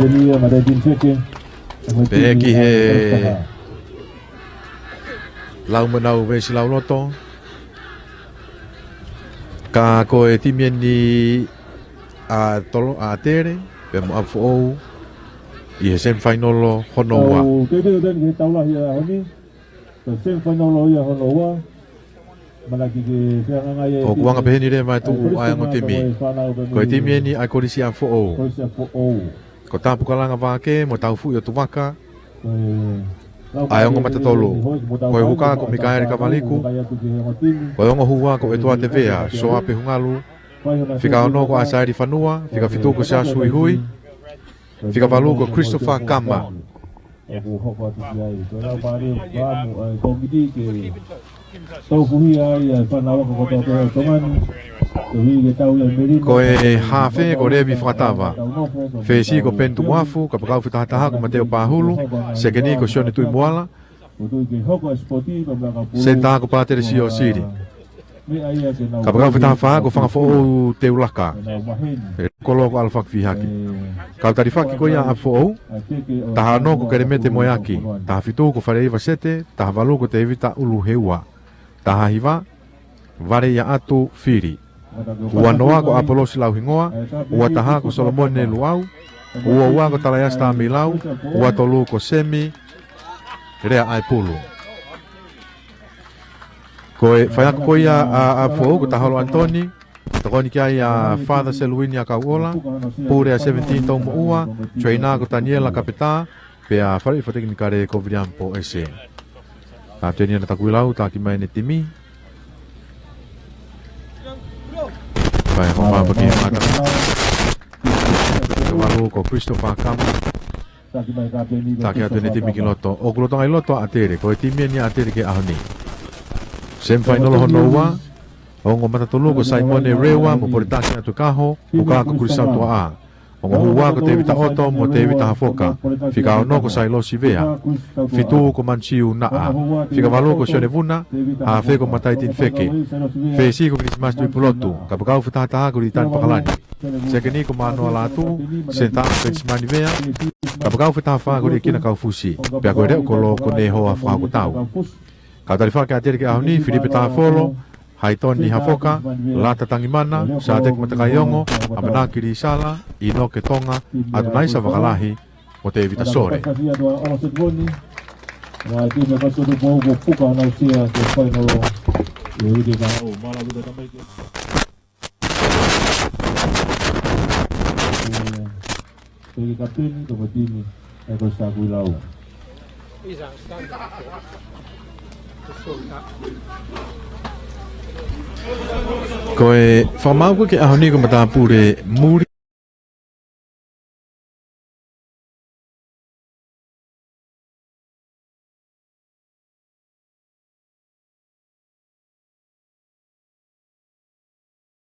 Pea ki he lau mo ʻenau veesi lauloto. Ka ko e timi eni ʻa Tolo, ʻa ʻAtele, pea mo ʻApifoʻou, ʻi he semifainolo hono ua. Tau teuteu atu eni ki he tau lahi ʻo e ʻaho ni. Ko e semifainolo ia hono ua. ʻOku anga pehē ni leva e tuʻu ʻa e ongo timi. Ko e timi eni ʻa e Kolisi ʻApifoʻou. Ko Tapukalanga Vake mo Taufuʻi ʻOtuvaka ʻa e ongo matatolu. Ko e huka ko Mikaele Kavaliku. Ko e ongo hua ko ʻEtuate Vea, Soa Pehungalu. Fika ono ko ʻAsaeli Fanua, fika fitu ko Siaosi Huihui. Fika valu ko Christopher Kama. ʻOku hoko atu ki ai. Ko e lau mālie ʻa e kōmiti ke taufuhia ai ʻa e fānau ako kotoa pē ʻo Tonga ni. Koeʻuhi ke tau ia melino. Ko e hafe ko Levi Fakatava. Fesi ko Peni Tumuafu, kapakau fakatahataha ko Mateo Pahulu, sekeni ko Sione Tuimuala, senitā ko Pātele Siosili. Kapakau fakatahafā ko Fangafoʻou Teulaka. Kolo ko ʻAlafaki Fihaki. Kau talifaki ko ia ʻa ʻApifoʻou. Taha ono ko Kelemete Moeaki. Taha fitu ko Faleiva Sete. Taha valu ko Tevita ʻUluheua. Taha hiva, Valeiaʻatu Fili. Ua noa ko ʻApolosi Lauhingoa. Ua taha ko Solomone Luau. Ua ua ko Talaiasi Tameilau. Ua tolu ko Semi Leaʻaepulu. Ko e faiako ko ia ʻa ʻApifoʻou ko Taholo Anitoni. Tokoni ki ai ʻa Father Selwini ʻAkauʻola, pule ʻa Seventeen Toumoʻua, trainer ko Taniela Kapetā, pea faleʻi fakatekinikale ko Viliami Poʻese. Kapiteni ʻa Takuilau, taki mai ʻene timi. Fai ko papa ki he mata. Ko valu ko Christopher Kama. Taki atu ʻene timi ki loto. ʻOku lolotonga ʻi loto ʻa ʻAtele, ko e timi eni ʻa ʻAtele ki he ʻaho ni. Semifainolo hono ua, ongo matatolu ko Saimone Rewa mo Poletaki Atukaho, huka ko Kulisau Tuaʻā. Ongo hū ua ko Tēvita ʻOto mo Tēvita Hafoka. Fika ono ko Sailosi Vea. Fitu ko Mansiu Naʻa. Fika valu ko Sione Vuna. Hafe ko Mataitini Feke. Fesi ko Kilisimasi Tuʻipulotu. Kapakau fetahataha ko Litani Pakalani. Sekeni ko Manoa Lātū. Senitā ko Penisimani Vea. Kapakau fetahafā ko Liekina Kaufusi. Pea ko e leʻo kolo ko Nehoa Fakahokotau. Kau tali fakaaʻu ki he ʻatele ki he ʻaho ni: Filipe Tāfolo, Haitoni Hafoka, Lata Tangimana, Sāteki Matakaiongo, ʻAmanaki Lisala, ʻInoke Tonga, ʻAtunaisa Vakalahi, mo Tēvita Sole. Peki kapeni, tomatini, e ko Sakuilau. Ko e fakamaau ko ē ki he ʻaho ni ko e matāpule muli.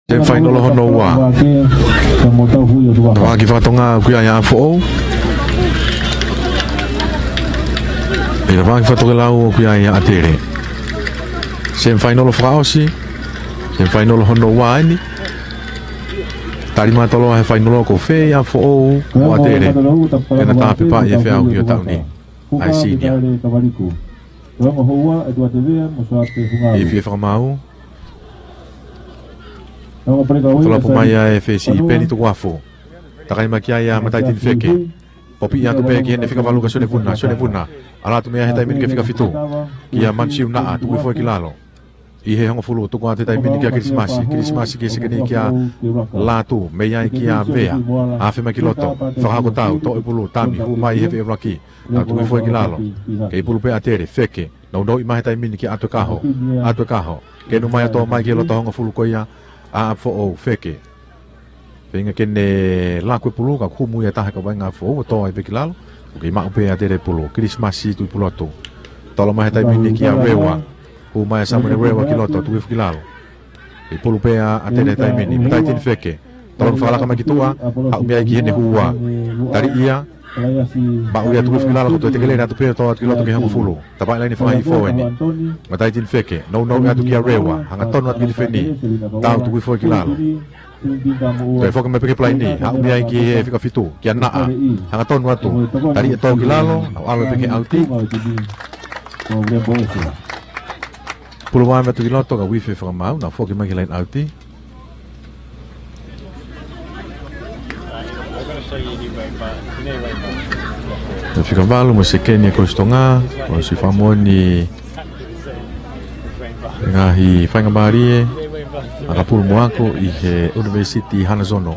Semifainolo hono ua. Tafaʻaki faka-Tonga ʻoku ʻi ai ʻa ʻApifoʻou. ʻI he tafaʻaki faka-Tokelau ʻoku ʻi ai ʻa ʻAtele. Semifainolo fakaʻosi. Semifainolo hono ua eni. Tali mātoloa he fainolo ko fē ʻa ʻApifoʻou mo ʻAtele ke na tāpepaʻi e feʻauhi ʻo e taʻu ni, ʻa e senior. ʻI he fie fakamaau. Tolopu mai ʻa e fesi, Peni Tukuafu. Takai mai ki ai ʻa Mataitini Feke. Popiʻi atu pē ki heʻene fika valu ko Sione Vuna. Sione Vuna. ʻAlu atu mei ai he taimi ni ki he fika fitu, kia Mansiu Naʻa, tuku hifo ki lalo. ʻI he hongofulu, tuku atu he taimi ni kia Kilisimasi. Kilisimasi ki he sekeni kia Lātū, mei ai kia Vea. Afe mai ki loto, Fakahokotau, toʻo e pulu, tami, hū mai he veʻe ʻuluaki. Naʻa tuku hifo ki lalo. Kei pulu pē ʻa ʻAtele, Feke. Nounou mai he taimi ni kia ʻAtuekaho. ʻAtuekaho. Kenu mai ʻo tō mai ki loto hongofulu ko ia ʻa ʻApifoʻou, Feke. Feinga ke ne laku e pulu, ka kumu ia taha ka vaʻinga ʻApifoʻou, ʻo tō ai pē ki lalo. ʻOku kei maʻu pē ʻa ʻAtele e pulu. Kilisimasi Tuʻipulotu. Tolo mai he taimi ni kia Rewa. Hū mai ʻa Samuele Rewa ki loto, tuku hifo ki lalo. Kei pulu pē ʻa ʻAtele he taimi ni. Mataitini Feke. Tolo fakalaka mai ki tuʻa, haʻu mei ai ki heʻene hū ua. Tali ia, maʻu ia, tuku hifo ki lalo, ko e toe tekelele atu pē ʻo tō atu ki loto ki he hongofulu. Tapaʻi laine fakahihifo eni. Mataitini Feke, nounou atu kia Rewa, hangatonu atu ki he tifeni, tau, tuku hifo ki lalo. Toe foki mai pē ki he palaini, haʻu mei ai ki he fika fitu, kia Naʻa, hangatonu atu, tali e tō ki lalo, nau ʻalu pē ki he ʻauti. Pulu mai atu ki loto, ka uifi e fakamaau, nau foki mai ki he laine ʻauti. Fika valu mo e sekeni ʻa e Kolisi Tonga, ʻosi fakamoʻoni e ngaahi faingamālie ʻa Kapulu mo Ako ʻi he ʻUnivēsiti Hanazono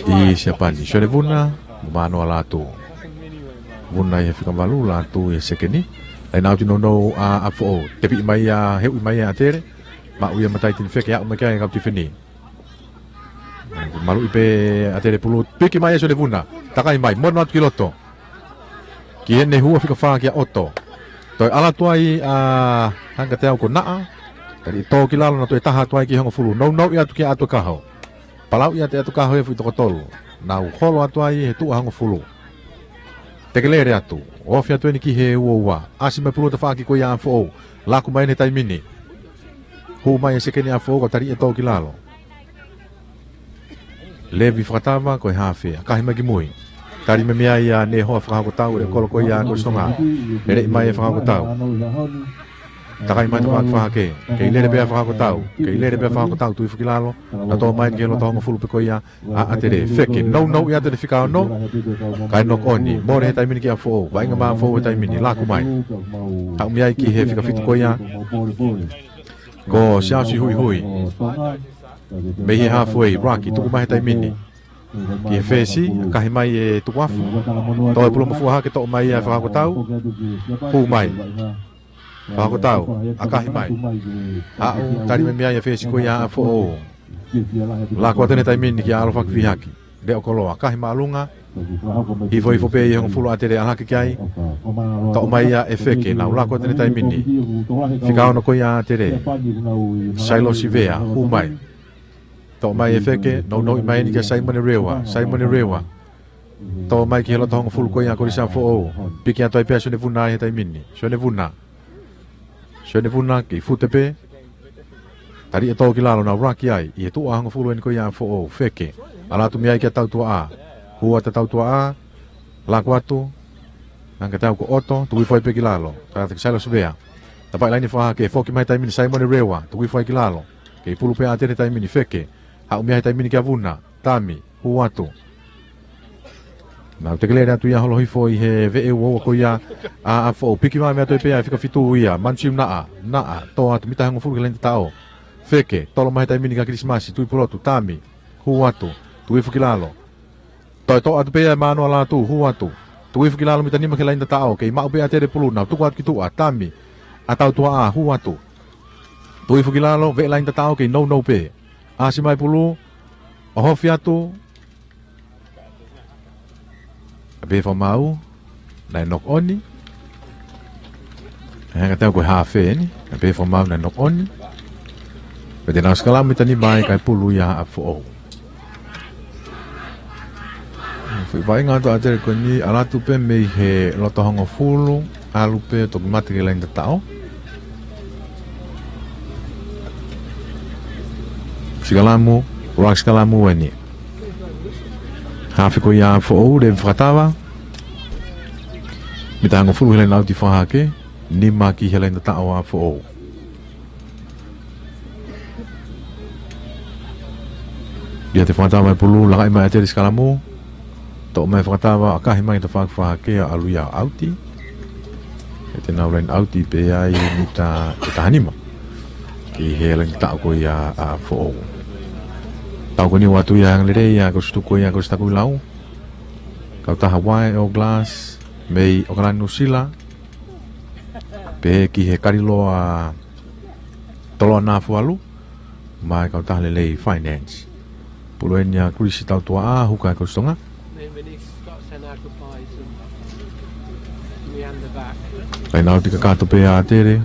ʻi Siapani. Sione Vuna mo Manoa Lātū. Vuna ʻi he fika valu, Lātū ʻi he sekeni. Laine ʻauti nounou ʻa ʻApifoʻou. Tepiʻi mai ia, heuʻi mai ia ʻe ʻAtele. Maʻu ia Mataitini Feke, aʻu mai ki ai e kau tifeni. Maluʻi pē ʻa ʻAtele e pulu. Piki mai ʻe Sione Vuna. Takai mai, mono atu ki loto. Ki heʻene hū ʻo fika fā kia ʻOto. Toe ʻalu atu ai ʻa Hangikateau ko Naʻa. Tali e tō ki lalo, nau toe taha atu ai ki he hongofulu. Nounou atu kia ʻAtuekaho. Palauʻi ʻe ʻAtuekaho e fuʻu toko tolu. Nau holo atu ai he tuʻa hongofulu. Tekelele atu. Ofi atu eni ki he ua ua. ʻAsi mai e pulu tafaʻaki ko ia ʻa ʻApifoʻou. Laku mai eni he taimi ni. Hū mai e sekeni ʻa ʻApifoʻou, ka tali e tō ki lalo. Levi Fakatava, ko e hafe, ʻakahi mai ki mui. Tali mai mei ai ʻa Nehoa Fakahokotau, e kolo ko ia ʻa Kolisi Tonga. Lele mai ʻa Fakahokotau. Takai mai tafaʻaki fakahake. Kei lele pē ʻa Fakahokotau. Kei lele pē ʻa Fakahokotau, tuku hifo ki lalo. Nau tō mai ki he loto hongofulu pē ko ia ʻa ʻAtele. Feke, nounou atu ʻene fika ono. Kae knock on. Mole he taimi ni kia ʻApifoʻou. Vaʻinga mai ʻa ʻApifoʻou he taimi ni. Laku mai. Haʻu mei ai ki he fika fitu ko ia ko Siaosi Huihui. Mei he halfway, Rocky, tuku mai he taimi ni. Ki he fesi, ʻakahi mai ʻe Tukuafu. Tō e pulu mafua hake, toʻo mai ʻa Fakahokotau. Hū mai. Fakahokotau, ʻakahi mai. Haʻu, tali mai mei ai e fesi ko ia ʻa ʻApifoʻou. Laku atu eni he taimi ni kia ʻAlofaki Fihaki. Leʻo kolo, ʻakahi māʻolunga. Hifo hifo pē ʻi he hongofulu ʻa ʻAtele, ʻalu hake ki ai. Toʻo mai ia ʻe Feke, nau laku atu eni he taimi ni. Fika ono ko ia ʻa ʻAtele. Sailosi Vea, hū mai. Toʻo mai ʻe Feke, nounou mai eni kia Saimone Rewa. Saimone Rewa. Toʻo mai ki he loto hongofulu ko ia ʻa Kolisi ʻApifoʻou. Piki atu ai pē ʻa Sione Vuna ʻi he taimi ni. Sione Vuna. Sione Vuna kei fute pē. Tali ʻe tō ki lalo, nau ʻuluaki ai ʻi he tuʻa hongofulu eni ko ia ʻa ʻApifoʻou. Feke. ʻAlu atu mei ai kia Tautuaʻa. Hū atu ʻa Tautuaʻa. Laku atu. Nanga tau ko ʻOto, tuku hifo ai pē ki lalo. Tangata kia Sailosi Vea. Tapaʻi laine fakahake, foki mai he taimi ni Saimone Rewa, tuku hifo ai ki lalo. Kei pulu pē ʻa ʻAtele he taimi ni. Feke. Haʻu mei ai he taimi ni kia Vuna. Tami, hū atu. Nau tekelele atu ia holo hifo ʻi he veʻe uaua ko ia ʻa ʻApifoʻou. Piki vave atu pē ʻa e fika fitu ia, Mansiu Naʻa, Naʻa, tō atu mita hongofulu ki he laine tataʻo. Feke, tolo mai he taimi ni kia Kilisimasi Tuʻipulotu. Tami, hū atu, tuku hifo ki lalo. Toe toʻo atu pē ia ʻe Manoa Lātū, hū atu. Tuku hifo ki lalo mita nima ki he laine tataʻo, kei maʻu pē ʻa ʻAtele pulu, nau tuku atu ki tuʻa, Tami, ʻa Tautuaʻa, hū atu. Tuku hifo ki lalo, veʻe laine tataʻo, kei nounou pē. ʻAsi mai pulu, ʻohofi atu. ʻA pē fakamaau, naʻe knock on. He ka tau ko e hafe eni, ʻa pē fakamaau naʻe knock on. Pea te nau sikalamu mita nima ai kae pulu ia ʻa ʻApifoʻou. Foʻi vaʻinga atu ʻa ʻAtele ko eni, ʻalu atu pē mei he loto hongofulu, ʻalu pē toki mate ki he laine tataʻo. Sikalamu, ʻuluaki sikalamu eni. Hafe ko ia ʻa ʻApifoʻou, lēvea fakatava. Mita hongofulu he laine ʻauti fakahake, nima ki he laine tataʻo ʻa ʻApifoʻou. ʻIa te fakatava e pulu, lakaʻi mai ʻa ʻAtele sikalamu. Toʻo mai fakatava, ʻakahi mai tafaʻaki fakahake, ʻalu ia ʻauti. ʻE te nau laine ʻauti pē ai mita ʻe taha nima. Ki he laine tataʻo ko ia ʻa ʻApifoʻou. Tau ko eni ʻoatu ia ʻa e angalelei ʻa e Kolisi Tuku ko ia ʻa Kolisi Takuilau. Kautaha Hawaii Hourglass, mei ʻAokalani Nuʻusila. Pehē ki he Kaliloa Toloa Nafualu, mo e kautaha lelei Finance. Pulu eni ʻa Kolisi Tautuaʻa, huka ʻa Kolisi Tonga. Me and Bernice got sent our goodbyes and meander back. Laine ʻauti kakato pē ʻa ʻAtele.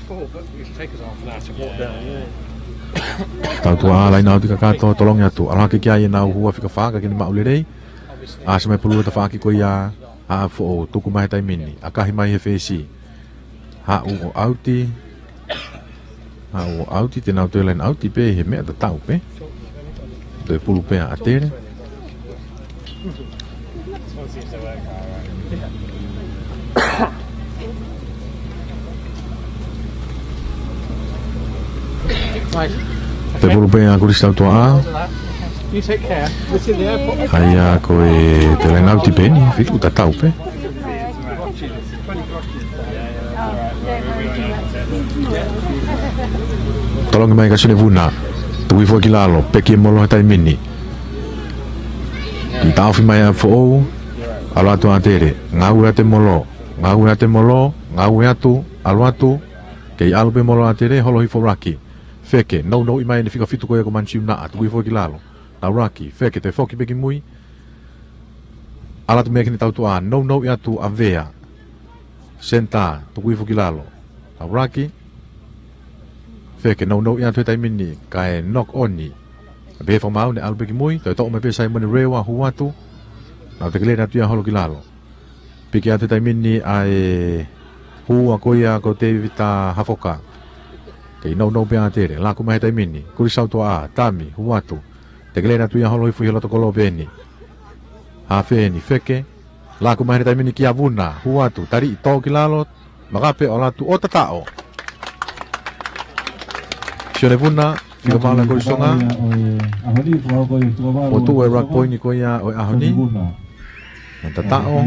Oh, but you take us off now to walk down, yeah. Tautuaʻa, laine ʻauti kakato, tolongi atu. ʻAlu hake ki ai ʻenau hua fika fā ka ke ne maʻu lelei. ʻAsi mai pulu he tafaʻaki ko ia ʻa ʻApifoʻou, tuku mai he taimi ni. ʻAkahi mai he fesi. Haʻu ʻo ʻauti. Haʻu ʻo ʻauti, te nau toe laine ʻauti pē he meʻa tatau pē. Toe pulu pē ʻa ʻAtele. Toe pulu pē ʻa Kolisi Tautuaʻa. You take care. We'll see you at the airport. ʻA ia ko e toe laine ʻauti pē eni, fitu tatau pē. Tolongi mai kia Sione Vuna. Tuku hifo ki lalo, peki e molo he taimi ni. Kei taʻofi mai ʻa ʻApifoʻou. ʻAlu atu ʻa ʻAtele. Ngāue atu e molo. Ngāue atu e molo. Ngāue atu. ʻAlu atu. Kei ʻalu pē molo ʻa ʻAtele, holo hifo ʻuluaki. Feke, nounou mai eni fika fitu ko ia ko Mansiu Naʻa, tuku hifo ki lalo. Nau ʻuluaki, Feke, toe foki pē ki mui. ʻAlu atu mei ai ki he Tautuaʻa, nounou atu ʻa Vea. Senitā, tuku hifo ki lalo. Nau ʻuluaki. Feke, nounou atu he taimi ni, kae knock on. Pehē fakamaau naʻe ʻalu pē ki mui, toe toʻo mai pē Saimone Rewa, hū atu. Nau tekelele atu ia holo ki lalo. Piki atu he taimi ni ʻa e hua ko ia ko Tēvita Hafoka. Kei nounou pē ʻa ʻAtele, laku mai he taimi ni, Kolisi Tautuaʻa, Tami, hū atu. Tekelele atu ia holo hifo he loto kolo pē eni. Hafe eni, Feke. Laku mai he taimi ni kia Vuna, hū atu, tali ʻi tō ki lalo, makape ʻo ʻalu atu ʻo tataʻo. Sione Vuna, fika vale ko Tonga. Fokotuʻu e ruck point ko ia ʻo e ʻaho ni. Naʻe tataʻo.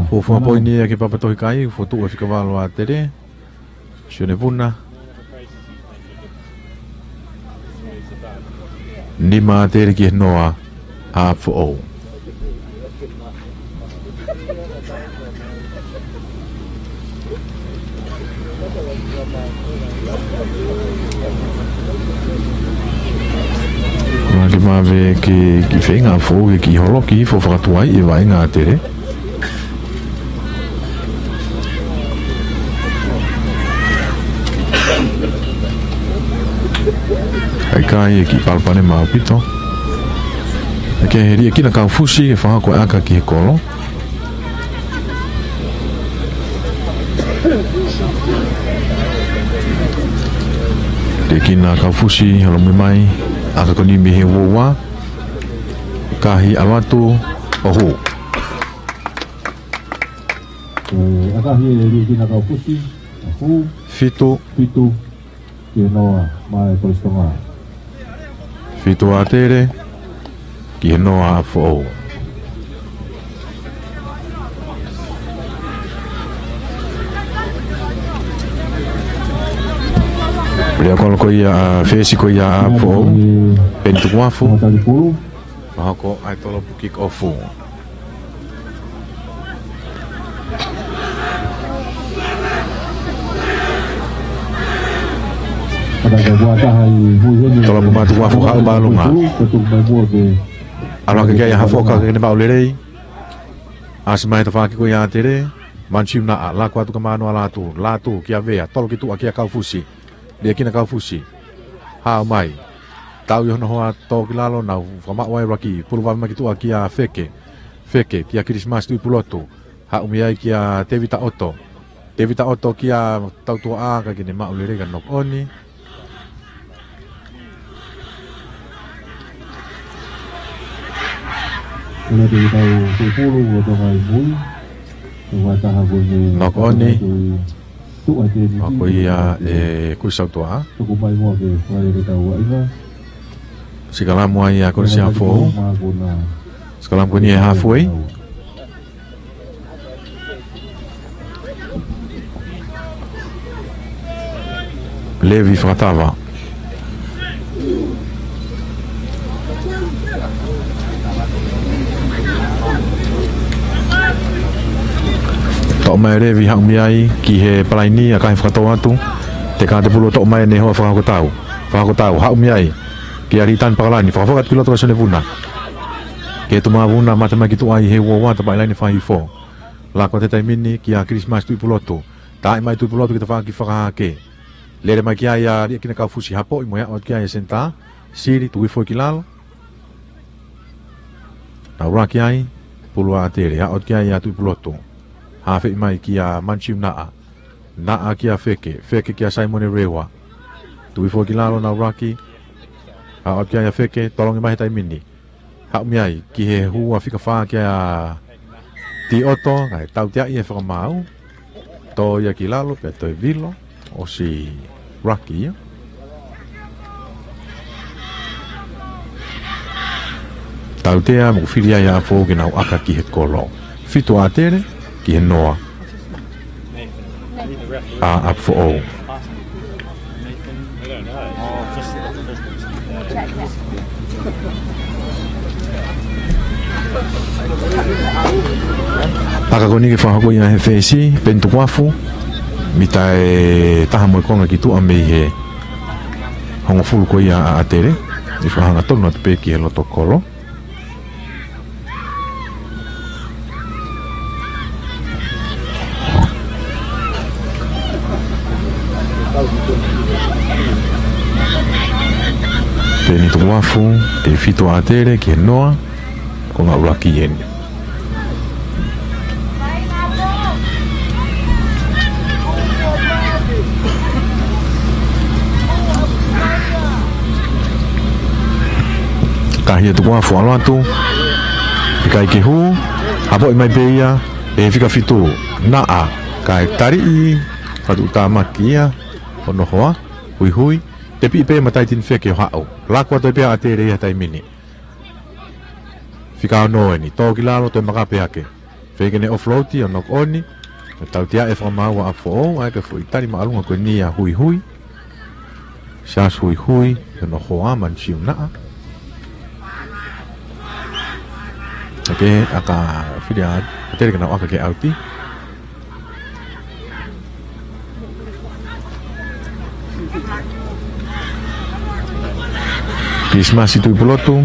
Fuofua point ia ki Papatohikai, fokotuʻu e fika vale ʻa ʻAtele. Sione Vuna. Nima ʻa ʻAtele ki he noa ʻa ʻApifoʻou. Maki mave ke, ke feinga ʻApifoʻou ke kiʻi holoki hifo fakatuai e vaʻinga ʻa ʻAtele. ʻIkai, ʻe kiʻi palopalema ʻaupito. ʻE ke he Liʻekina Kaufusi ke fakahoko e ʻaka ki he kolo. Liʻekina Kaufusi, holomui mai, ʻaka ko eni mei he uoua. Kahi ʻalu atu ʻo hū. ʻE, ʻakahi ʻe Liʻekina Kaufusi, ʻo hū. Fitu. Fitu. Ki he noa, mai Kolisi Tonga. Fitu ʻa ʻAtele, ki he noa ʻa ʻApifoʻou. Lea kolo ko ia ʻa e fesi ko ia ʻa ʻApifoʻou. Peni Tukuafu. Fakahoko ʻa e tolopu kick off. Tolopu mā Tukuafu, haʻu māʻolunga. ʻAlu hake ki ai ʻa Hafoka ke ne maʻu lelei. ʻAsi mai tafaʻaki ko ia ʻa ʻAtele. Manisiu Naʻa, lako atu ka mānoa lātū, lātū kia Vea, tolo ki tuʻa kia Kaufusi. Liʻekina Kaufusi. Haʻu mai. Tau ʻi hono hoa, tō ki lalo, nau fakamaʻu ai ʻa Luaki, pulu vave mai ki tuʻa kia Feke. Feke, kia Kilisimasi Tuʻipulotu. Haʻu mei ai kia Tevita ʻOto. Tevita ʻOto kia Tautuaʻa, ka ke ne maʻu lelei ka knock on. Kole Tevita ʻo Tuʻipulu, ʻo Tonga ʻi mui. Ua taha ko eni. Knock on. Tuʻa teni. Ko ia ʻe Kusi Tautuaʻa. Tuku mai mo ke fai ke tau ʻa ina. Sikalamu ai ʻa Kolisi Haʻafoʻou. Sikalamu ko eni ʻe halfway. Levi Fakatava. Toʻo mai Levi, haʻu mei ai ki he palaini, ʻakahi fakatō atu. Teka atu e pulu, toʻo mai ʻene hoa, fakahoko tau. Fakahoko tau, haʻu mei ai kia Litan Pakalani, fakafoki atu ki loto kia Sone Vuna. Ke tuma Vuna, mate mai ki tuʻa ʻi he uoua, tapaʻi laine fakahihifo. Lako atu he taimi ni kia Kilisimasi Tuʻipulotu. Taaʻi mai Tuʻipulotu ki tafaʻaki fakahake. Lele mai ki ai ʻa Liʻekina Kaufusi, hapoʻi mo e aʻu atu ki ai ʻa e senitā. Sili, tuku hifo ki lalo. Nau laki ai, pulu ʻa ʻAtele, aʻu atu ki ai ʻa Tuʻipulotu. Hafeʻi mai kia Manisiu Naʻa. Naʻa kia Feke, Feke kia Saimone Rewa. Tuku hifo ki lalo, nau laki. Aʻu atu ki ai ʻa Feke, tolongi mai he taimi ni. Haʻu mei ai ki he hua fika fā kia Tioto, kae tauteaʻi e fakamaau. Tō ia ki lalo, pea toe vilo, ʻosi laki ia. Tautea mo fili ai ʻa ʻApifoʻou ke nau ʻaka ki he kolo. Fitu ʻa ʻAtele, ki he noa ʻa ʻApifoʻou. ʻAka ko eni ke fakahoko ia he fesi, Peni Tukuafu, mita ʻe taha mo e konga ki tuʻa mei he hongofulu ko ia ʻa ʻAtele, ʻi he fakahanga tonu atu pē ki he loto kolo. Peni Tukuafu, ʻe fitu ʻa ʻAtele ki he noa, ko e ngāue laki eni. Kahi ʻa Tukuafu, ʻalu atu. ʻIkai ke hū, hapoʻi mai pē ia ʻe he fika fitu, Naʻa, kae taliʻi, fatu utamaki ia, hono hoa, huihui, tepiʻi pē mataʻi tini Feke ʻo haʻu. Lako atu pē ʻa ʻAtele ia he taimi ni. Fika ono eni, tō ki lalo, toe makape hake. Fai ke ne offload ʻo knock on, ʻo tautea e fakamaau ʻa ʻApifoʻou, ʻa ia ko e foʻi tali māʻolunga ko eni ʻa Huihui. Siasi Huihui, hono hoa Manisiu Naʻa. Hake, ʻaka fili ʻa ʻAtele ke nau ʻaka ki he ʻauti. Kilisimasi Tuʻipulotu.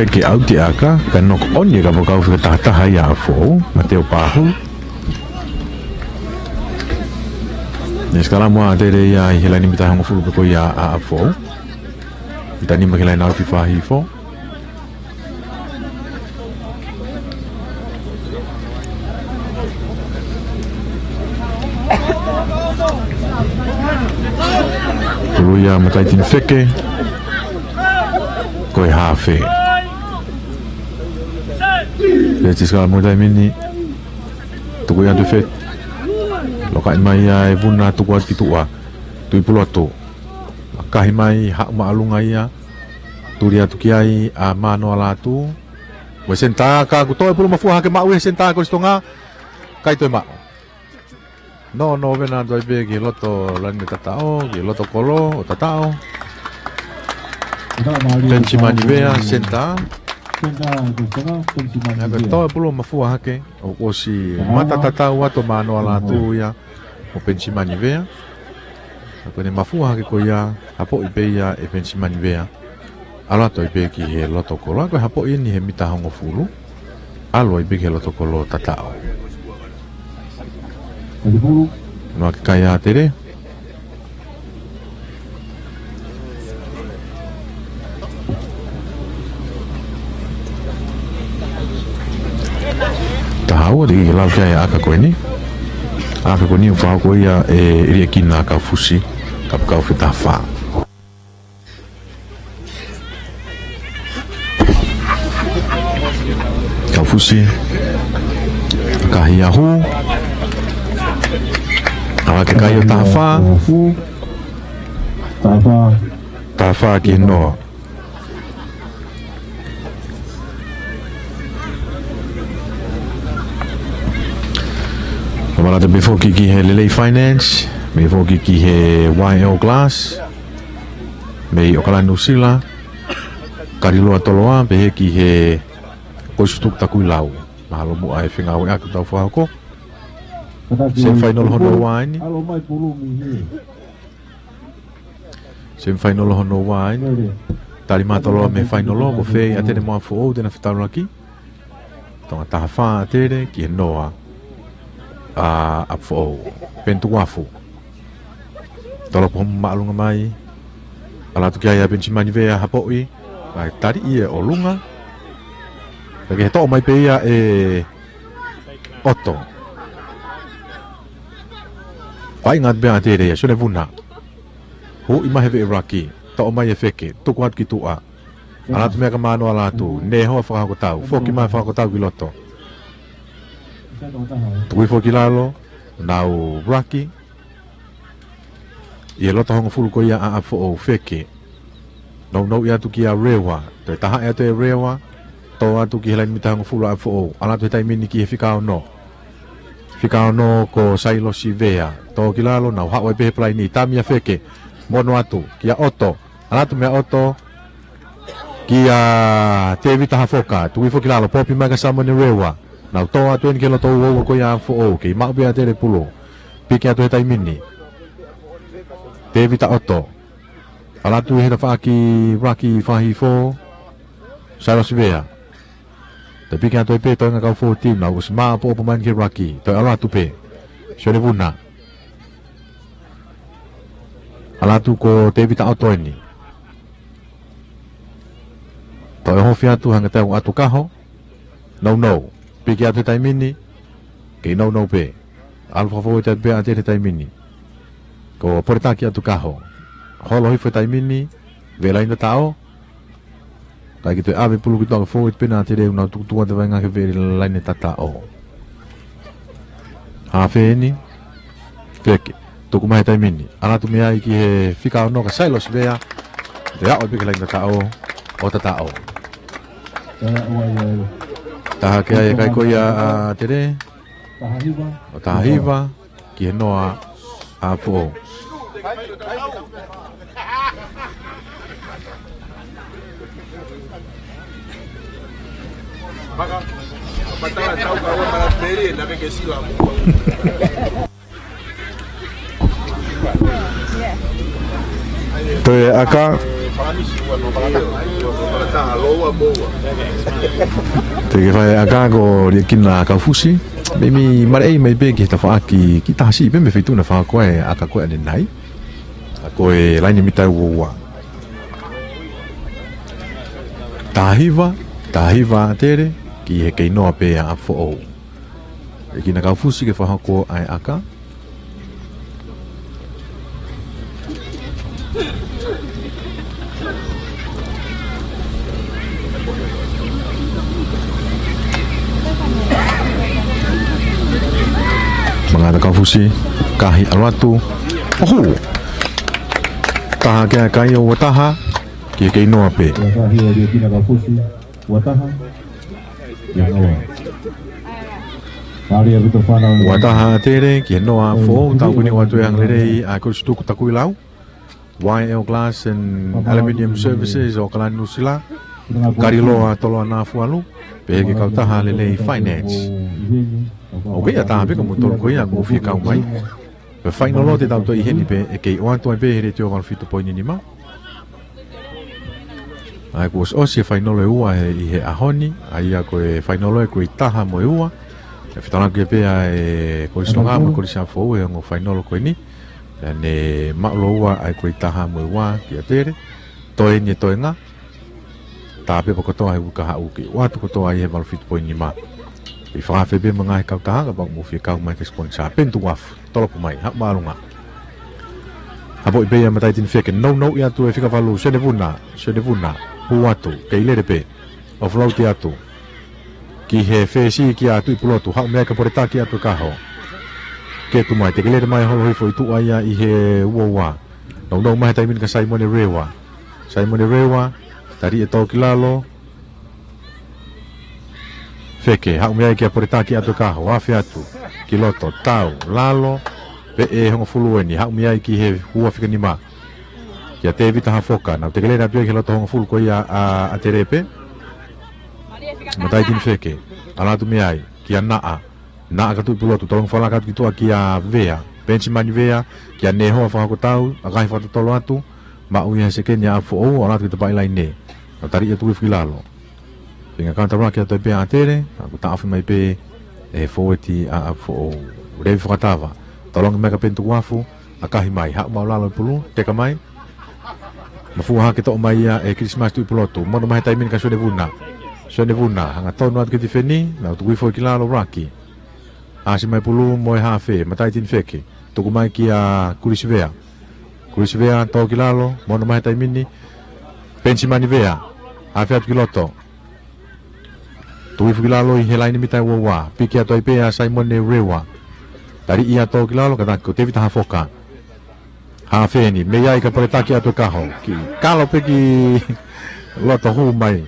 Feke ʻauti ʻa e ʻaka, ka knock on ia ka pau kau fika tahataha ia ʻa ʻApifoʻou, Mateo Pāhulu. Ne sikalamu ʻa Tele ia ʻi he laine mita hongofulu pē ko ia ʻa ʻApifoʻou. Mita nima ki he laine ʻauti fā hifo. Pulu ia mataʻi tini feke. Ko e hafe. Peti sikalamu taimi ni. Tuku ia atu Feke. Lokaʻi mai ia ʻe Vuna tuku atu ki tuʻa. Tui pulu atu. Makahi mai, haʻu māʻolunga ia. Tuli atu ki ai ʻa Manoa Lātū. Mo e senitā ka kuo toe pulu mafua hake maʻu ʻe he senitā Kolisi Tonga. ʻIkai toe maʻu. Nō, nō, vena atu ai pē ki loto laine tataʻo, ki loto kolo, ʻo tataʻo. Penisimani Vea, senitā. Senitā, Kolisi Tonga, Penisimani Vea. Toe pulu mafua hake, ʻo ʻosi mata tatau atu Manoa Lātū ia, ʻo Penisimani Vea. Ka ko ʻene mafua hake ko ia, hapoʻi pē ia ʻe Penisimani Vea. ʻAlu atu ai pē ki he loto kolo, ko e hapoʻi eni he mita hongofulu. ʻAlu ai pē ki he loto kolo tataʻo. Noa ke kai ʻa Tele. Taha ua, te ke lau ki ai ʻa e ʻaka ko eni. ʻAka ko eni ʻoku fakahoko ia ʻe Iliekina Kaufusi, kapakau fika taha fā. Kaufusi. Kahi ahu. ʻAlu ke kai ʻo taha fā. Taha fā. Taha fā ki noa. Fakamālō atu pē foki ki he Lelei Finance, mei foki ki he Y L Glass, mei ʻAokalani Nuʻusila, Kaliloa Toloa, pehē ki he Kolisi Tuʻutakuilau. Mahalo muʻa e fengāueʻaki ʻoku tau fakahoko. Semifainolo hono ua eni. Semifainolo hono ua eni. Tali mātoloa mei he fainolo, ko fē ʻa Tele mo ʻApifoʻou te na fetaulaki. Tonga taha fā ʻa Tele ki he noa ʻa ʻApifoʻou. Peni Tukuafu. Tolopo hono māʻolunga mai. ʻAlu atu ki ai ʻa Penisimani Vea hapoʻi. Kae tali ia ʻolunga. Kae toʻo mai pē ia ʻe ʻOto. Vaʻinga atu pē ʻa Tele ia, Sione Vuna. Huʻi mai he veʻe raki, toʻo mai ʻe Feke, tuku atu ki tuʻa. ʻAlu atu meia ka Manoa Lātū, ne hoa fakahoko tau, foki mai fakahoko tau ki loto. Tuku hifo ki lalo, nau raki. ʻI he loto hongofulu ko ia ʻa ʻApifoʻou Feke. Nounou atu kia Rewa, toe tahaʻi atu ʻe Rewa, tō atu ki he laine mita hongofulu ʻa ʻApifoʻou, ʻalu atu he taimi ni ki he fika ono. Fika ono ko Sailosi Vea, tō ki lalo, nau haʻu ai pē he palaini, tami ʻa Feke, mono atu, kia ʻOto, ʻalu atu meia ʻOto, kia Tevita Hafoka, tuku hifo ki lalo, popi mai ka Samone Rewa, nau tō atu eni ki he loto uaua ko ia ʻa ʻApifoʻou, kei maʻu pē ʻa Tele pulu, piki atu he taimi ni. Tevita ʻOto, ʻalu atu he tafaʻaki raki fā hifo, Sailosi Vea. Toe piki atu ai pē toenga kau fourteen, nau ʻosi māʻopoʻopo mai eni ki he raki, toe ʻalu atu pē. Sione Vuna. ʻAlu atu ko Tevita ʻOto eni. Toe hofi atu hanga tau atu Kaho. Nounou. Piki atu he taimi ni. Kei nounou pē. ʻAlu fakafou atu pē ʻa Tele he taimi ni. Ko Poletaki atu Kaho. Holo hifo he taimi ni. Veʻe laine tataʻo. Kae kei toe ʻave pulu ki tuʻa ka fou atu pē ʻa Tele ʻo nau tukutuku atu vaʻinga ki he veʻe laine tataʻo. Hafe eni. Feke. Tuku mai he taimi ni. ʻAlu atu mei ai ki he fika ono ka Sailosi Vea. Te aʻu pē ki he laine tataʻo. ʻO tataʻo. Taha ke ai e kai ko ia ʻa Tele. ʻO taha hiva. Ki he noa ʻa ʻApifoʻou. Toe ʻaka. Te ke fai ʻa e ʻaka ko Liekina Kaufusi. Meimei maleʻei mai pē ki he tafaʻaki kiʻi taha siʻi pē mei he feituʻu naʻe fakahoko ai e ʻaka ko ē ʻanenai. ʻA ko e laine mita ua ua. Taha hiva, taha hiva ʻAtele, ki he kei noa pē ʻa ʻApifoʻou. Liekina Kaufusi ke fakahoko ʻa e ʻaka. Mangata Kaufusi, kahi ʻalu atu. ʻOku taha ke ʻaka ia, ua taha, ki he kei noa pē. Ua taha ia, Liekina Kaufusi, ua taha. Ua taha ʻAtele, ki he noa ʻApifoʻou, tau kuni atu e angalelei ʻa e Kolisi Tuku Takuilau, Y L Glass and Aluminium Services ʻo ʻAokalani, Nuʻusila, Kaliloa Toloa Nafualu, pehē ki he kautaha lelei Finance. ʻOku ʻi ai ʻa e taha pē ka mou tolu ko ia ʻoku mou fie kau mai. Ko e fainolo te tau toe ʻi heni pē, ʻe kei ʻoatu ai pē he Letiō valu fitu poini nima. ʻA ia kuo ʻosi ʻosi e fainolo ʻe ua he, ʻi he ʻaho ni, ʻa ia ko e fainolo ʻa e Kuei taha mo e ua. ʻE fetaulaki pē ʻa e Kolisi Tonga mo e Kolisi ʻApifoʻou he ongo fainolo ko eni. Pea ne maʻu lōua ʻa e Kuei taha mo e ua kia Tele. Toe eni e toenga. Tā pē pea kotoa he uike kahaʻu ke ʻoatu kotoa ʻi he valu fitu poini nima. ʻE fakaafe pē mo e ngaahi kautaha kapau ʻoku mou fie kau mai ke sponsor. Peni Tukuafu. Tolopu mai, haʻu māʻolunga. Hapoʻi pē ia Mataitini Feke, nounou ʻi atu e fika valu, Sione Vuna, Sione Vuna, hū atu, kei lele pē, ʻo float atu. Ki he fesi kia Tuʻipulotu, haʻu mei ai ka poletaki atu e kaho. Ke tu mai, te ke lele mai holo hifo ʻi tuʻa ia ʻi he ua ua. Nounou mai he taimi ni kia Saimone Rewa. Saimone Rewa, tali e tō ki lalo, Feke, haʻu mei ai kia poletaki atu e kaho, afe atu, ki loto, tau, lalo, pē ʻe hongofulu eni, haʻu mei ai ki he ua fika nima. Kia Tevita Hafoka, nau tekelele atu ia ki he loto hongofulu ko ia ʻa, ʻa Telepe. Mataitini Feke, ʻalu atu mei ai, kia Naʻa, Naʻa kia Tuʻipulotu, tolongi falaka atu ki tuʻa kia Vea, Penisimani Vea, kia Nehoa Fakakotau, ʻakahi fakatotolo atu, maʻu ia he sekeni ʻa ʻApifoʻou, ʻalu atu ki tapaʻi laine. Nau tali ia tuku hifo ki lalo. Feinga kaunitaulaki atu ai pē ʻa Tele, ʻa ʻoku taʻofi mai pē ʻe he fōueti ʻa ʻApifoʻou. Levi Fakatava, tolongi mai kia Peni Tukuafu, ʻakahi mai, haʻu maʻulalo e pulu, teka mai. Mafua hake toʻo mai ia ʻe Kilisimasi Tuʻipulotu, mono mai he taimi ni kia Sione Vuna. Sione Vuna, hangatonu atu ki tifeni, nau tuku hifo ki lalo Raki. ʻAsi mai pulu mo e hafe, Mataitini Feke, tuku mai kia Kulisi Vea. Kulisi Vea, tō ki lalo, mono mai he taimi ni. Penisimani Vea, hafe atu ki loto. Tuku hifo ki lalo ʻi he laine mita ua ua. Piki atu ai pē ʻa Saimone Rewa. Tali ia tō ki lalo, kātaki ko Tevita Hafoka. Hafe eni, mei ai ka poletaki atu e kaho. Kiʻi kalo pē ki loto, hū mai.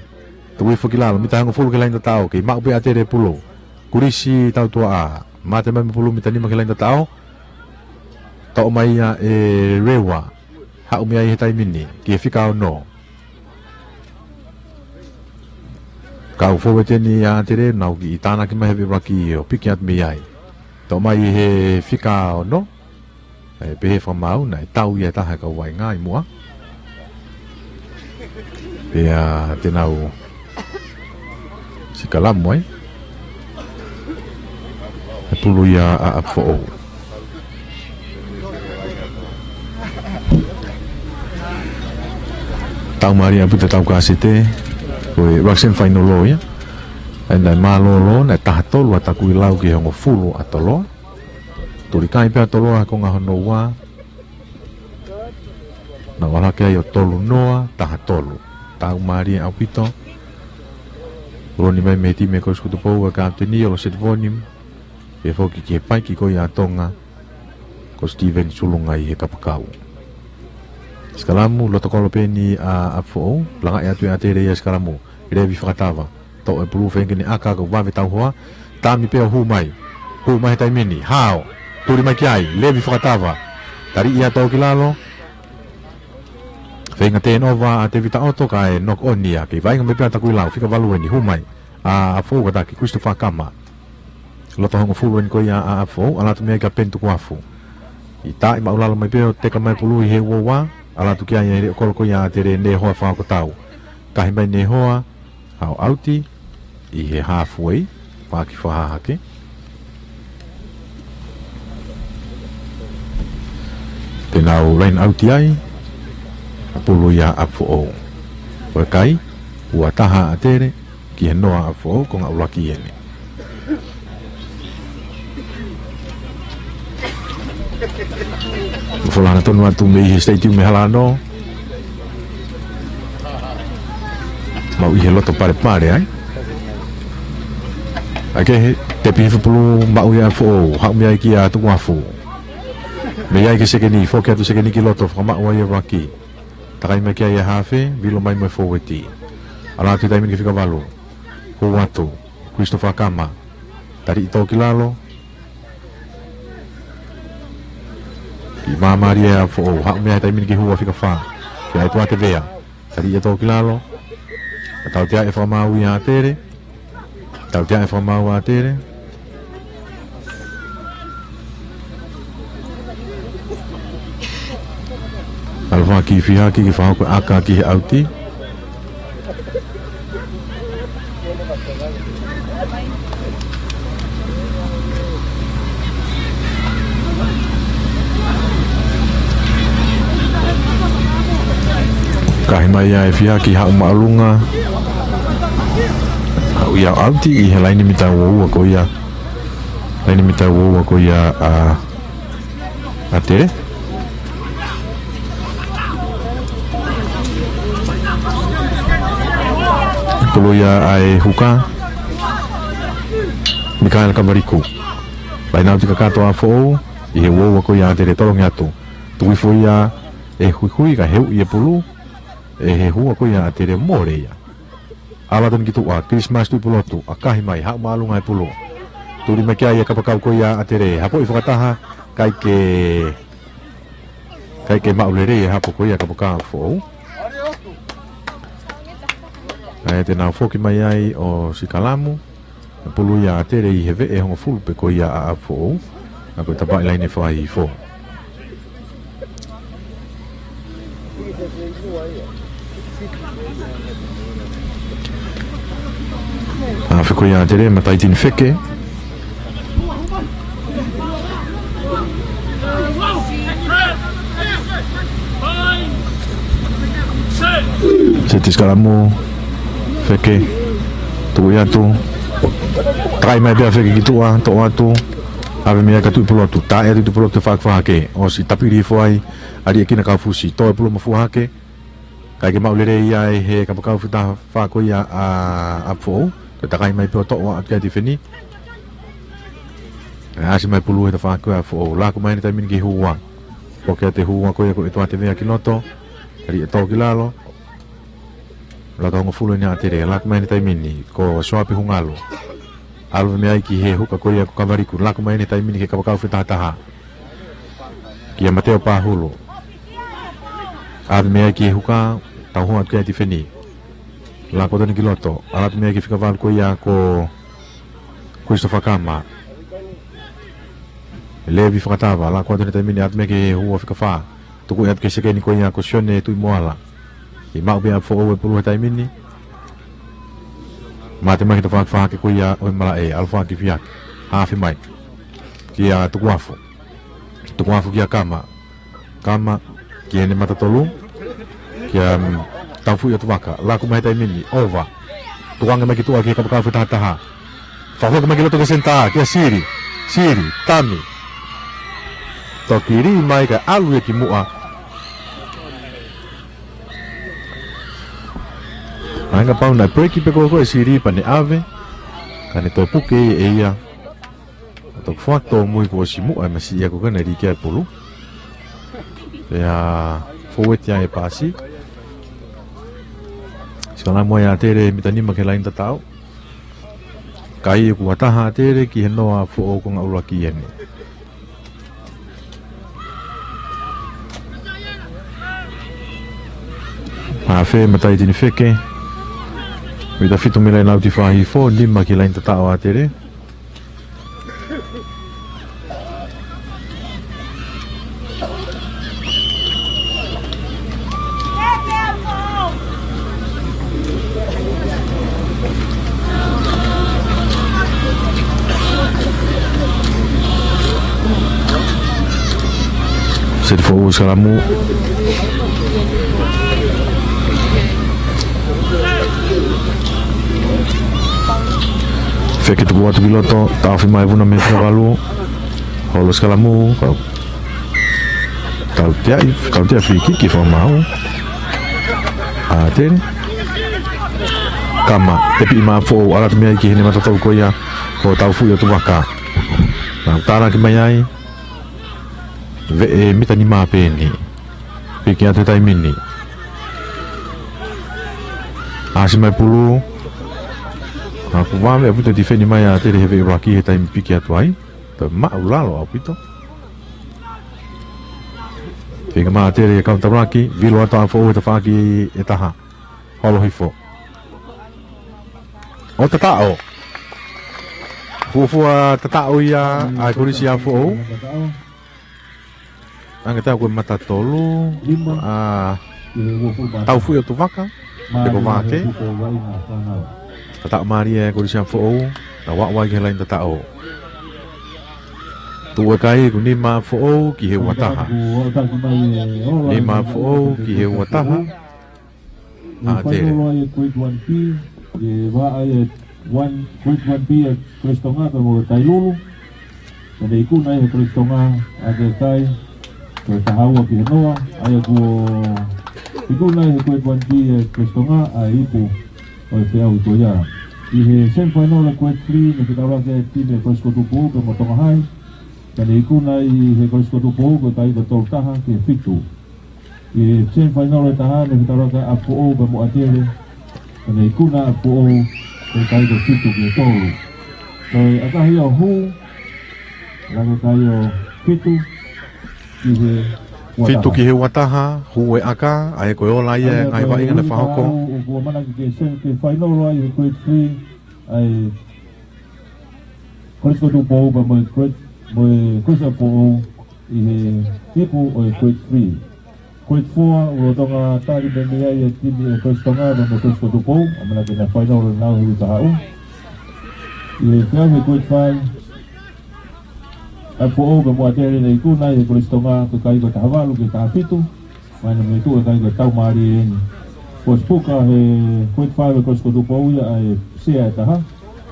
Tuku hifo ki lalo, mita hongofulu ki he laine tataʻo. Kei maʻu pē ʻa Tele e pulu. Kulisi tautuaʻa. Mate mai mo e pulu mita nima ki he laine tataʻo. Toʻo mai ia ʻe Rewa. Haʻu mei ai he taimi ni, ki he fika ono. Kau fōueti eni ʻa Tele, nau kiʻi tānaki mai he veʻe ʻuluaki ʻo piki atu mei ai. Toʻo mai he fika ono. ʻE pehē fakamaau naʻe tau ia ʻe taha e kau vaʻinga ʻi muʻa. Pea te nau sikalamu ai. E pulu ia ʻa ʻApifoʻou. Tau mālie ʻaupito e tau kasete. Ko e Russian final law ia. ʻA ia naʻe mālōlō, naʻe taha tolu ʻa Takuilau ki he hongofulu ʻa Toloa. Tuli kai pē ʻa Toloa he konga hono ua. Nau ʻalu hake ai ʻo tolu noa, taha tolu. Tau mālie ʻaupito. Loni mai mei he timi ko Sikutupoua, kapiteni ʻo Loseti Voni. Pea foki ki he paiki ko ia ʻa Tonga, ko Steven Sulunga ʻi he kapakau. Sikalamu, loto kolo pē eni ʻa ʻApifoʻou, langaʻi atu ʻe ʻAtele ia sikalamu, Levi Fakatava. Toʻo e pulu feinga ke ne ʻaka ka ʻoku vave tauhoa. Tami pē ʻo hū mai. Hū mai he taimi ni. Hao. Tuli mai ki ai. Levi Fakatava. Tali ia tō ki lalo. Feinga turnover ʻa Tevita ʻOto kae knock on ia. Kei vaʻinga mai pē ʻa Takuilau. Fika valu eni. Hū mai ʻa ʻApifoʻou, kātaki Christopher Kama. Loto hongofulu eni ko ia ʻa ʻApifoʻou. ʻAlu atu mei ai kia Peni Tukuafu. ʻI taʻi maʻulalo mai pē ʻo teka mai pulu ʻi he ua ua. ʻAlu atu ki ai ʻa e leʻo kolo ko ia ʻa ʻAtele, Nehoa Fakakotau. Kahi mai Nehoa, haʻu ʻauti ʻi he halfway, paaki fakahahake. Te nau line ʻauti ai, ʻa e pulu ia ʻa ʻApifoʻou. ʻOku ʻikai, ua taha ʻAtele, ki he noa ʻa ʻApifoʻou, konga ʻuluaki eni. Fola hangatonu atu mei he stadium ʻi Halano. Maʻu ʻi he loto palepale ai. ʻAi ke he, tepi hifo pulu maʻu ia ʻa ʻApifoʻou, haʻu mei ai kia Tukuafu. Mei ai ki he sekeni, foki atu sekeni ki loto, fakamaʻu ai ʻa e vaki. Takai mai ki ai ʻa e hafe, vilo mai mo e fōueti. ʻAlu atu he taimi ni ki he fika valu. Hū atu, Christopher Kama. Taliʻi tō ki lalo. Kiʻi māmālie ʻa ʻApifoʻou, haʻu mei ai he taimi ni ki he hū ʻa fika fā. Ki ai ʻa ʻEtuate Vea. Taliʻi ʻe tō ki lalo. Ka tautea ʻe fakamaau ia ʻa ʻAtele. Tautea ʻe fakamaau ʻa ʻAtele. ʻAlu fā ki fihaki ki fā ko e ʻaka ki he ʻauti. Kahi mai ia ʻe fihaki haʻu māʻolunga. Haʻu ia ʻauti ʻi he laini mita ua ua ko ia. Laini mita ua ua ko ia ʻa ʻAtele. Pulu ia ʻa e huka. Mikaela Kavaliku. Laini ʻauti kakato ʻa ʻApifoʻou. ʻI he ua ua ko ia ʻa ʻAtele, tolongi atu. Tuku hifo ia ʻe Huihui ka heuʻi e pulu. ʻE he hū ko ia ʻa ʻAtele, mole ia. ʻAlu atu eni ki tuʻa, Christmas Tuʻipulotu, ʻa kahi mai, haʻu māʻolunga e pulu. Tuli mai ki ai e kapakau ko ia ʻa ʻAtele, hapoʻi fakataha, ʻikai ke, ʻikai ke maʻu lelei e hapo ko ia kapakau ʻa ʻApifoʻou. ʻAi te nau foki mai ai ʻo sikalamu, pulu ia ʻa ʻAtele ʻi he veʻe hongofulu pē ko ia ʻa ʻApifoʻou, ʻa ko e tapaʻi laine fakahihifo. ʻA feko ia ʻa ʻAtele, mataʻi tini feke. Seti sikalamu, feke, tuʻu atu. Takai mai pea feke ki tuʻa, toʻo atu. ʻAve mei ai ka Tuʻipulotu, tā ʻe Tuʻipulotu e fakafahake. ʻOsi tapili hifo ai, ʻa Liʻekina Kaufusi, toe pulu mo fua hake. ʻIkai ke maʻu lelei ia ʻe he kapakau fika taha fā ko ia ʻa ʻApifoʻou. Toe takai mai pea toʻo atu kia Tifeni. ʻAsi mai pulu he tafaʻaki ko ia ʻa ʻApifoʻou. Laku mai eni taimi ni ki he hū ua. Foki atu e hū ua ko ia ko ʻEtuate Vea ki loto. Taliʻi ʻe tō ki lalo. Loto hongofulu eni ʻa ʻAtele. Laku mai eni taimi ni ko Soapi Hungalu. ʻAlu mei ai ki he huka ko ia ko Kavaliku. Laku mai eni taimi ni ki he kapakau fika taha taha. Kia Mateo Pahulu. ʻAve mei ai ki he huka, tauhoa atu kia Tifeni. Laku atu eni ki loto, ʻalu atu mei ai ki he fika valu ko ia ko Christopher Kama. Levi Fakatava, laku atu eni taimi ni ʻalu atu mei ai ki he hū ʻa fika fā. Tuku atu ki he sekeni ko ia ko Sione Tuʻimoala. ʻIkai maʻu pē ʻe ʻApifoʻou e pulu he taimi ni. Mate mai ki he tafaʻaki fahake ko ia ʻo e malaʻe, ʻalu fā ki fihaki. Hafe mai. Kia Tukuafu. Tukuafu kia Kama. Kama, ki heʻene mata tolu. Kia, mm, Taufuʻi ʻOtuvaka. Laku mai he taimi ni, ova. Tukuange mai ki tuʻa ki he kapakau fika taha taha. Fakafoki mai ki loto ki he senitā, kia Sili. Sili, tami. Toki lī mai kae ʻalu ia ki muʻa. ʻAi kapau naʻe break pē ko ē ko ē Sili pea ne ʻave. Ka ne toe puke ʻe ia. Toki foaki tōmui kuo ʻosi muʻa e masiʻi ako ka ne lī ki ai e pulu. Pea fōueti ai e paasi. Sikalamu ai ʻa ʻAtele mita nima ki he laine tataʻo. Kae ʻoku ua taha ʻa ʻAtele ki he noa ʻa ʻApifoʻou, konga ʻuluaki eni. Hafe, mataʻi tini feke. Mita fitu mei he laine ʻauti fakahihifo, nima ki he laine tataʻo ʻa ʻAtele. Teti Foʻou, sikalamu. Feke tuku atu ki loto, taʻofi mai Vuna mei he fakavalu. Holo sikalamu, kau. Tautea, tautea free kick fakamaau. ʻA Tele. Kama, tepi mai ʻa Foʻou, ʻalu atu mei ai ki heʻene mata tolu ko ia, ko Taufuʻi ʻOtuvaka. Naʻa ku tānaki mai ai. Veʻe mita nima pē eni. Piki atu he taimi ni. ʻAsi mai pulu. Naʻa ku vave ʻaupito tifeni mai ʻa Tele he veʻe ʻuluaki he taimi piki atu ai. Toe maʻu lalo ʻaupito. Fika mai ʻa Tele kaunitaulaki. Vilo atu ʻa Foʻou he tafaʻaki ʻe taha. Holo hifo. ʻO tataʻo. Fuofua tataʻo ia ʻa e kolisi ʻa Foʻou. Ange tau ko e mata tolu. ʻA Taufuʻi ʻOtuvaka. Pe ko Vake. Tataʻo mālie ʻa e kolisi ʻa Foʻou. Naʻa ku ʻai ki he laini tataʻo. Tuʻu e kai ko e nima ʻa Foʻou ki he ua taha. Nima ʻa Foʻou ki he ua taha. ʻA Tele. Fainolo ai e Grade one B, ʻe vaʻa ai e one, Grade one B ʻa Kolisi Tonga pea mo Tailulu. Pea ne ikuna ai he Kolisi Tonga ʻa Ketai, ko e taha ua ki he noa, ʻa ia kuo ikuna ai he Grade one B ʻa Kolisi Tonga ʻa e ipu ʻo e feʻauhi ko ia. ʻI he semifinal ʻa e Grade three, ne fetaulaki e timi ʻa Kolisi ko Tupou pea mo Tonga High. Pea ne ikuna ai he Kolisi ko Tupou ko e kai ko e tolu taha ki he fitu. ʻI he semifinal ʻe taha ne fetaulaki ʻa Foʻou pea mo ʻa Tele. Pea ne ikuna ʻa Foʻou ko e kai ko e fitu ki he tolu. Ko e ʻakahi ʻo hū, ʻa e kai ʻo fitu ki he ua taha. Fitu ki he ua taha, hū e ʻaka, ʻa ia ko e ola ia ʻa e ngaahi vaʻinga naʻe fakahoko. ʻOku ʻamanaki ke semi, ke fainolo ai he Grade three, ʻa e Kolisi ko Tupou pea mo e Grade, mo e Kolisi ʻa Foʻou ʻi he ipu ʻo e Grade three. Grade four, ʻoku lolotonga tali pē mei ai e timi ʻa Kolisi Tonga pea mo Kolisi ko Tupou, ʻamanaki ke nau fainolo ʻanenai he uike kahaʻu. ʻI he feʻauhi Grade five, ʻa Foʻou pea mo ʻa Tele ne ikuna ai he Kolisi Tonga ko e kai ko e taha valu ki he taha fitu. Mai na me tuʻu e kai ko e tau mālie eni. Kuo ʻosi puka he Grade five ʻa Kolisi ko Tupou ia ʻa e sea ʻe taha.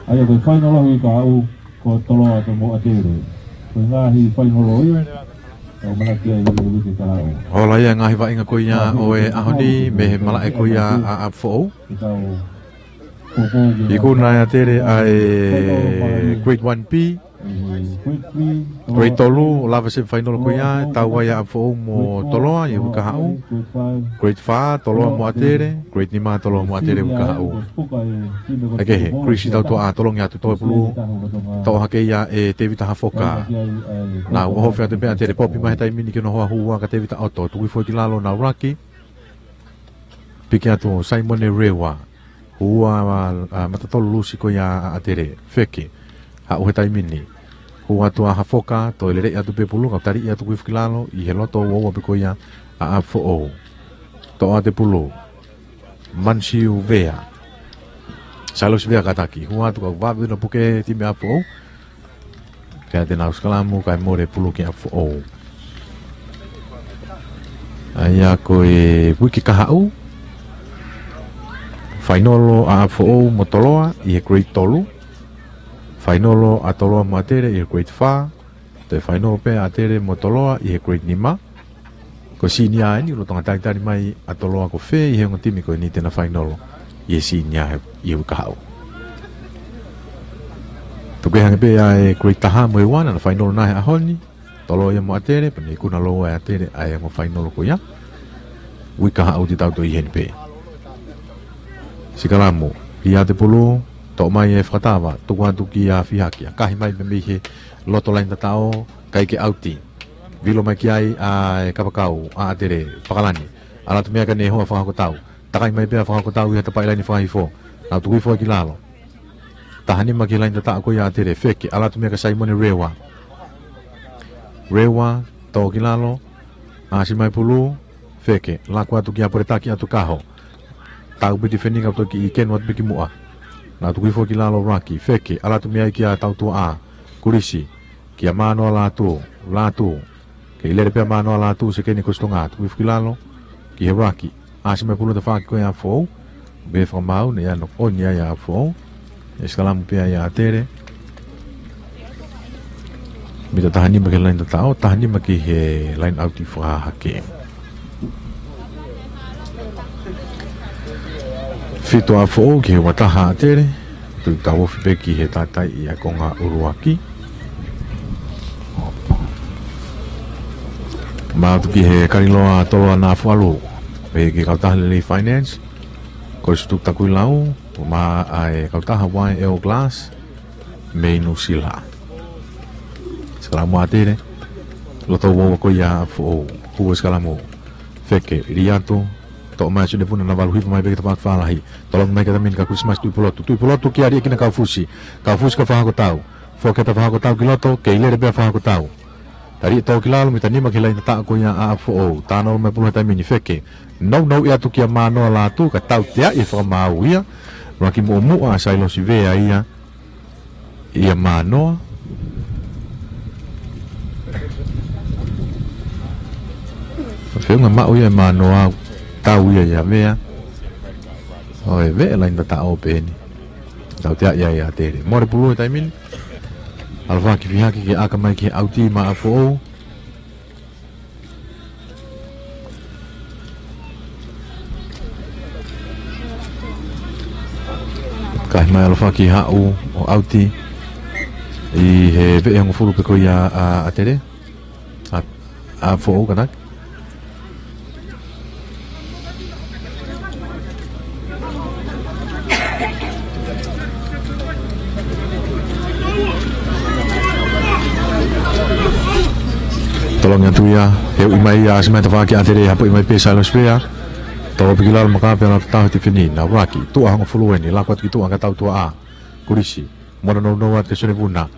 ʻA ia ko e fainolo he uike kahaʻu, ko Toloa pea mo ʻa Tele. Ko e ngaahi fainolo ia, ʻoku ʻamanaki ai he uike kahaʻu. Ola ia e ngaahi vaʻinga ko ia ʻo e ʻaho ni mei he malaʻe ko ia ʻa, ʻa Foʻou. Ke tau poupou ki he ikuna ʻa Tele ʻa e Grade one B. Grade three, ʻo lava semifinal ko ia, ʻe tau ai ʻa Foʻou mo Toloa ʻi he uike kahaʻu. Grade five, Toloa mo ʻa Tele. Grade nima, Toloa mo ʻa Tele uike kahaʻu. ʻE kehe, Chris, tau tuʻa ʻa Tolongi atu toe pulu. Toʻo hake ia ʻe Tevita Hafoka. Naʻa ku ʻohofi atu pē ʻa Tele, popi mai he taimi ni ki hono hoa hū ua ka Tevita ʻOto. Tuku hifo ki lalo, naʻa ku laki. Piki atu ʻo Saimone Rewa. Hū ua, ʻa, ʻa, mata tolu lusi ko ia ʻa, ʻa Tele. Feke. Haʻu he taimi ni. Hū atu ʻa Hafoka, toe lele atu pē pulu, ka tali ia, tuku hifo ki lalo, ʻi he loto ua ua pē ko ia ʻa, ʻa Foʻou. Toʻo atu e pulu. Mansiu Vea. Sailosi Vea kātaki. Hū atu ka vave ʻo puke timi ʻa Foʻou. Pea te nau sikalamu kae mole pulu ki ʻa Foʻou. ʻA ia ko e uike kahaʻu. Fainolo ʻa Foʻou mo Toloa ʻi he Grade tolu. Fainolo ʻa Toloa mo ʻa Tele ʻi he Grade four. Toe fainolo pē ʻa Tele mo Toloa ʻi he Grade nima. Ko e senior eni, lolotonga talitali mai ʻa Toloa ko fē ʻi he ongo timi ko eni te na fainolo ʻi he senior he, ʻi he uike kahaʻu. Tuku hake pē ʻa e Grade taha mo e ua naʻa na fainolo ʻanenai he ʻaho ni. Toloa ia mo ʻa Tele, pea ne ikuna lōua ʻe ʻa Tele ʻa e ongo fainolo ko ia. Uike kahaʻu te tau toe ʻi heni pē. Sikalamu, hia atu e pulu, toʻo mai e fakatava, tuku atu kia Fihaki, ʻakahi mai pē mei he loto laini tataʻo, ʻikai ke ʻauti. Vilo mai ki ai ʻa e kapakau ʻa ʻa Tele, Pakalani. ʻAlu atu mei ai ka ne hoa fakahoko tau. Takai mai pē ʻa e fakahoko tau ʻi he tapaʻi laini fakahifo. Naʻa ku tuku hifo ki lalo. Taha nima ki he laini tataʻo ko ia ʻa Tele, feke, ʻalu atu mei ai ka Saimone Rewa. Rewa, toʻo ki lalo, ʻasi mai pulu, feke, laku atu kia Poletaki ʻAtukaho. Tau piti feninga ʻo toki ʻi kenu atu pē ki muʻa. Naʻa ku tuku hifo ki lalo, laki, feke, ʻalu atu mei ai kia Tautuaʻa, Kulisi, kia Manoa Lātū, Lātū. Kei lele pē ʻa Mānoa Lātū, sekeni ko Sitonga, tuku hifo ki lalo ki he ruck. ʻAsi mai e pulu he tafaʻaki ko ia ʻa Foʻou. Pē fakamaau, naʻe ʻi ai hano ʻoni ai ʻa Foʻou. ʻE sikalamu pē ia ʻa Tele. Mita taha nima ki he laine tataʻo, taha nima ki he laine ʻauti fakahahake. Fitu ʻa Foʻou ki he ua taha ʻa Tele. Tuʻu tau ofi pē ki he tātaiʻi ʻa e konga ʻuluaki. Maʻu atu ki he kaliloa tolo ʻa Nafualu. Pehē ki he kautaha Lelei Finance. Kolisi Tuʻapulelulu, maʻa e kautaha Y L Glass mei Nuʻusila. Sikalamu ʻa Tele. Loto ua ua ko ia ʻa Foʻou. Hū e sikalamu. Feke, lī atu. Toʻo mai ʻe Sione Vuna, Navalu, hifo mai pē ki he tafaʻaki fālahi. Tolongi mai ki he taimi ni kia Kilisimasi Tuʻipulotu. Tuʻipulotu kia Liʻekina Kaufusi. Kaufusi kia Fahakotau. Foki atu ʻa Fahakotau ki loto, kei lele pē ʻa Fahakotau. Taliʻi ʻo tō ki lalo, mita nima ki he laine tataʻo ko ia ʻa Foʻou. Talanoa mai e pulu he taimi ni, Feke. Nounou atu kia Mānoa Lātū, ka tauteaʻi ʻe he fakamaau ia. Ruaki muʻomuʻa ʻa Sailosi Vea ia ʻia Mānoa. Feʻunga maʻu ia ʻe Mānoa, tau ia ʻia Vea. ʻO e Vea laine tataʻo pē eni. Tauteaʻi ia ʻia Tele. Mole pulu he taimi ni. ʻAlofaki fihaki ke ʻaka mai ki he ʻauti maʻa Foʻou. Kae ʻomai ʻAlofaki haʻu ʻo ʻauti ʻi he veʻe hongofulu pē ko ia ʻa, ʻa Tele. ʻA, ʻa Foʻou kanaki. Tolongi atu ia, he ʻuʻi mai ia, ʻasi mai e tafaʻaki ʻa Tele, hapoʻi mai pē ʻe Sailosi Vea. Tō pē ki lalo, maka pē ʻa e tau he tifeni, na ruaki, tuʻa hongofulu eni, lako atu ki tuʻa ka tau tuʻa ʻa Kulisi. Mole nounou atu kia Sione Vuna.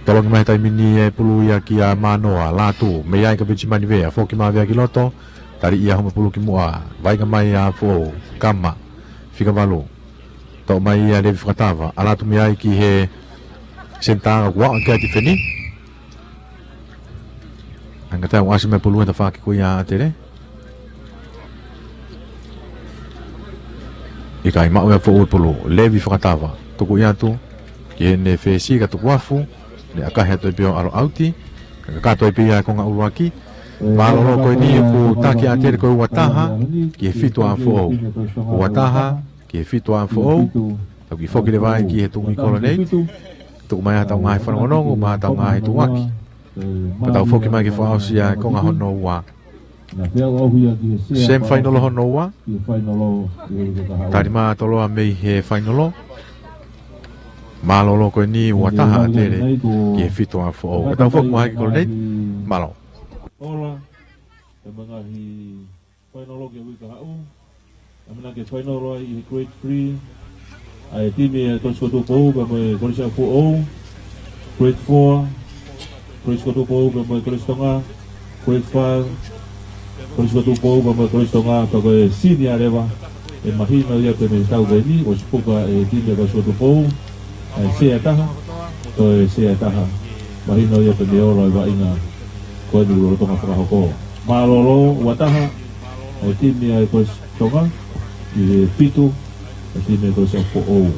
Tolongi mai he taimi ni e pulu ia kia Mānoa Lātū, mei ai kia Penisimani Vea, foki mai Vea ki loto, taliʻi ia homa pulu ki muʻa, vainga mai ʻa Foʻou, kama, fika valu. Toʻo mai ia Levi Fakatava, ʻalu atu mei ai ki he senitā ka kuo aʻu ki ai e tifeni. Hanga ʻo ʻasi mai e pulu he tafaʻaki ko ia ʻa Tele. ʻIkai, maʻu ʻe Foʻou e pulu, Levi Fakatava, tuku atu ki heʻene fesi ka tuku afu, ne ʻakahi atu ai pē ʻo ʻalu ʻauti, ka kakato ai pē ia e konga ʻuluaki. Mālōlō ko eni ʻoku taki ʻa Tele ko e ua taha ki he fitu ʻa Foʻou. Ua taha ki he fitu ʻa Foʻou. Tau kiʻi foki leva ai ki he tuʻunga kolonate. Tuku mai ʻetau ngaahi fanongonongo, mo ʻetau ngaahi tuʻuaki. Pea tau foki mai ke fakaʻosi ʻa e konga hono ua. Semi final hono ua. Tali mai ʻa Toloa mei he final. Mālōlō ko eni ua taha ʻa Tele ki he fitu ʻa Foʻou. Pea tau foki mai ki kolonate. Mālō. Ola, e ngaahi final ki he uike kahaʻu. ʻAmanaki ke final ai ʻi he grade three. ʻA e timi ʻa e Kolisi ko Tupou pea mo e Kolisi ʻa Foʻou. Grade four. Kolisi ko Tupou pea mo e Kolisi Tonga. Grade five. Kolisi ko Tupou pea mo e Kolisi Tonga, pea ko e senior leva. ʻE mahino ia pē mei he tau ko eni, ʻosi puka e timi ʻa e Kolisi ko Tupou. ʻA e sea ʻe taha. Ko e sea ʻe taha. Mahino ia pē mei he ola e vaʻinga ko eni lolotonga fakahoko. Mālōlō, ua taha, ʻa e timi ʻa e Kolisi Tonga, ʻi he fitu, ʻa e timi ʻa e Kolisi ʻa Foʻou.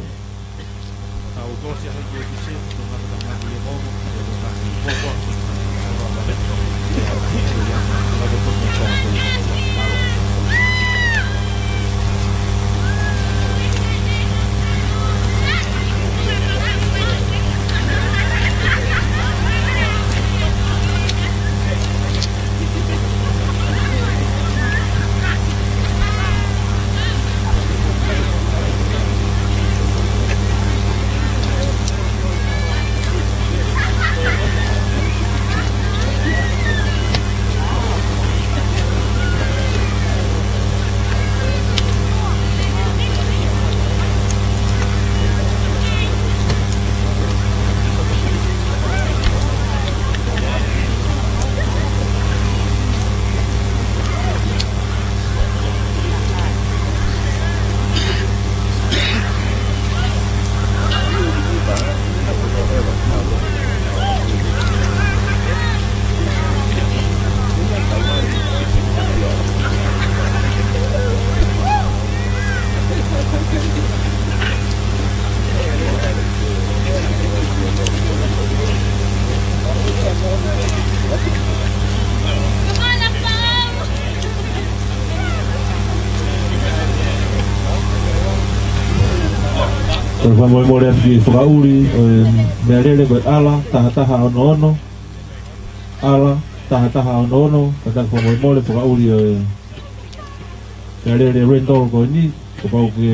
Kole fakamolemole atu ki he fakaʻuli ʻo e meʻalele ko e R taha taha ono ono. R taha taha ono ono, kātaki fakamolemole fakaʻuli ʻo e meʻalele rental ko eni, kapau ʻoku ke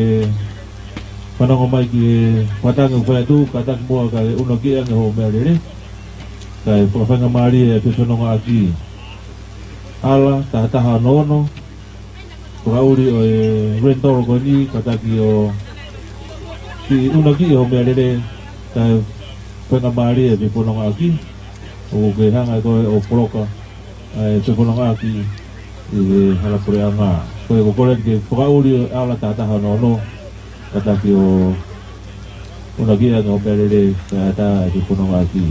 fanongo mai ki he fakatangi ʻoku fai atu, kātaki muʻa kae ʻunuaki ange hoʻo meʻalele, kae fakafaingamālie e fefonongaʻaki. R taha taha ono ono, fakaʻuli ʻo e rental ko eni, kātaki ʻo kiʻi ʻunuaki hoʻo meʻalele, kae faingamālie e fefonongaʻaki, ʻoku ke hanga ʻe koe ʻo poloka ʻa e fefonongaʻaki ʻi he hala puleʻanga. Ko ia ko e kole ki he fakaʻuli ʻo e R taha taha ono ono, kātaki ʻo ʻunuaki ange hoʻo meʻalele kae ʻatā e fefonongaʻaki.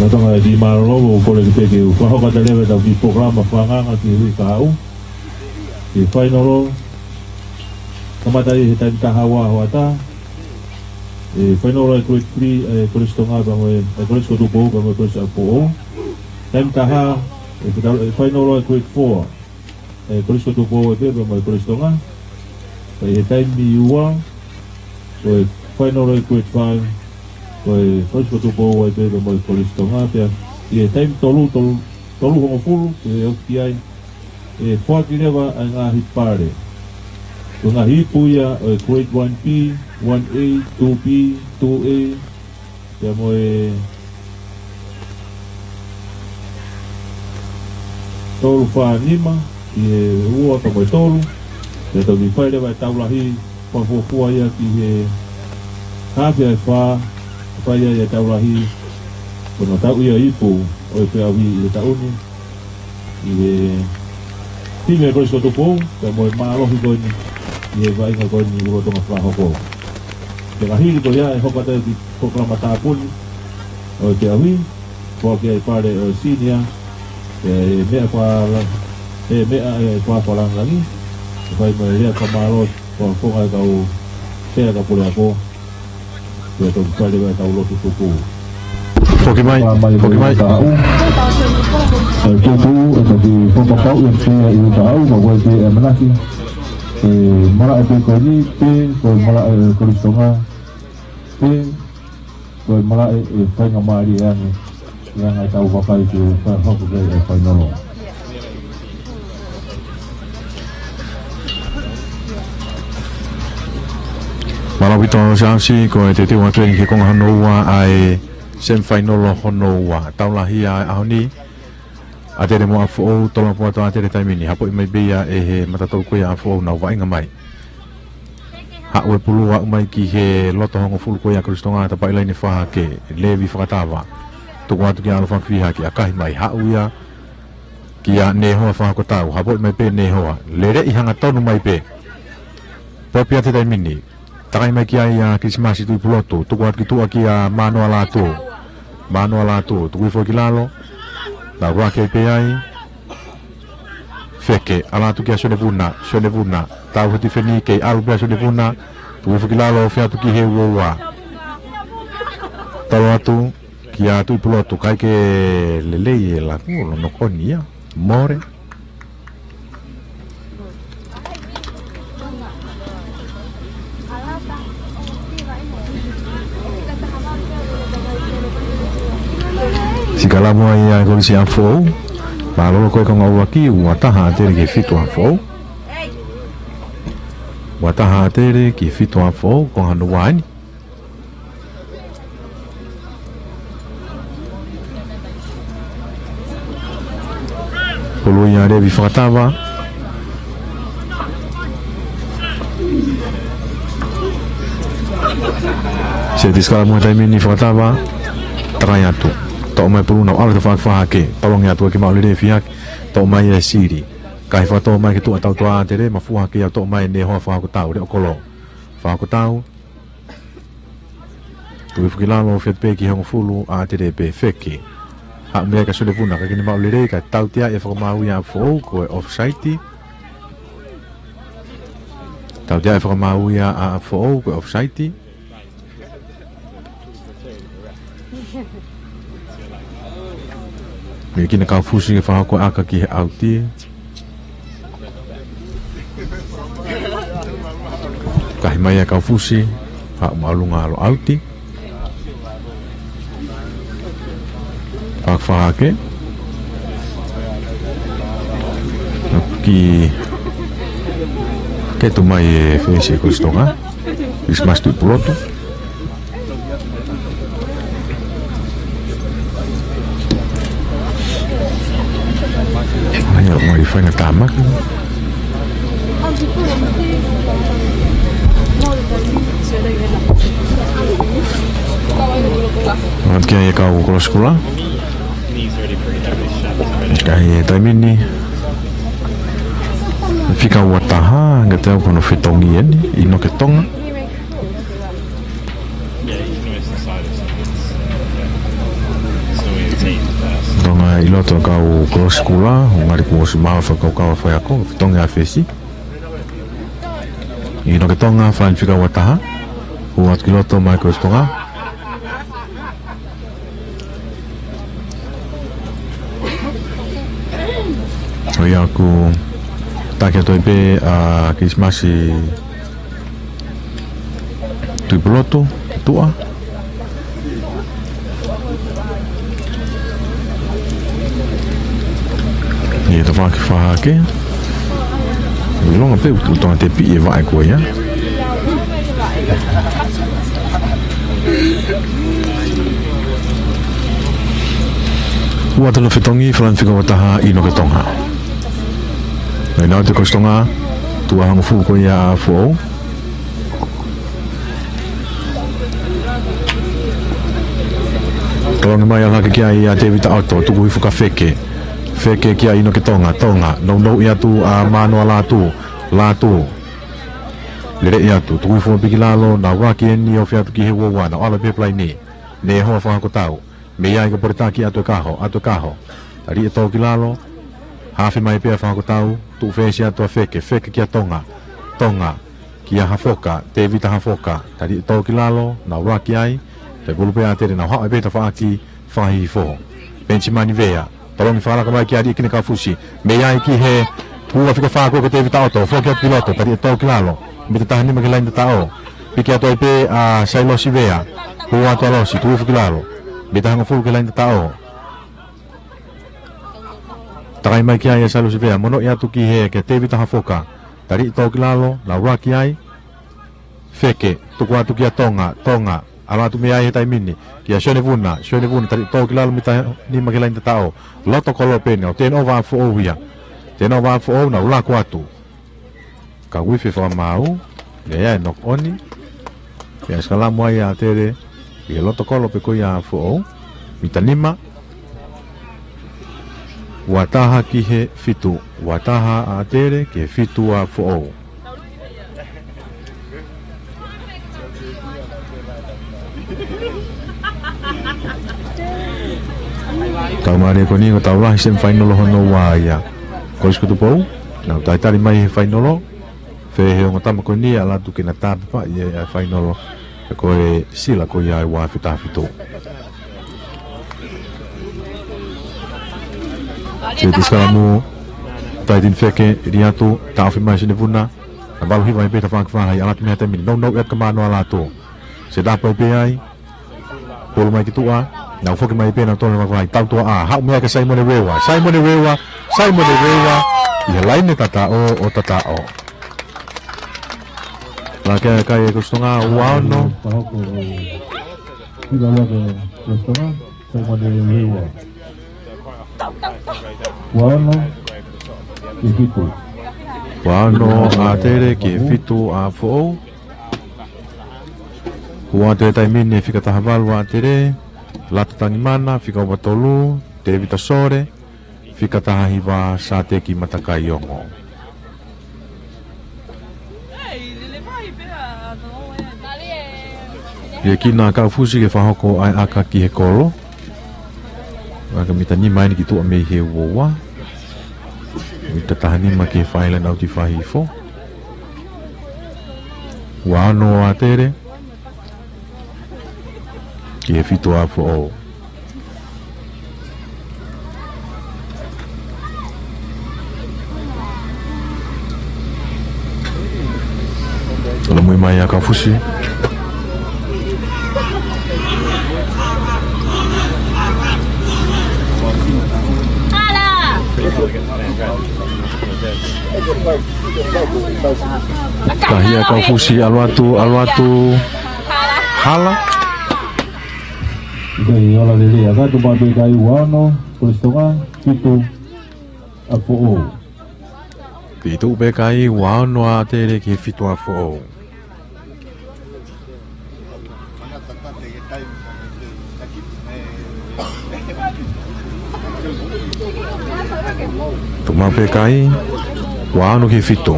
Naʻa tau ʻi he mālōlō, ʻoku ou kole ki he peke ʻoku fakahoko atu leva ʻetau kiʻi polokalama fakaanga ki he uike kahaʻu. Ki he fainolo, kamata ʻi he taimi taha ua hoʻatā. ʻE fainolo ʻa e Grade three ʻa e Kolisi Tonga pea mo e, ʻa e Kolisi ko Tupou pea mo e Kolisi ʻApifoʻou. Taimi taha, ʻe fetau-, ʻe fainolo ʻa e Grade four ʻa e Kolisi ko Tupou ai pē pea mo e Kolisi Tonga. Pea ʻi he taimi ua, ko e fainolo ʻa e Grade five, ko e Kolisi ko Tupou ai pē pea mo e Kolisi Tonga. Pea ʻi he taimi tolu, tolu, tolu hongofulu, ko e ofi ai, ʻe foaki leva ʻa e ngaahi pale. Ko e ngaahi ipu ia ʻo e Grade one B, one A, two B, two A, pea mo e tolu fā nima, ʻi he ua pea mo e tolu, pea toki fai leva e tau lahi, fakafuofua ia ki he hafe ʻa e fā, fai ai e tau lahi, ko hono tauʻi ʻa e ipu ʻo e peau ʻi he taʻu ni, ʻi he timi ʻa e Kolisi ko Tupou, pea mo e mālohi ko eni, ʻi he vaʻinga ko eni ʻoku lolotonga fakahoko. Pea ka hili ko ia ʻe hoko atu ki he polokalama tāpuni ʻo e peau, foaki ʻa e pale ʻo e senior, ʻe meʻa fala-, ʻe meʻa ʻe fakafalangalangi, ʻe fai mo e lea fakamālō, ko e konga ʻa e kau, pea ka pule ako, pea toki fai leva e kau lotu tuku. Foki mai, foki mai. Taʻu. ʻE tuku, ʻe toki fakapapauʻi ʻe pea ʻi he taʻu, ka ko e pē ʻamanaki. ʻE malaʻe pē ko eni, pe ko e malaʻe ʻe Kolisi Tonga, pe ko e malaʻe ʻe faingamālie ange, ʻi he anga ʻetau vakai ki he fakahoko ko ē ʻa e fainolo. Mālō ʻaupito Siaosi, ko e teuteu atu eni ki he konga hono ua ʻa e semifinal hono ua. Tau lahi ʻa e ʻaho ni, ʻAtele mo ʻApifoʻou, tolo mapuatu ʻAtele taimi ni, hapoʻi mai pē ia ʻe he matatolu ko ia ʻApifoʻou nau vaʻinga mai. Haʻu e pulu aʻu mai ki he loto hongofulu ko ia Kolisi Tonga, tapaʻi laine fakahake, Levi Fakatava. Tuku atu kia ʻAlo Fakafihaki, ʻakahi mai, haʻu ia kia Nehoa Fakakotau, hapoʻi mai pē Nehoa, leleʻi hangatonu mai pē. Popi ʻAtele taimi ni, takai mai ki ai ʻa Kilisimasi Tuʻipulotu, tuku atu ki tuʻa kia Manoa Lātū. Manoa Lātū, tuku hifo ki lalo. Naʻa ku ake pē ai. Feke, ʻalu atu kia Sione Vuna, Sione Vuna. Tau heti feni kei ʻalu pē ʻa Sione Vuna. Tuku hifo ki lalo, ofi atu ki he uaua. Talo atu kia Tuʻipulotu, ʻikai ke lelei e laku, ʻo nokoni ia. Mole. Sikalamu ai ʻa e Kolisi ʻApifoʻou. Mālōlō ko e konga ʻuluaki, ua taha ʻAtele ki he fitu ʻApifoʻou. Ua taha ʻAtele ki he fitu ʻApifoʻou, konga hono ua eni. Pulu ia Levi Fakatava. Seti sikalamu he taimi ni Fakatava. Takai atu. Toʻo mai pulu nau ʻalu ʻo fakafahake. Palongi atu ki Maʻulele Fihaki. Toʻo mai ʻe Sili. Kae fakatō mai ki tuʻa tautua ʻAtele, mafua hake ia ʻo toʻo mai ʻe Nehoa Fakakotau, Leʻokolo. Fakakotau. Tuku hifo ki lalo, ofi atu pē ki he hongofulu ʻAtele pē, Feke. Haʻu mai kia Sione Vuna, ka kini maʻu lelei, kae tautea ʻe fakamaau ia ʻApifoʻou, ko e offside. Tautea ʻe fakamaau ia ʻApifoʻou, ko e offside. Mei kina Kaufusi ke fakahoko ʻaka ki he ʻauti. Kahi mai ʻa Kaufusi, haʻu maʻolunga ʻalu ʻauti. Fakafahake. Ki ketu mai e fesi ʻa Kolisi Tonga. Kilisimasi Tuʻipulotu. Ai, ʻo mai fainga tāmaki. Atu ki ai e kau Kolisi Kula. Ka ʻi he taimi ni, fika ua taha, ngata au ko hono fetongi eni, ʻInoke Tonga. Tonga ʻi loto kau Kolisi Kula, ʻo ngali kuo ʻosi maʻu fakakaukau ʻa e faiako, fetongi ʻa e fesi. ʻInoke Tonga, fine fika ua taha. Hū atu ki loto mai Kolisi Tonga. ʻOku taki atu ai pē ʻa Kilisimasi Tuʻipulotu, Tuʻa. ʻI he tafaʻaki fakahahake. ʻIlonga pē ʻoku tau tepi e vaʻe ko ia. Ua tana fetongi, Falani fika ua taha, ʻInoke Tonga. Naʻe nau te Kolisi Tonga, tuʻa hongofulu ko ia ʻa Foʻou. Tolongi mai ʻalu hake ki ai ʻa Tevita ʻOto, tuku hifo kia Feke. Feke kia ʻInoke Tonga, Tonga, nounou ʻi atu ʻa Manoa Lātū, Lātū. Lele ʻi atu, tuku hifo piki lalo, nau ʻuluaki eni ʻo ofi atu ki he uaua, nau ʻalu pē palaini. Nehoa Fakakotau, mei ai ko Poletaki ʻAtuekaho, ʻAtuekaho. Tali ʻe tō ki lalo, hafe mai pē ʻa Fakakotau, tuʻu fesi atu ʻa Feke, Feke kia Tonga, Tonga. Kia Hafoka, Tevita Hafoka, tali ʻe tō ki lalo, nau ʻuluaki ai, te pulu pē ʻa Tele, nau haʻu ai pē tafaʻaki fakahihifo. Penisimani Vea, tolongi fakalaka mai kia Liʻekina Kaufusi, mei ai ki he ua fika fā ko Tevita ʻOto, foki atu ki loto, tali ʻe tō ki lalo, mita taha nima ki he laini tataʻo, piki atu ai pē ʻa Sailosi Vea, hū atu ʻa Losi, tuku hifo ki lalo, mita hongofulu ki he laini tataʻo. Takai mai ki ai ʻa Sailosi Vea, monoʻi atu ki he, kia Tevita Hafoka, tali ʻe tō ki lalo, nau ʻuluaki ai, Feke, tuku atu kia Tonga, Tonga, ʻalu atu mei ai he taimi ni, kia Sione Vuna, Sione Vuna, tali ʻe tō ki lalo mita nima ki he laini tataʻo, loto kolope ʻeni, ʻo turnover ʻa Foʻou ia. Turnover ʻa Foʻou, nau lako atu. Ka ui fefakamaau, ia ia e knock on. Ia sikalamu ai ʻa Tele, ʻi he loto kolope ko ia ʻa Foʻou, mita nima, ua taha ki he fitu, ua taha ʻa Tele, ki he fitu ʻa Foʻou. Tau mālie ko eni ko e tau lahi semifinal hono ua ia. Kolisi ko Tupou, nau talitali mai he fainolo. Fē he ongo tama ko eni ʻalu atu ke na tāpapaʻi e fainolo. He ko e sila ko ia ʻa e ua afe taha fitu. Te tisi kalamu, taitini Feke, ʻi atu, taʻofi mai Sione Vuna. Nau valu hiva ai pē tafaʻaki fakahā, ʻalu atu mei he taimi ni, nounou ʻe Kamanoa Lātū. Set up ai pē ai. Pulu mai ki tuʻa, nau foki mai pē nau tolo mai fai, tau tuʻa ʻa, haʻu mei ai kia Saimone Rewa, Saimone Rewa, Saimone Rewa, ʻi he laini tataʻo ʻo tataʻo. Laka ʻa e kai ʻa Kolisi Tonga, ua ono. Pahoko ʻo Kolisi Tonga, Saimone Rewa. Ua ono, ki he fitu. Ua ono ʻa Tele, ki he fitu ʻa Foʻou. Hū atu he taimi ni fika taha valu ʻa Tele, Lata Tangimana, fika ua tolu, Tevita Sole, fika taha hiva, Sateki Matakaiongo. Liʻekina Kaufusi ke fakahoko ʻa e ʻaka ki he kolo. ʻAka mita nima eni ki tuʻa mei he uaua. Mita taha nima ki he fā laine ʻauti fakahihifo. Ua ono ʻa Tele. Ki he fitu ʻa Foʻou. Lamui mai ʻa Kaufusi. Tahi ʻa Kaufusi, ʻalu atu, ʻalu atu. Hala. Kai hala lelei, ʻaka atu maʻu pē kai ua ono, Kolisi Tonga, fitu ʻa Foʻou. Fitu pē kai ua ono ʻa Tele ki he fitu ʻa Foʻou. Tuʻu maʻu pē kai, ua ono ki he fitu.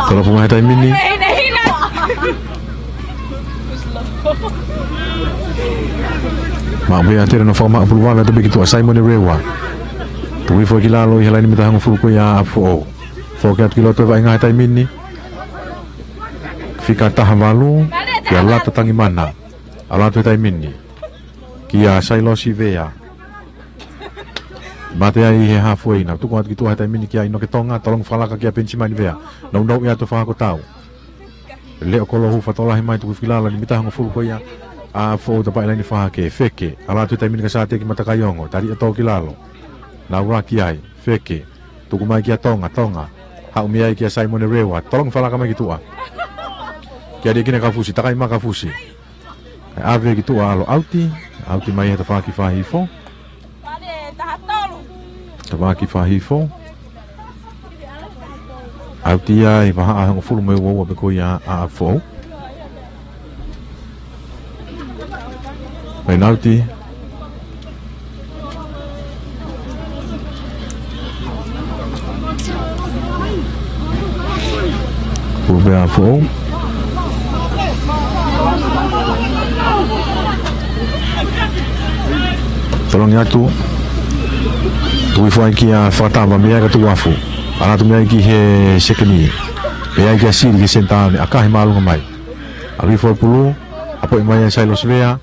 Kalapu mai he taimi ni. Maʻu pē ʻa Tele ʻo fakamaʻu pulu vave atu pē ki tuʻa, Saimone Rewa. Tuku hifo ki lalo ʻi he laini mita hongofulu ko ia ʻa Foʻou. Foki atu ki loto e vaʻinga he taimi ni. Fika taha valu, kia Lata Tangimana. ʻAlu atu he taimi ni kia Sailosi Vea. Mate ai he halfway, nau tuku atu ki tuʻa he taimi ni kia ʻInoke Tonga, tolongi fakalaka kia Penisimani Vea. Nounou ʻi atu e fakahoko tau. Leʻo Kolo, hū fakatokolahi mai, tuku hifo ki lalo, limita hongofulu ko ia ʻa Foʻou, tapaʻi laine fakahake. Feke, ʻalu atu he taimi ni kia Sāteki Matakaiongo, tali ʻe Tōkilalo. Naulaki ai, Feke. Tuku mai kia Tonga, Tonga. Haʻu mei ai kia Saimone Rewa, tolongi fakalaka mai ki tuʻa kia Liʻekina Kaufusi, takai mai Kaufusi. ʻAve ki tuʻa, ʻalu ʻauti, ʻauti mai he tafaʻaki fakahihifo. Tafaʻaki fakahihifo. ʻAuti ia ʻi he vahaʻa hongofulu mā ua ua pē ko ia ʻa Foʻou. Laine ʻauti. Pulu pē ʻa Foʻou. Tolongi atu. Tuku hifo ai kia Fakatava, mei ai kia Tuʻuafu. ʻAlu atu mei ai ki he sekeni. Mei ai kia Sili ki he senitā, ne ʻakahi māʻolunga mai. ʻAlu hifo e pulu, hapoʻi mai ʻe Sailosi Vea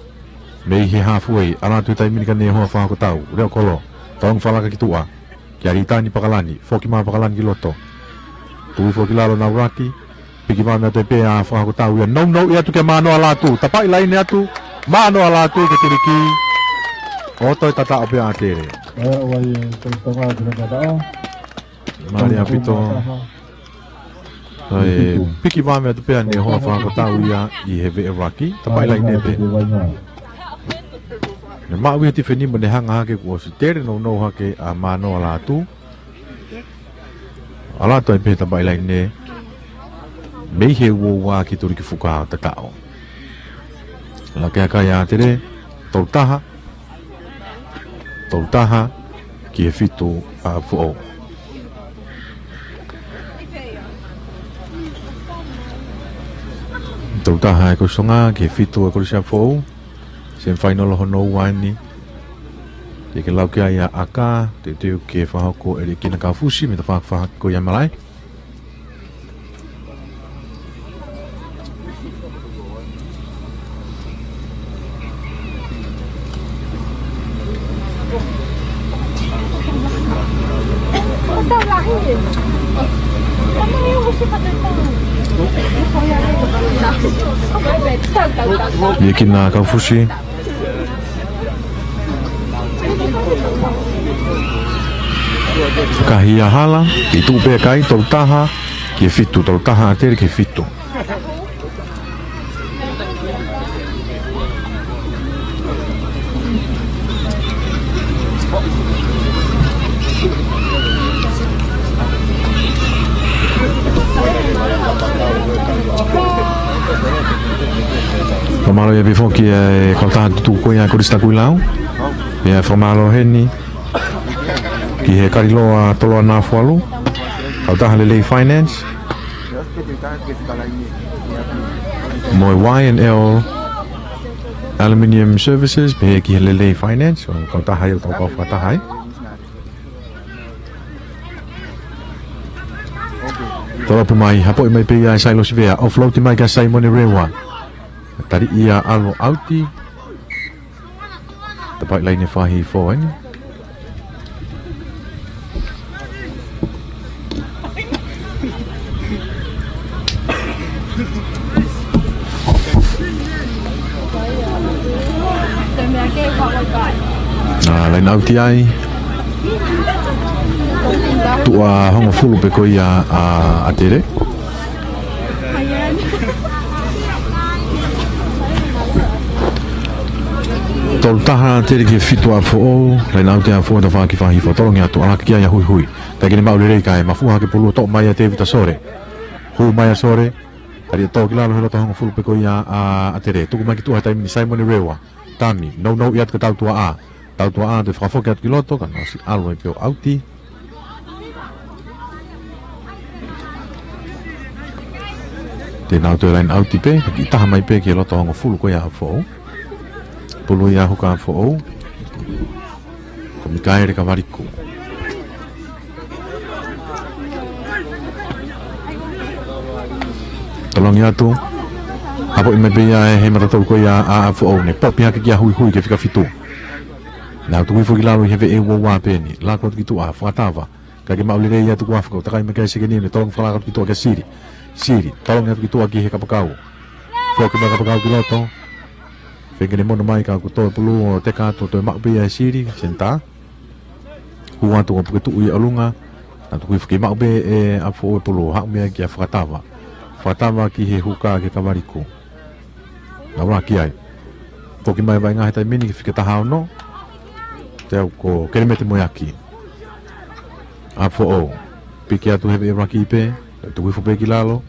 mei he halfway, ʻalu atu he taimi ni kia Nehoa Fakahokotau, Leʻo Kolo, tolongi fakalaka ki tuʻa kia Litani Pakalani, foki mai Pakalani ki loto. Tuku hifo ki lalo, Naulaki, piki vave atu ai pē ʻa Fakahokotau ia, nounou ʻi atu kia Manoa Latu, tapaʻi laine atu, Manoa Latu ke tuliki. ʻOto e tataʻo pē ʻa Tele. ʻE, ʻoua ʻe tau tau atu he tataʻo. Mālie ʻaupito. ʻAi, piki vave atu pē ʻa Nehoa Fakahokotau ia ʻi he veʻe ʻuluaki, tapaʻi laine pē. Ne maʻu ia he tifeni mo ne hanga hake kuo ʻosi. Tele nounou hake ʻa Manoa Latu. ʻAlu atu ai pē tapaʻi laine mei he ua ua ki tuliki fuka ʻo tataʻo. Laka hake ʻa Tele, tolu taha. Tolu taha ki he fitu ʻa Foʻou. Tolu taha ʻa e Kolisi Tonga ki he fitu ʻa e Kolisi ʻa Foʻou. Semifainolo hono ua eni. Teʻeki ke lau ki ai ʻa Aka, teuteu ke fakahoko ʻe Liʻekina Kaufusi, mei he tafaʻaki fakahake ko ia malaʻe. Liʻekina Kaufusi. Kahi ia hala, ʻi tuʻu pē kai, tolu taha ki he fitu, tolu taha ʻa Tele ki he fitu. Fakamālō ia pē foki ʻa e kautaha tutuku ko ia Kolisi Takuilau. ʻIo, fakamālō heni ki he Kaliloa Toloa Nafualu, kautaha Lelei Finance, mo e Y and L Aluminium Services, pehē ki he Lelei Finance, ʻo kautaha ia ʻoku tau kau fakataha ai. Tolopu mai, hapoʻi mai pē ia ʻe Sailosi Vea, offload mai kia Saimone Rewa. Tali ia, ʻalu ʻauti. Tapaʻi laine fakahihifo eni. ʻA, laine ʻauti ai. Tuʻa hongofulu pē ko ia ʻa, ʻa Tele. Tolu taha Tele ki he fitu ʻa Foʻou, laine ʻauti ʻa Foʻou, tafaʻaki fakahihifo, tolongi atu, ʻalu hake ki ai ʻa Huihui. Teʻeki ke ne maʻu lelei kae mafua hake pulu, toʻo mai ʻa Tēvita Sole. Hū mai ʻa Sole, tali ʻe Tōkilalo he loto hongofulu pē ko ia ʻa, ʻa Tele. Tuku mai ki tuʻa he taimi ni, Saimone Rewa. Tami, nounou ʻi atu kia Tautuaʻā. Tautuaʻā, toe fakafoki atu ki loto, ka naʻe ʻosi ʻalu ai pē ʻo ʻauti. Te nau toe laine ʻauti pē, kiʻi taha mai pē ki he loto hongofulu ko ia ʻa Foʻou. Pulu ia huka ʻa Foʻou. Ko Mikaele Kavaliku. Tolongi atu. Hapoʻi mai pē ia ʻe he matatolu ko ia ʻa ʻApifoʻou, ne popi hake kia Huihui ki he fika fitu. Nau tuku hifo ki lalo ʻi he veʻe ua ua pē eni. Lako atu ki tuʻa, fakatava. Kae kei maʻu lelei atu kuo afa, kau takai mai ki ai e sekeni, ne tolongi fakalaka atu ki tuʻa kia Sili. Sili, tolongi atu ki tuʻa ki he kapakau. Foki mai kapakau ki loto. Fekene mono mai ka kuo toe pulu ʻo teka atu, toe maʻu pē ia ʻe Sili, senitā. Hū atu ko Puketuʻu ia ʻolunga. Nau tuku hifo ke maʻu pē ʻe ʻApifoʻou e pulu, haʻu mei ai kia Fakatava. Fakatava ki he huka ki he kavaliku. Nau laki ai. Foki mai vaʻinga he taimi ni ki he fika taha ono. Teau ko Kelemete Moeaki. ʻApifoʻou. Piki atu he veʻe laki pē. Tuku hifo pē ki lalo.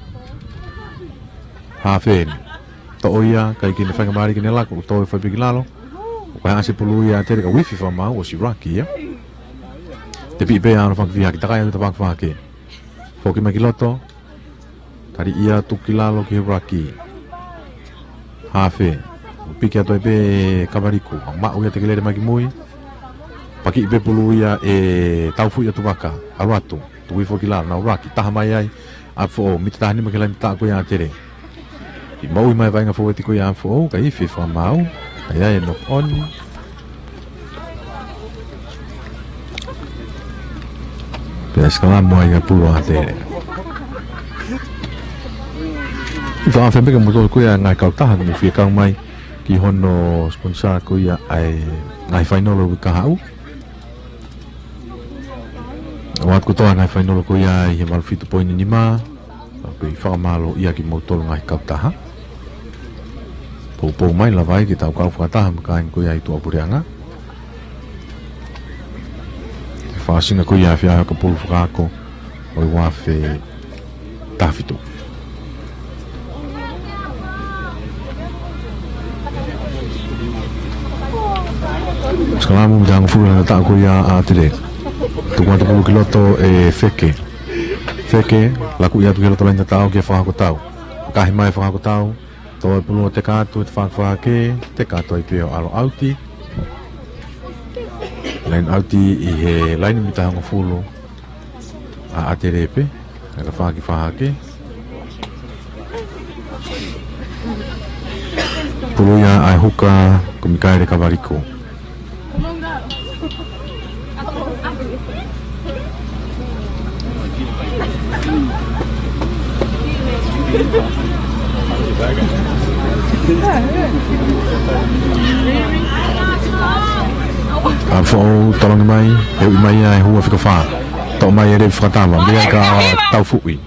Hafe eni. Toʻo ia, kae kei ne faingamālie ke ne laka, ʻo toe fai pē ki lalo. ʻO ka ʻasi e pulu ia ʻa ʻAtele ka ʻoku ifi fakamaau, ʻosi laki ia. Tepiʻi pē ʻa Alo Fakafihaki, takai atu ʻe Fakafihaki. Foki mai ki loto. Tali ia atu ki lalo ki he laki. Hafe. Piki atu ai pē kavaliku. Maʻu ia Tekelele mai ki mui. Pakiʻi pē pulu ia ʻe Taufuʻi atu vaka. ʻAlu atu. Tuku hifo ki lalo, nau laki, taha mai ai. ʻApifoʻou, mita taha nima ki he laine taʻu ko ia ʻa ʻAtele. ʻI moʻui mai vaʻinga fōueti ko ia ʻApifoʻou, kae ifi fakamaau. ʻAi ai e knock on. Pea sikalamu ai ʻa e pulu ʻa ʻAtele. Fakafeʻao pē kia moutolu ko ia ngaahi kautaha, ke mou fie kau mai ki hono sponsor ko ia ʻa e ngaahi fainolo uike kahaʻu. ʻOatu kotoa ngaahi fainolo ko ia ʻi he valu fitu poini nima. Pea ʻoku ou fakamālō ia kimoutolu ngaahi kautaha. Poupou mai lava ai ke tau kau fakataha mo e kāinga ko ia ʻi tuʻapuleʻanga. Fakaʻosinga ko ia ʻa e fia ka pulu fakaako ʻo e ua afe taha fitu. Sikalamu mita hongofulu laine taʻu ko ia ʻa ʻAtele. Tuku atu pulu ki loto ʻe Feke. Feke, lakuʻi atu ki loto laine taʻu kia Fakahakotau. Kahi mai Fakahakotau. Toe pulu ʻo teka atu ʻe Fakafahake, teka atu ai pē ʻo ʻalu ʻauti. Laine ʻauti ʻi he laine mita hongofulu. ʻA ʻAtele pē, ʻa ka Fakafahake. Pulu ia ʻa e huka ko Mikaele Kavaliku. ʻApifoʻou, tolongi mai, he ui mai ia ʻe he hua fika fā. Toʻo mai ʻe Levi Fakatava, mei ai ka Taufuʻi.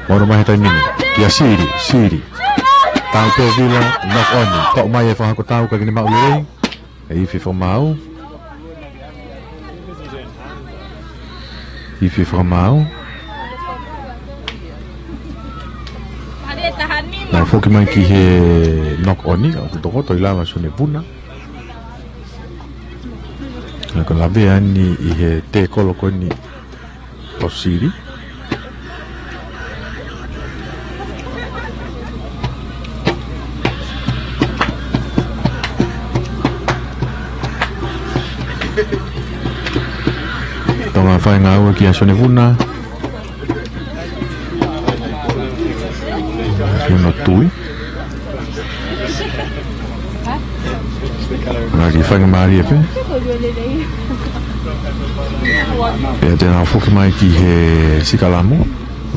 Mono mai he taimi ni, kia Sili, Sili. Tau pē ʻo vila, knock on. Toʻo mai ʻe Fakahakotau, kae kei ne maʻu lelei. ʻE ifi fakamaau. Ifi fakamaau. Nau foki mai ki he knock on, ʻoku tokoto ʻi lalo ʻa Sione Vuna. Naʻa ko e lavea eni ʻi he tēkolo ko eni ʻo Sili. Tau mafai ngāue kia Sione Vuna. Sione Tui. Naʻa ki faingamālie pē. Pea te nau foki mai ki he sikalamu.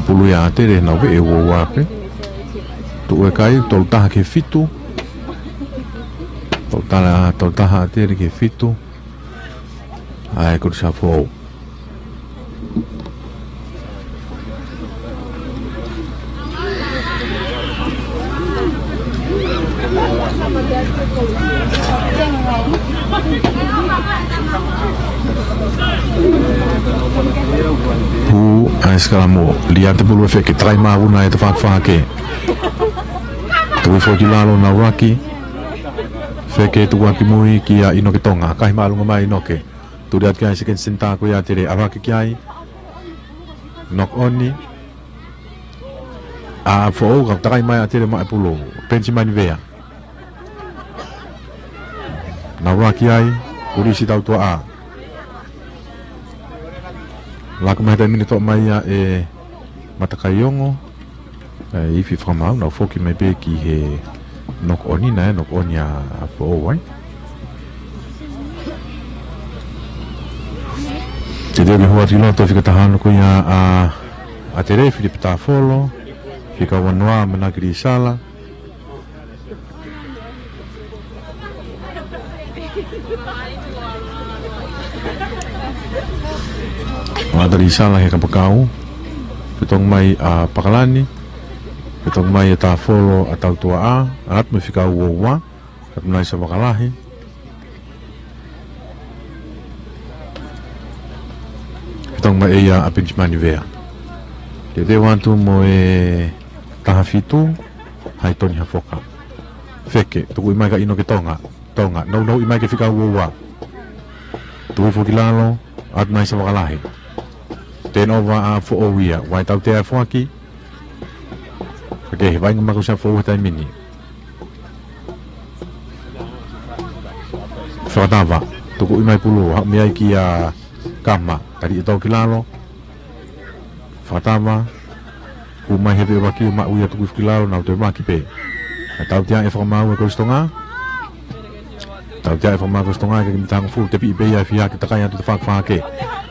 Pulu ia ʻa ʻAtele, nau veʻe ua ua pē. Tuʻu e kai, tolu taha ki he fitu. Tolu taha, tolu taha ʻa ʻAtele ki he fitu. ʻA e Kolisi Foʻou. Hū ʻa e sikalamu, liate pulu ʻe Feke, takai maʻu ʻe Fakafahake. Tuku hifo ki lalo, nau laki. Feke tuku atu ki mui kia ʻInoke Tonga, kahi māʻolunga mai ʻInoke. Tuli atu ki ai e second center ko ia ʻa ʻAtele, ʻalu hake ki ai. Knock on. ʻA Foʻou, ka takai mai ʻa ʻAtele maʻu e pulu. Penisi mai ni vea. Nau laki ai, Kolisi Tautuaʻa. Laku mai he taimi ni, toʻo mai ia ʻe Matakaiongo. ʻa e ifi fakamaau, nau foki mai pē ki he knock on, naʻe knock on ʻa, ʻa Foʻou ai. Teuteu ke hū atu ki loto, fika taha ono ko ia ʻa, ʻa ʻAtele, Filipe Tāfolo, fika ua noa Manaki Lisala. Manaki Lisala he kapakau. Fetongi mai ʻa Pakalani. Fetongi mai ʻa Tāfolo ʻa Tautuaʻa. ʻAlu atu mei he fika ua ua. ʻAlu atu Naisa Vakalahi. Fetongi mai ʻe ia ʻa Penisimani Vea. Teuteu atu mo e taha fitu, Haitoni Hafoka. Feke, tukuʻi mai kia ʻInoke Tonga. Tonga, nounou ʻi mai ki he fika ua ua. Tuku hifo ki lalo, ʻalu atu Naisa Vakalahi. Turnover ʻa Foʻou ia, ʻoku ʻi ai e tautea ʻa e foaki. Feke, he vaʻinga maku ʻa Foʻou he taimi ni. Fakatava, tukuʻi mai pulu, haʻu mei ai kia Kama, tali ʻe tau ki lalo. Fakatava, kū mai he veʻe vaki ʻo maʻu ia, tuku hifo ki lalo, nau toe vaki pē. Naʻe tautea ʻe he fakamaau ʻa Kolisi Tonga. Tautea ʻe he fakamaau ʻa Kolisi Tonga, ke ki mita hongofulu, tepiʻi pē ia ʻe Fiha ke takai atu ki he tafaʻaki fehākē.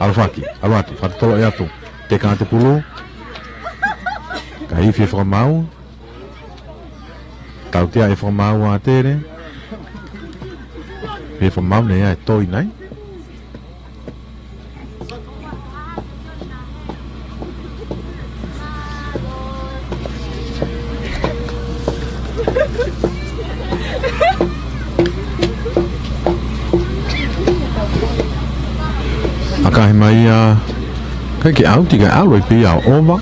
ʻAlu faki, ʻalu atu, fakatotolo atu. Teka atu e pulu. Ka ifi e fakamaau. Tautea ʻe he fakamaau ʻa ʻAtele. Pea fakamaau naʻe ʻi ai e toi nai. ʻAkahi mai ia, ʻikai ke ʻauti, kae ʻalu ai pē ia ʻo ova.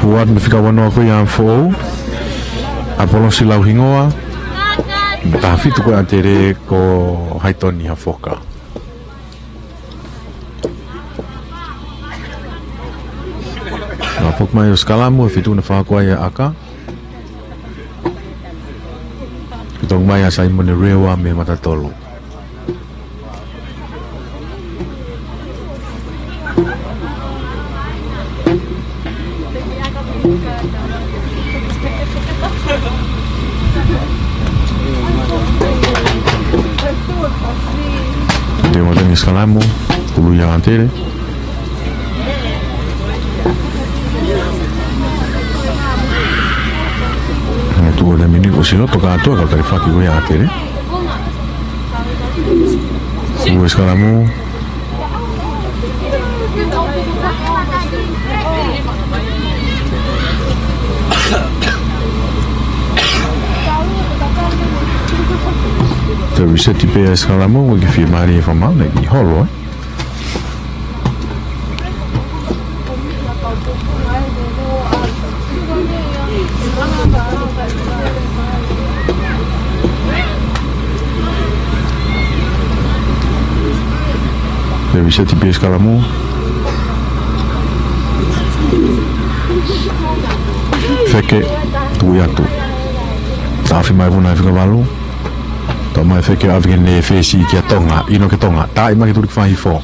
Hū atu mei he fika ua noa ko ia ʻa Foʻou, ʻa Polosi Lauhingoa, mei he taha fitu ko ia ʻa ʻAtele ko Haitoni Hafoka. Naʻe foki mai ʻo sikalamu, ʻa e fitu naʻe fakahoko ai ʻa e ʻaka. Fetongi mai ʻa Saimone Rewa mei Matatolu. Te matangi sikalamu, pulu ia ʻa ʻAtele. Naʻe tuʻu ʻa e mini ko sino toka atu ka tali faki ko ia ʻa ʻAtele. Ua sikalamu. Te u reset pē ʻa e sikalamu, ʻoku ʻikai ke fiemālie e fakamaau, naʻe ʻikai holo, ē. Te u reset pē ʻa e sikalamu. Feke, tuʻu atu. Taʻofi mai Vuna he fika valu. Toʻo mai Feke ʻo ʻave ki he fesi kia Tonga, ʻInoke Tonga. Taaʻi mai ki he tuliki fā hifo.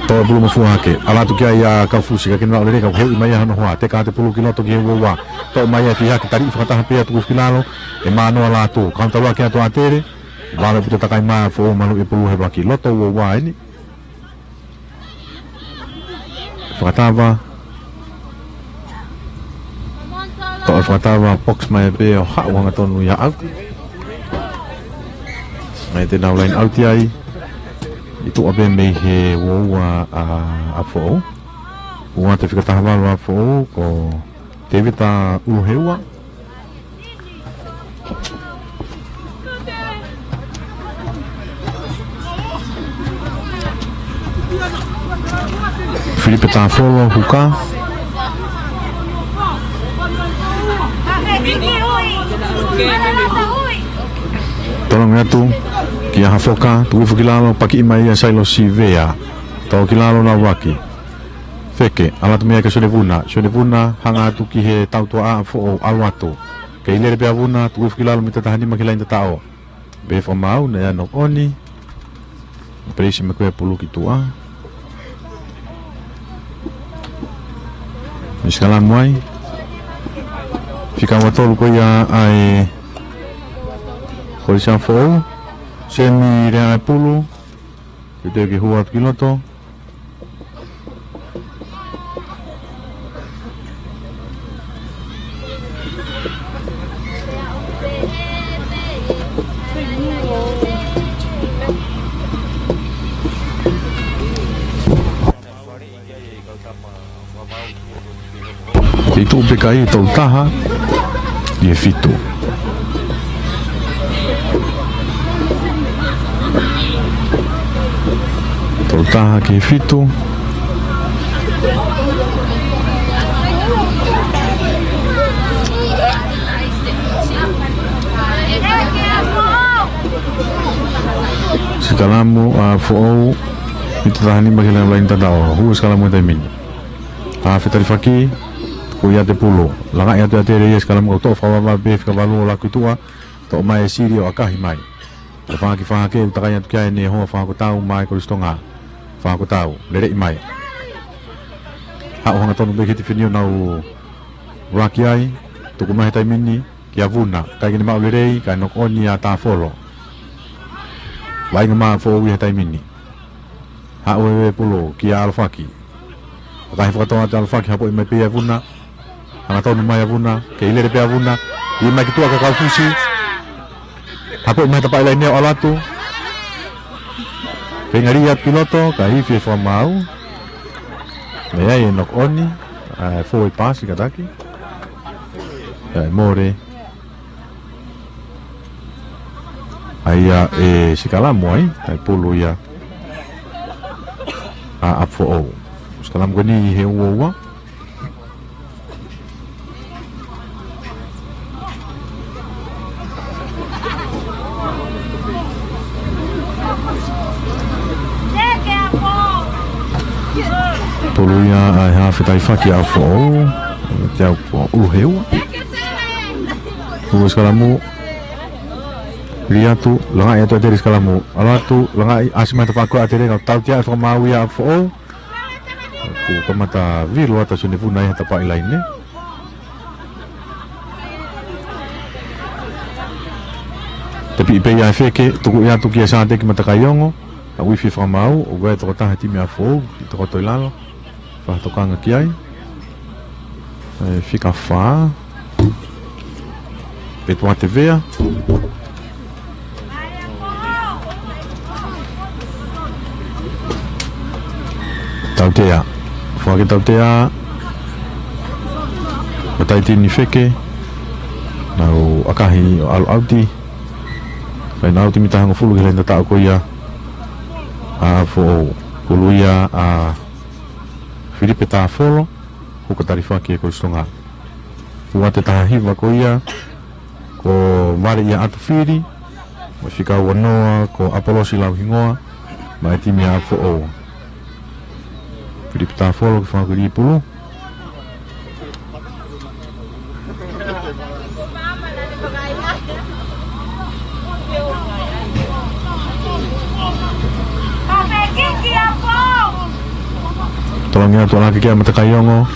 Toʻo e pulu mo fua hake. ʻAlu atu ki ai ʻa Kaufusi, ka ke nau lele ka heuʻi mai ʻa hono hoa. Teka atu e pulu ki loto ki he ua ua. Toʻo mai ʻe Fiha ke tali fakataha pē ʻa tuku hifo ki lalo. ʻE Manoa Lātū. Kaunta ua ki atu ʻa ʻAtele. Vale puta takai mai ʻa Foʻou malu e pulu he vaki. Loto ua ua eni. Fakatava. Toʻo e fakatava, box mai pē ʻo haʻu hangatonu ia ʻauti. Mai te nau line out ai. ʻI tuʻa pē mei he ua ua ʻa, ʻa Foʻou. Ua te fika taha valu ʻa Foʻou, ko Tevita Uluheua. Filipe Tāfolo, huka. Tolongi atu kia Hafoka, tuku hifo ki lalo, pakiʻi mai ʻa Sailosi Vea. Toʻo ki lalo, nau vaki. Feke, ʻalu atu mei ai kia Sione Vuna. Sione Vuna, hanga atu ki he tautuaʻa ʻa Foʻou, ʻalu atu. Kei lele pē ʻa Vuna, tuku hifo ki lalo mita taha nima ki he laine tataʻo. Pea fakamaau, naʻe ʻi ai e knock on. Peleisi mai ko e pulu ki tuʻa. Sikalamu ai. Fika ua tolu ko ia ʻa e Kolisi ʻa Foʻou. Semi Leaʻaepulu. Ke teu ke hua atu ki loto. Ke tuʻu pē kai, tolu taha ki he fitu. Tolu taha ki he fitu. Sikalamu ʻa Foʻou, mita taha nima ki he laine tataʻo. Hū e sikalamu he taimi ni. Hafe talifaki, tuku ʻiate Pulu. Langaʻi atu ʻiate ia e sikalamu, ka ʻoku toʻo fakavavevave pē fika valu ʻo Lakuituʻa. Toʻo mai e sili ʻo ʻakahi mai. Ko e fanga kiʻi fanga hake ʻoku takai atu ki ai ʻene hoa fakakotau mai Kolisi Tonga. Fakakotau, leleʻi mai. Haʻu hangatonu pē ki he tifeni ʻo nau ʻuluaki ai, tuku mai he taimi ni kia Vuna, ʻikai ke ne maʻu lelei, kae knock on ia ʻa Tafolo. Vaʻinga mai Foʻou ia he taimi ni. Haʻu e Pulu kia Alofaki. ʻAkahi fakatau atu ʻa Alofaki, hapoʻi mai pē ʻa Vuna. Hangatonu mai ʻa Vuna, kei lele pē ʻa Vuna. ʻI mai ki tuʻa ka Kaufusi. Hapoʻi mai tapaʻi laine ʻo ʻalu atu. Feinga lī atu ki loto, ka ifi e fakamaau. Mei ai e knock on, ʻa e forward pass kātaki. ʻA e mole. ʻA ia e sikalamu ai, ʻa e Pulu ia ʻa ʻApifoʻou. Sikalamu ko eni he ua ua. Pulu ia ʻa e hafe talifaki ʻa ʻApifoʻou. Te au po ʻulu he ua. Ua sikalamu. Lī atu, langaʻi atu ʻa Tele sikalamu. ʻAlu atu, langaʻi, ʻasi mai tafaʻaki ʻa Tele, ka tautea e fakamaau ia ʻa Foʻou. Kuo kamata vilo atu ʻa Sione Vuna ia he tapaʻi laine. Tepiʻi pē ia ʻe Feke, tuku ia atu kia Sāteki Matakaiongo. ʻA uifi fakamaau, ʻo ʻi ai e tokotaha he timi ʻa Foʻou, ʻi tokoto ʻi lalo. Fakatokanga ki ai. ʻE, fika fā. Petuate Vea. Tautea. Foaki tautea. Mataʻi tini Feke. Nau ʻakahi ʻo ʻalu ʻauti. Fai ʻena ʻauti mita hongofulu ki he laine tataʻo ko ia ʻa Foʻou. Pulu ia ʻa Filipe Tafolo. Huka talifaki ʻe Kolisi Tonga. Fuate taha hiva ko ia, ko Valeʻia ʻAtufili, mo e fika ua noa, ko ʻApolosi Lauhingoa, maʻa e timi ʻa Foʻou. Filipe Tafolo ke fakakili pulu. Tolongi atu ʻa Laki kia Matakaiongo.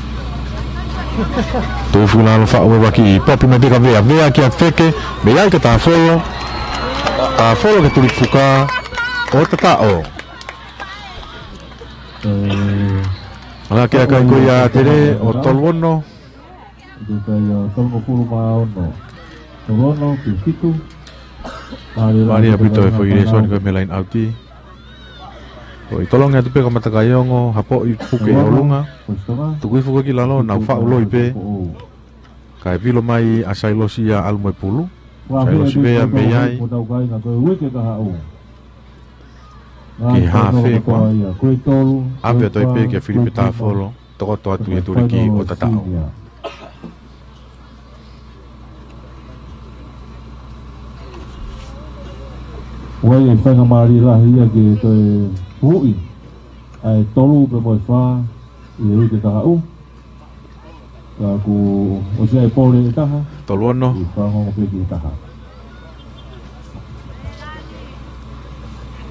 Tuʻu fuʻu lalo faʻu e vaki, popi mai pē ka Vea, Vea kia Feke, mei ai kia Tafolo. Tafolo ke tuli fuka, ʻo tataʻo. ʻAlu ki he ʻakahi ko ia ʻa Tele, ʻo tolu ono. Tolu ono ki he fitu. Mālie ʻaupito e foʻi lēsoni ko e mei he laine ʻauti. ʻOi, tolongi atu pē ka Matakaiongo, hapoʻi puke ʻi ʻolunga. Tuku hifo ko ē ki lalo, nau faʻu loi pē. Kae vilo mai ʻa Sailosi ia ʻalu mo e pulu. Sailosi Vea mei ai. Ki he hafe ko ia. ʻAve atu ai pē kia Filipe Tafolo. Tokoto atu he tuliki ʻo tataʻo. ʻOku ʻi ai e faingamālie lahi ia ke toe huhuʻi ʻa e tolu pea mo e fā ʻi he uike kahaʻu. Ka kuo ʻosi ʻa e pole ʻe taha. Tolu ono. ʻI he fāngongo pē ki he taha.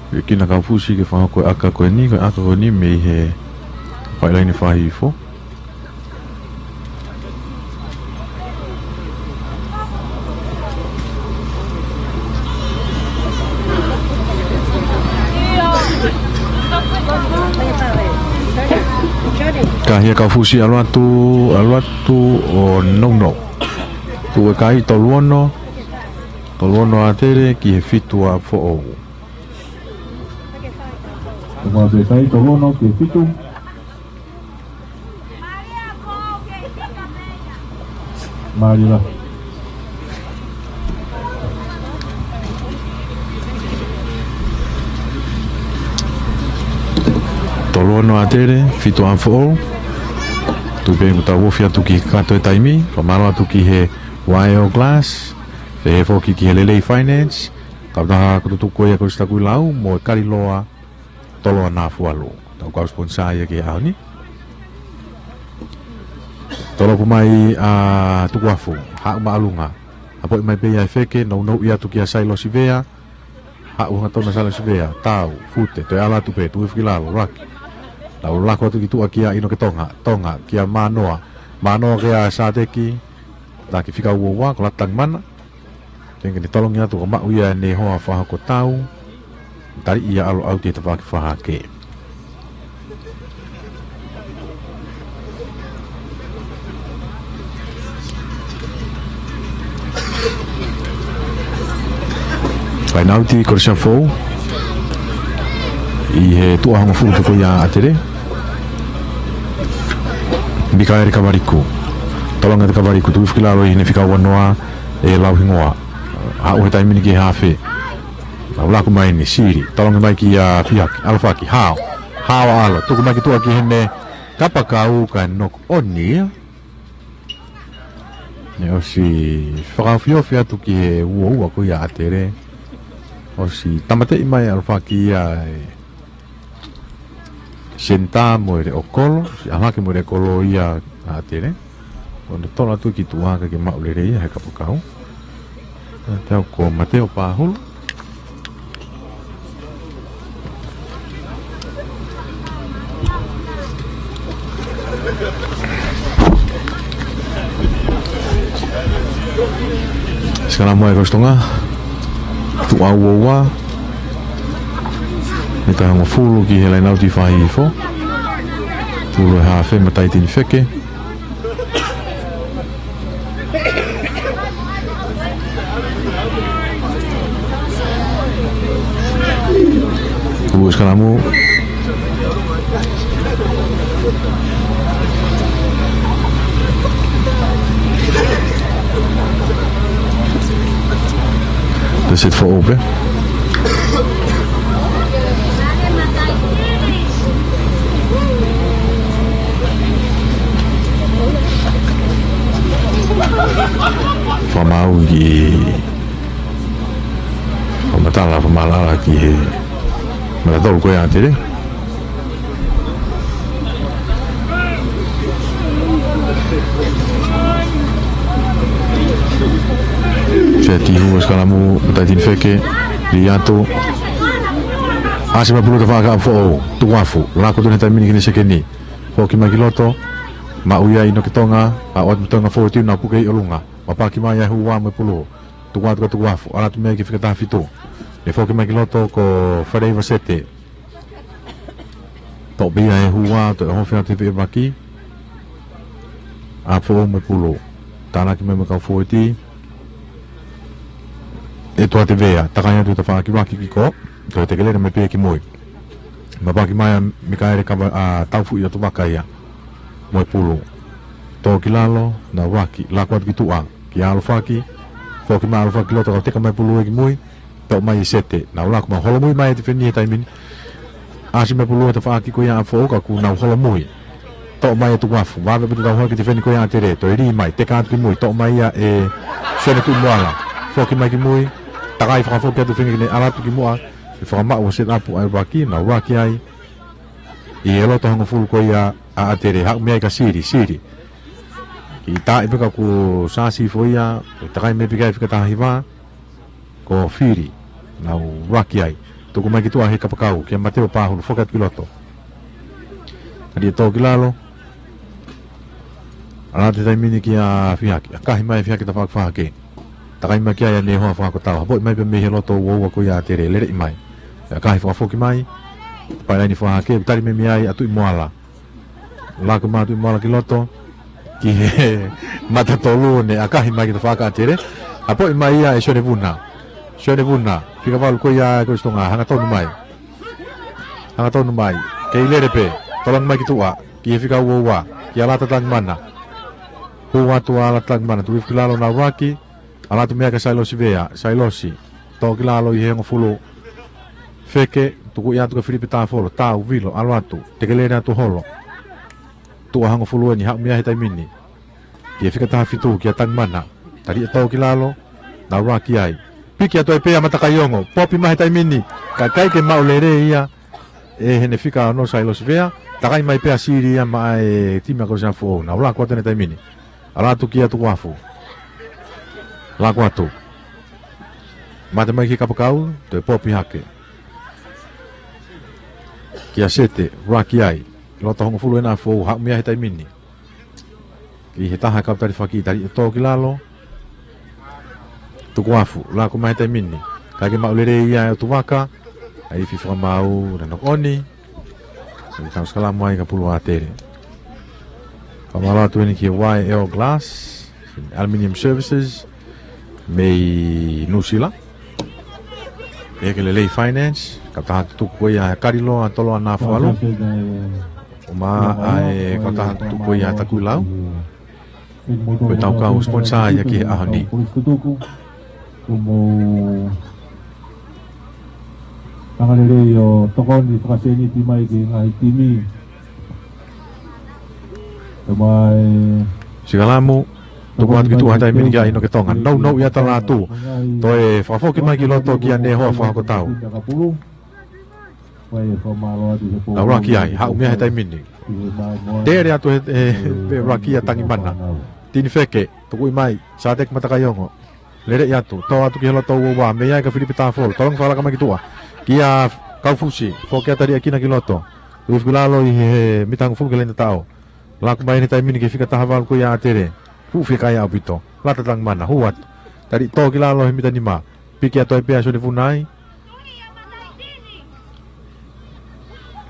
Liʻekina Kaufusi ke fakahoko e ʻaka ko eni, ko e ʻaka ko eni mei he faʻi laine fā hifo. Ka hia ka fusi ʻalu atu, ʻalu atu ʻo nounou. Tuʻu e kai tolu ono, tolu ono ʻAtele ki he fitu ʻa Foʻou. Tuʻu e kai tolu ono ki he fitu. Mālie lā. Tolu ono ʻAtele, fitu ʻa Foʻou. Tuʻu pē ʻoku tau ofi atu ki he kakato e taimi, fakamālō atu ki he Waiō Glass, pehē foki ki he Lelei Finance, kautaha ko e tutuku ia ko e Sitakuilau, mo e Kaliloa, Toloa Nafualu. Tau kau sponsor ia ki he ʻaho ni. Tolopu mai ʻa Tukuafu, haʻu māʻolunga. Hapoʻi mai pē ia ʻe Feke, nounou ia atu kia Sailosi Vea. Haʻu hangatonu ʻa Sailosi Vea, tau, fute, toe ʻalu atu pē, tuʻu hifo ki lalo, laki. Nau lako atu ki tuʻa kia ʻInoke Tonga, Tonga, kia Mānoa. Mānoa kia Sāteki, laki fika ua ua, ko Latangi Mana. Tengeni tolongi atu ka maʻu ia ʻe Nehoa Fahako Tau. Tali ia ʻalu ʻau te tafaʻaki fakahake. Laine ʻauti Kolosiafu Foʻou. ʻI he tuʻa hongofulu pē ko ia ʻAtele. Mikaele Kavaliku. Tolongi atu Kavaliku, tuʻu hifo ki lalo ʻi heʻene fika ua noa ʻe Lauhingoa. Haʻu he taimi ni ki he hafe. Nau lako mai ni, Sili. Tolongi mai kia Fiaki, ʻAlofaki, hao. Hao ʻa ʻAlo, tuku mai ki tuʻa ki heʻene kapakau kae knock on ia. Ne ʻosi fakaofiofi atu ki he ua ua ko ia ʻAtele. ʻOsi tāmateʻi mai ʻAlofaki ia ʻe senitā mo e leʻo kolo, ʻosi ʻalu hake mo e leʻo kolo ia ʻAtele. ʻO ne tolo atu ki tuʻa kae ke maʻu lelei ia he kapakau. Te au ko Mateo Pahulu. Sikalamu ʻa e Kolisi Tonga. Tuʻa ua ua. Mita hongofulu ki he laine ʻauti fai hifo. Pulu e hafe Mataitini Feke. Ulu sikalamu. That's it for open. Fakamāu ki, fakamatala, fakamaʻalaʻala ki he mata tolu ko ia ʻAtele. Seti hū sikalamu, Mataitini Feke, lī atu. ʻAsi mai pulu tafaʻaki ʻa Foʻou, Tukuafu, lako atu he taimi ni ki heʻene sekeni. Foki mai ki loto, maʻu ia ʻe ʻInoke Tonga, ʻa ʻOatu Tonga fōtiu nau puke ʻi ʻolunga. Mapaki mai ʻa e hū ua mo e pulu. Tuku atu kia Tukuafu, ʻalu atu mei ai ki he fika taha fitu. Ne foki mai ki loto ko Faleiva Sete. Toʻo pē ia ʻe he hū ua, toe ʻohofi atu he feʻiloaki. ʻA Foʻou mo e pulu. Tānaki mai mo e kau fōueti. ʻE Tuate Vea, takai atu he tafaʻaki ʻuluaki ki ko. Toe tekelele mai pē ki mui. Mapaki mai ʻa Mikaele Kava-, ʻa Taufuʻi ʻOtuvaka ia. Mo e pulu. Tō ki lalo, nau ʻuluaki, lako atu ki tuʻa, kia ʻAlofaki, foki mai ʻAlofaki ki loto, kau teka mai pulu ē ki mui, toʻo mai ʻe Sete, nau lako mai holomui mai ʻe Tifeni he taimi ni. ʻAsi mai pulu he tafaʻaki ko ia ʻa Foʻou ka kuo nau holomui. Toʻo mai ʻe Tukuafu, vave pē te tau hoi ki Tifeni ko ia ʻAtele, toe lī mai, teka atu ki mui, toʻo mai ia ʻe Sione Tuʻimoala. Foki mai ki mui, takai fakafoki atu feinga ke ne ʻalu atu ki muʻa, ʻe fakamaʻu ʻa set up ʻa e ʻuluaki, nau ʻuluaki ai, ʻi he loto hongofulu ko ia ʻa ʻAtele, haʻu mei ai kia Sili, Sili. Kiʻi taaʻi pē ka kuo sāsi foʻi ia, ʻo takai mai pē ki ai fika taha hiva, ko Fili, nau ʻuluaki ai. Tuku mai ki tuʻa he kapakau, kia Mateo Pahulu, foki atu ki loto. Ka lī ʻe tō ki lalo, ʻalu atu he taimi ni kia Fiaki, ʻakahi mai ʻe Fiaki tafaʻaki fakahake. Takai mai ki ai ʻa Nehoa Fahako Tau. Hapoʻi mai pē mei he loto ua ua ko ia ʻAtele, leleʻi mai. ʻAkahi fakafoki mai. Pailaini fakahake, tali mai mei ai ʻa Tuʻimoala. Laku mai atu ʻi muʻa ki loto. Ki he mata tolu ne ʻakahi mai ki he tafaʻaki ʻa ʻAtele. Hapoʻi mai ia ʻe Sione Vuna. Sione Vuna. Fika valu ko ia ʻa Kolisi Tonga. Hangatonu mai. Hangatonu mai. Kei lele pē. Tolongi mai ki tuʻa. Ki he fika ua ua. Kia Lata Tangimana. Hū atu ʻa Lata Tangimana. Tuku hifo ki lalo naulaki. ʻAlu atu meʻa kia Sailosi Vea. Sailosi. Tō ki lalo ʻi he hongofulu. Feke. Tuku ia atu kia Filipe Tāfolo. Tau, vilo. ʻAlu atu. Tekelele atu holo. Tuʻa hongofulu eni. Haʻu meʻa he taimi ni. Ki he fika taha fitu, kia Tangimana. Tali ʻe tō ki lalo. Naulaki ai. Piki atu ai pē ʻa Matakaiongo. Popi mai he taimi ni. Ka ʻikai ke maʻu lelei ia. ʻE heʻene fika ono Sailosi Vea. Takai mai pē ʻa Sili ia maʻa e timi ʻa Kolisi Anga Foʻou. Naulaki atu he taimi ni. ʻAlu atu kia Tukuafu. Laku atu. Mate mai ki he kapakau. Toe popi hake. Kia Sete. Laki ai. Loto hongofulu ena Foʻou. Haʻu meʻa he taimi ni. Ki he taha kau tali faki tali ʻe tō ki lalo. Tukuafu, laku mai he taimi ni. ʻIkai ke maʻu lelei ia ʻe ʻOtuvaka. ʻAi ifi fakamau na nokoni. Sai tau sikalamu ai ka pulu ʻa ʻAtele. Fakamau atu eni ki he Y L Glass. Aluminium Services. Mei Nuʻusila. ʻE ke lelei finance. Ka taha tuku ia he kaliloa tolo ana fualu. ʻO mā ʻa e kau taha tuku ia taku lau. Ko e tau kau sponsor ia ki he ʻaho ni. Kumu tanga lelei ʻo tokoni fakaseniti mai ki he ngaahi timi. Ko mai Sikalamu, tuku atu ki tuʻa he taimi ni kia ʻInoke Tonga. Nounou ia tala atu. Toe fakafoki mai ki loto kia Nehoa Fakakotau. Naulaki ai, haʻu meʻa he taimi ni. Tele atu he, he, he laki ʻa Tangimana. Tini Feke, tukuʻi mai, Sateki Matakaiongo. Lele atu, tō atu ki he loto ua ua, mei ai kia Filipe Tāfolo, tolongi fakalaka mai ki tuʻa. Kia Kaufusi, foki atu ʻa Liʻekina ki loto. Tuku hifo ki lalo ʻi he, he mita hongofulu ki he laine tataʻo. Laku mai he taimi ni ki he fika taha valu ko ia ʻa ʻAtele. Fuʻu fika ia ʻaupito. Lata Tangimana, hū atu. Tali tō ki lalo he mita nima. Piki atu ai pē ʻa Sione Vuna ai.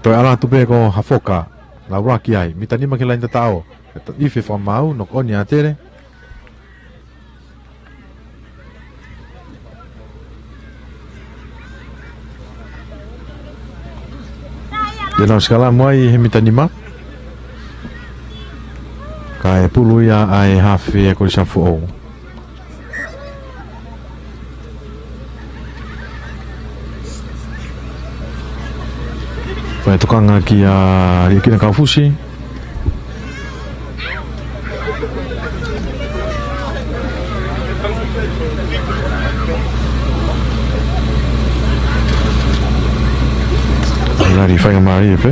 Toe ʻalu atu pē ko Hafoka. Naulaki ai. Mita nima ki he laine tataʻo. Ifi fakamau, nokoni ʻa ʻAtele. Te nau sikalamu ai he mita nima. Kae pulu ia ʻa e hafe ʻa Kolisi Anga Foʻou. Fai tokanga kia Liʻekina Kaufusi. Lari faingamālie pē.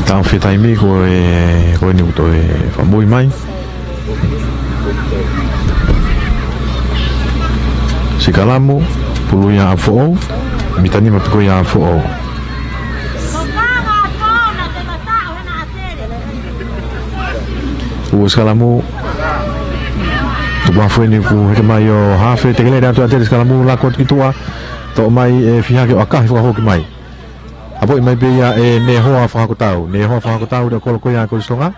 Tau fetaimi ko e, ko eni ʻoku toe fakamui mai. Sikalamu, pulu ia ʻa Foʻou, mita nima pē ko ia ʻa Foʻou. Ua sikalamu, tuku hifo eni kuo heke mai ʻo hafe, tekelele atu ʻa ʻAtele sikalamu, laku atu ki tuʻa, toʻo mai ʻe Fihake ʻo ʻakahi fakafoki mai. Hapoʻi mai pē ia ʻe Nehoa Fakakotau, Nehoa Fakakotau lea kolo ko ia ʻa Kolisi Tonga.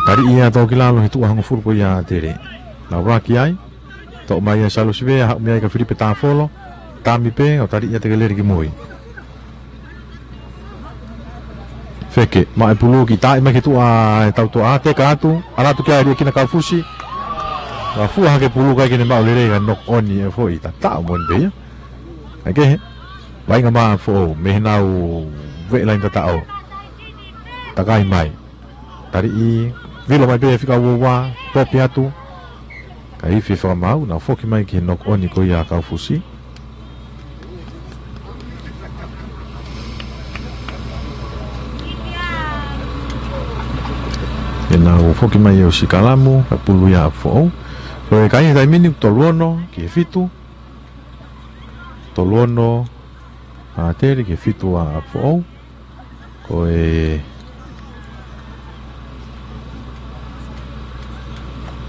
Tali ia tō ki lalo he tuʻa hongofulu ko ia ʻa ʻAtele. Naulaki ai. Toʻo mai ia Sailosi Vea, haʻu meʻa ai kia Filipe Tāfolo. Tami pē, ʻo tali ia tekelele ki mui. Feke, maʻu e pulu ki taʻi mai ki tuʻa e tau toʻa, teka atu, ʻalu atu kia Liʻekina Kaufusi. Ka fua hake pulu ʻikai ke ne maʻu lelei ka nokoni ʻe foʻi tataʻo mo eni pē ia. ʻAi kehe. Vainga mā Foʻou, mei he nau veʻe laine tataʻo. Takai mai. Taliʻi, vilo mai pē fika ua ua, popi atu. Ka ifi fakamau, nau foki mai ki he nokoni ko ia ʻa Kaufusi. ʻE nau foki mai ʻo sikalamu, ka pulu ia ʻa Foʻou. Ko e kai he taimi ni tolu ono, ki he fitu. Tolu ono ʻa ʻAtele ki he fitu ʻa Foʻou. Ko e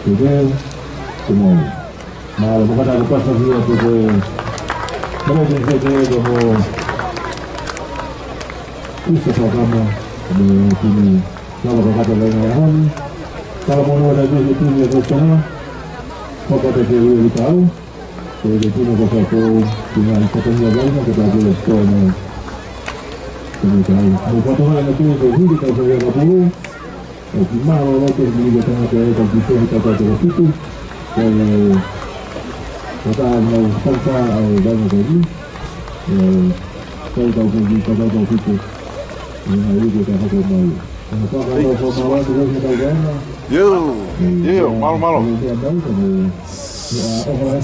Tētē, Tumau. Mālō, mo kata ko pasa hia ko e. Mālō te hia te ko mo. Kusa Fakama, mo tini. Mālō ko kata ko e ngā honi. Tala mo nō te tini ko sana. Ko kata ke ui tau. Ko e tini ko sa ko. Tini ai kata hia ko na ko ta ko ko na. Tini tau. Mo kata ko na tini ko hili ka ko ia ka pulu. ʻOku mālōlō atu e tangata ʻe kau kiʻi tohi tau tau tau fitu. Ko e, ko tā mau tau tā ʻa e vainga ko eni. ʻE, tau tau tau tau tau fitu. ʻE, ngā iwi ko tā hako mai. ʻE, tau tau tau tau tau tau tau. Yo, yo, mālō, mālō.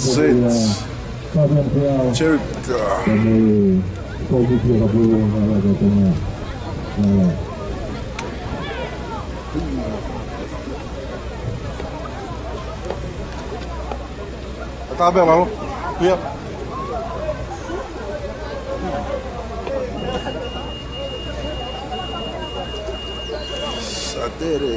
Sweet. Cherry. Tabe lalo. Ia. Satere.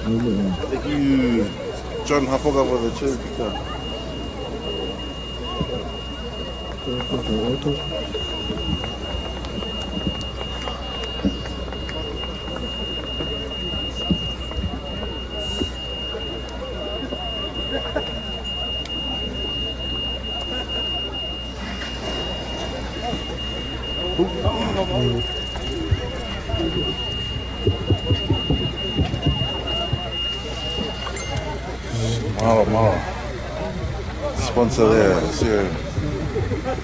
Thank you, John Hapoka, for the cherry pika. Mālō, mālō. Sponsor there, sio.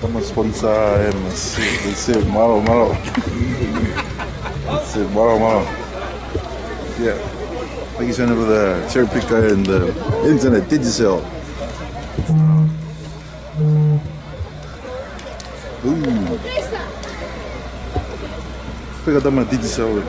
Tama sponsor M C, that's it, mālō, mālō. That's it, mālō, mālō. Yeah. Thank you, Senator, for the cherry picker and the internet, Digicel. Ooh. Fika tama Digicel.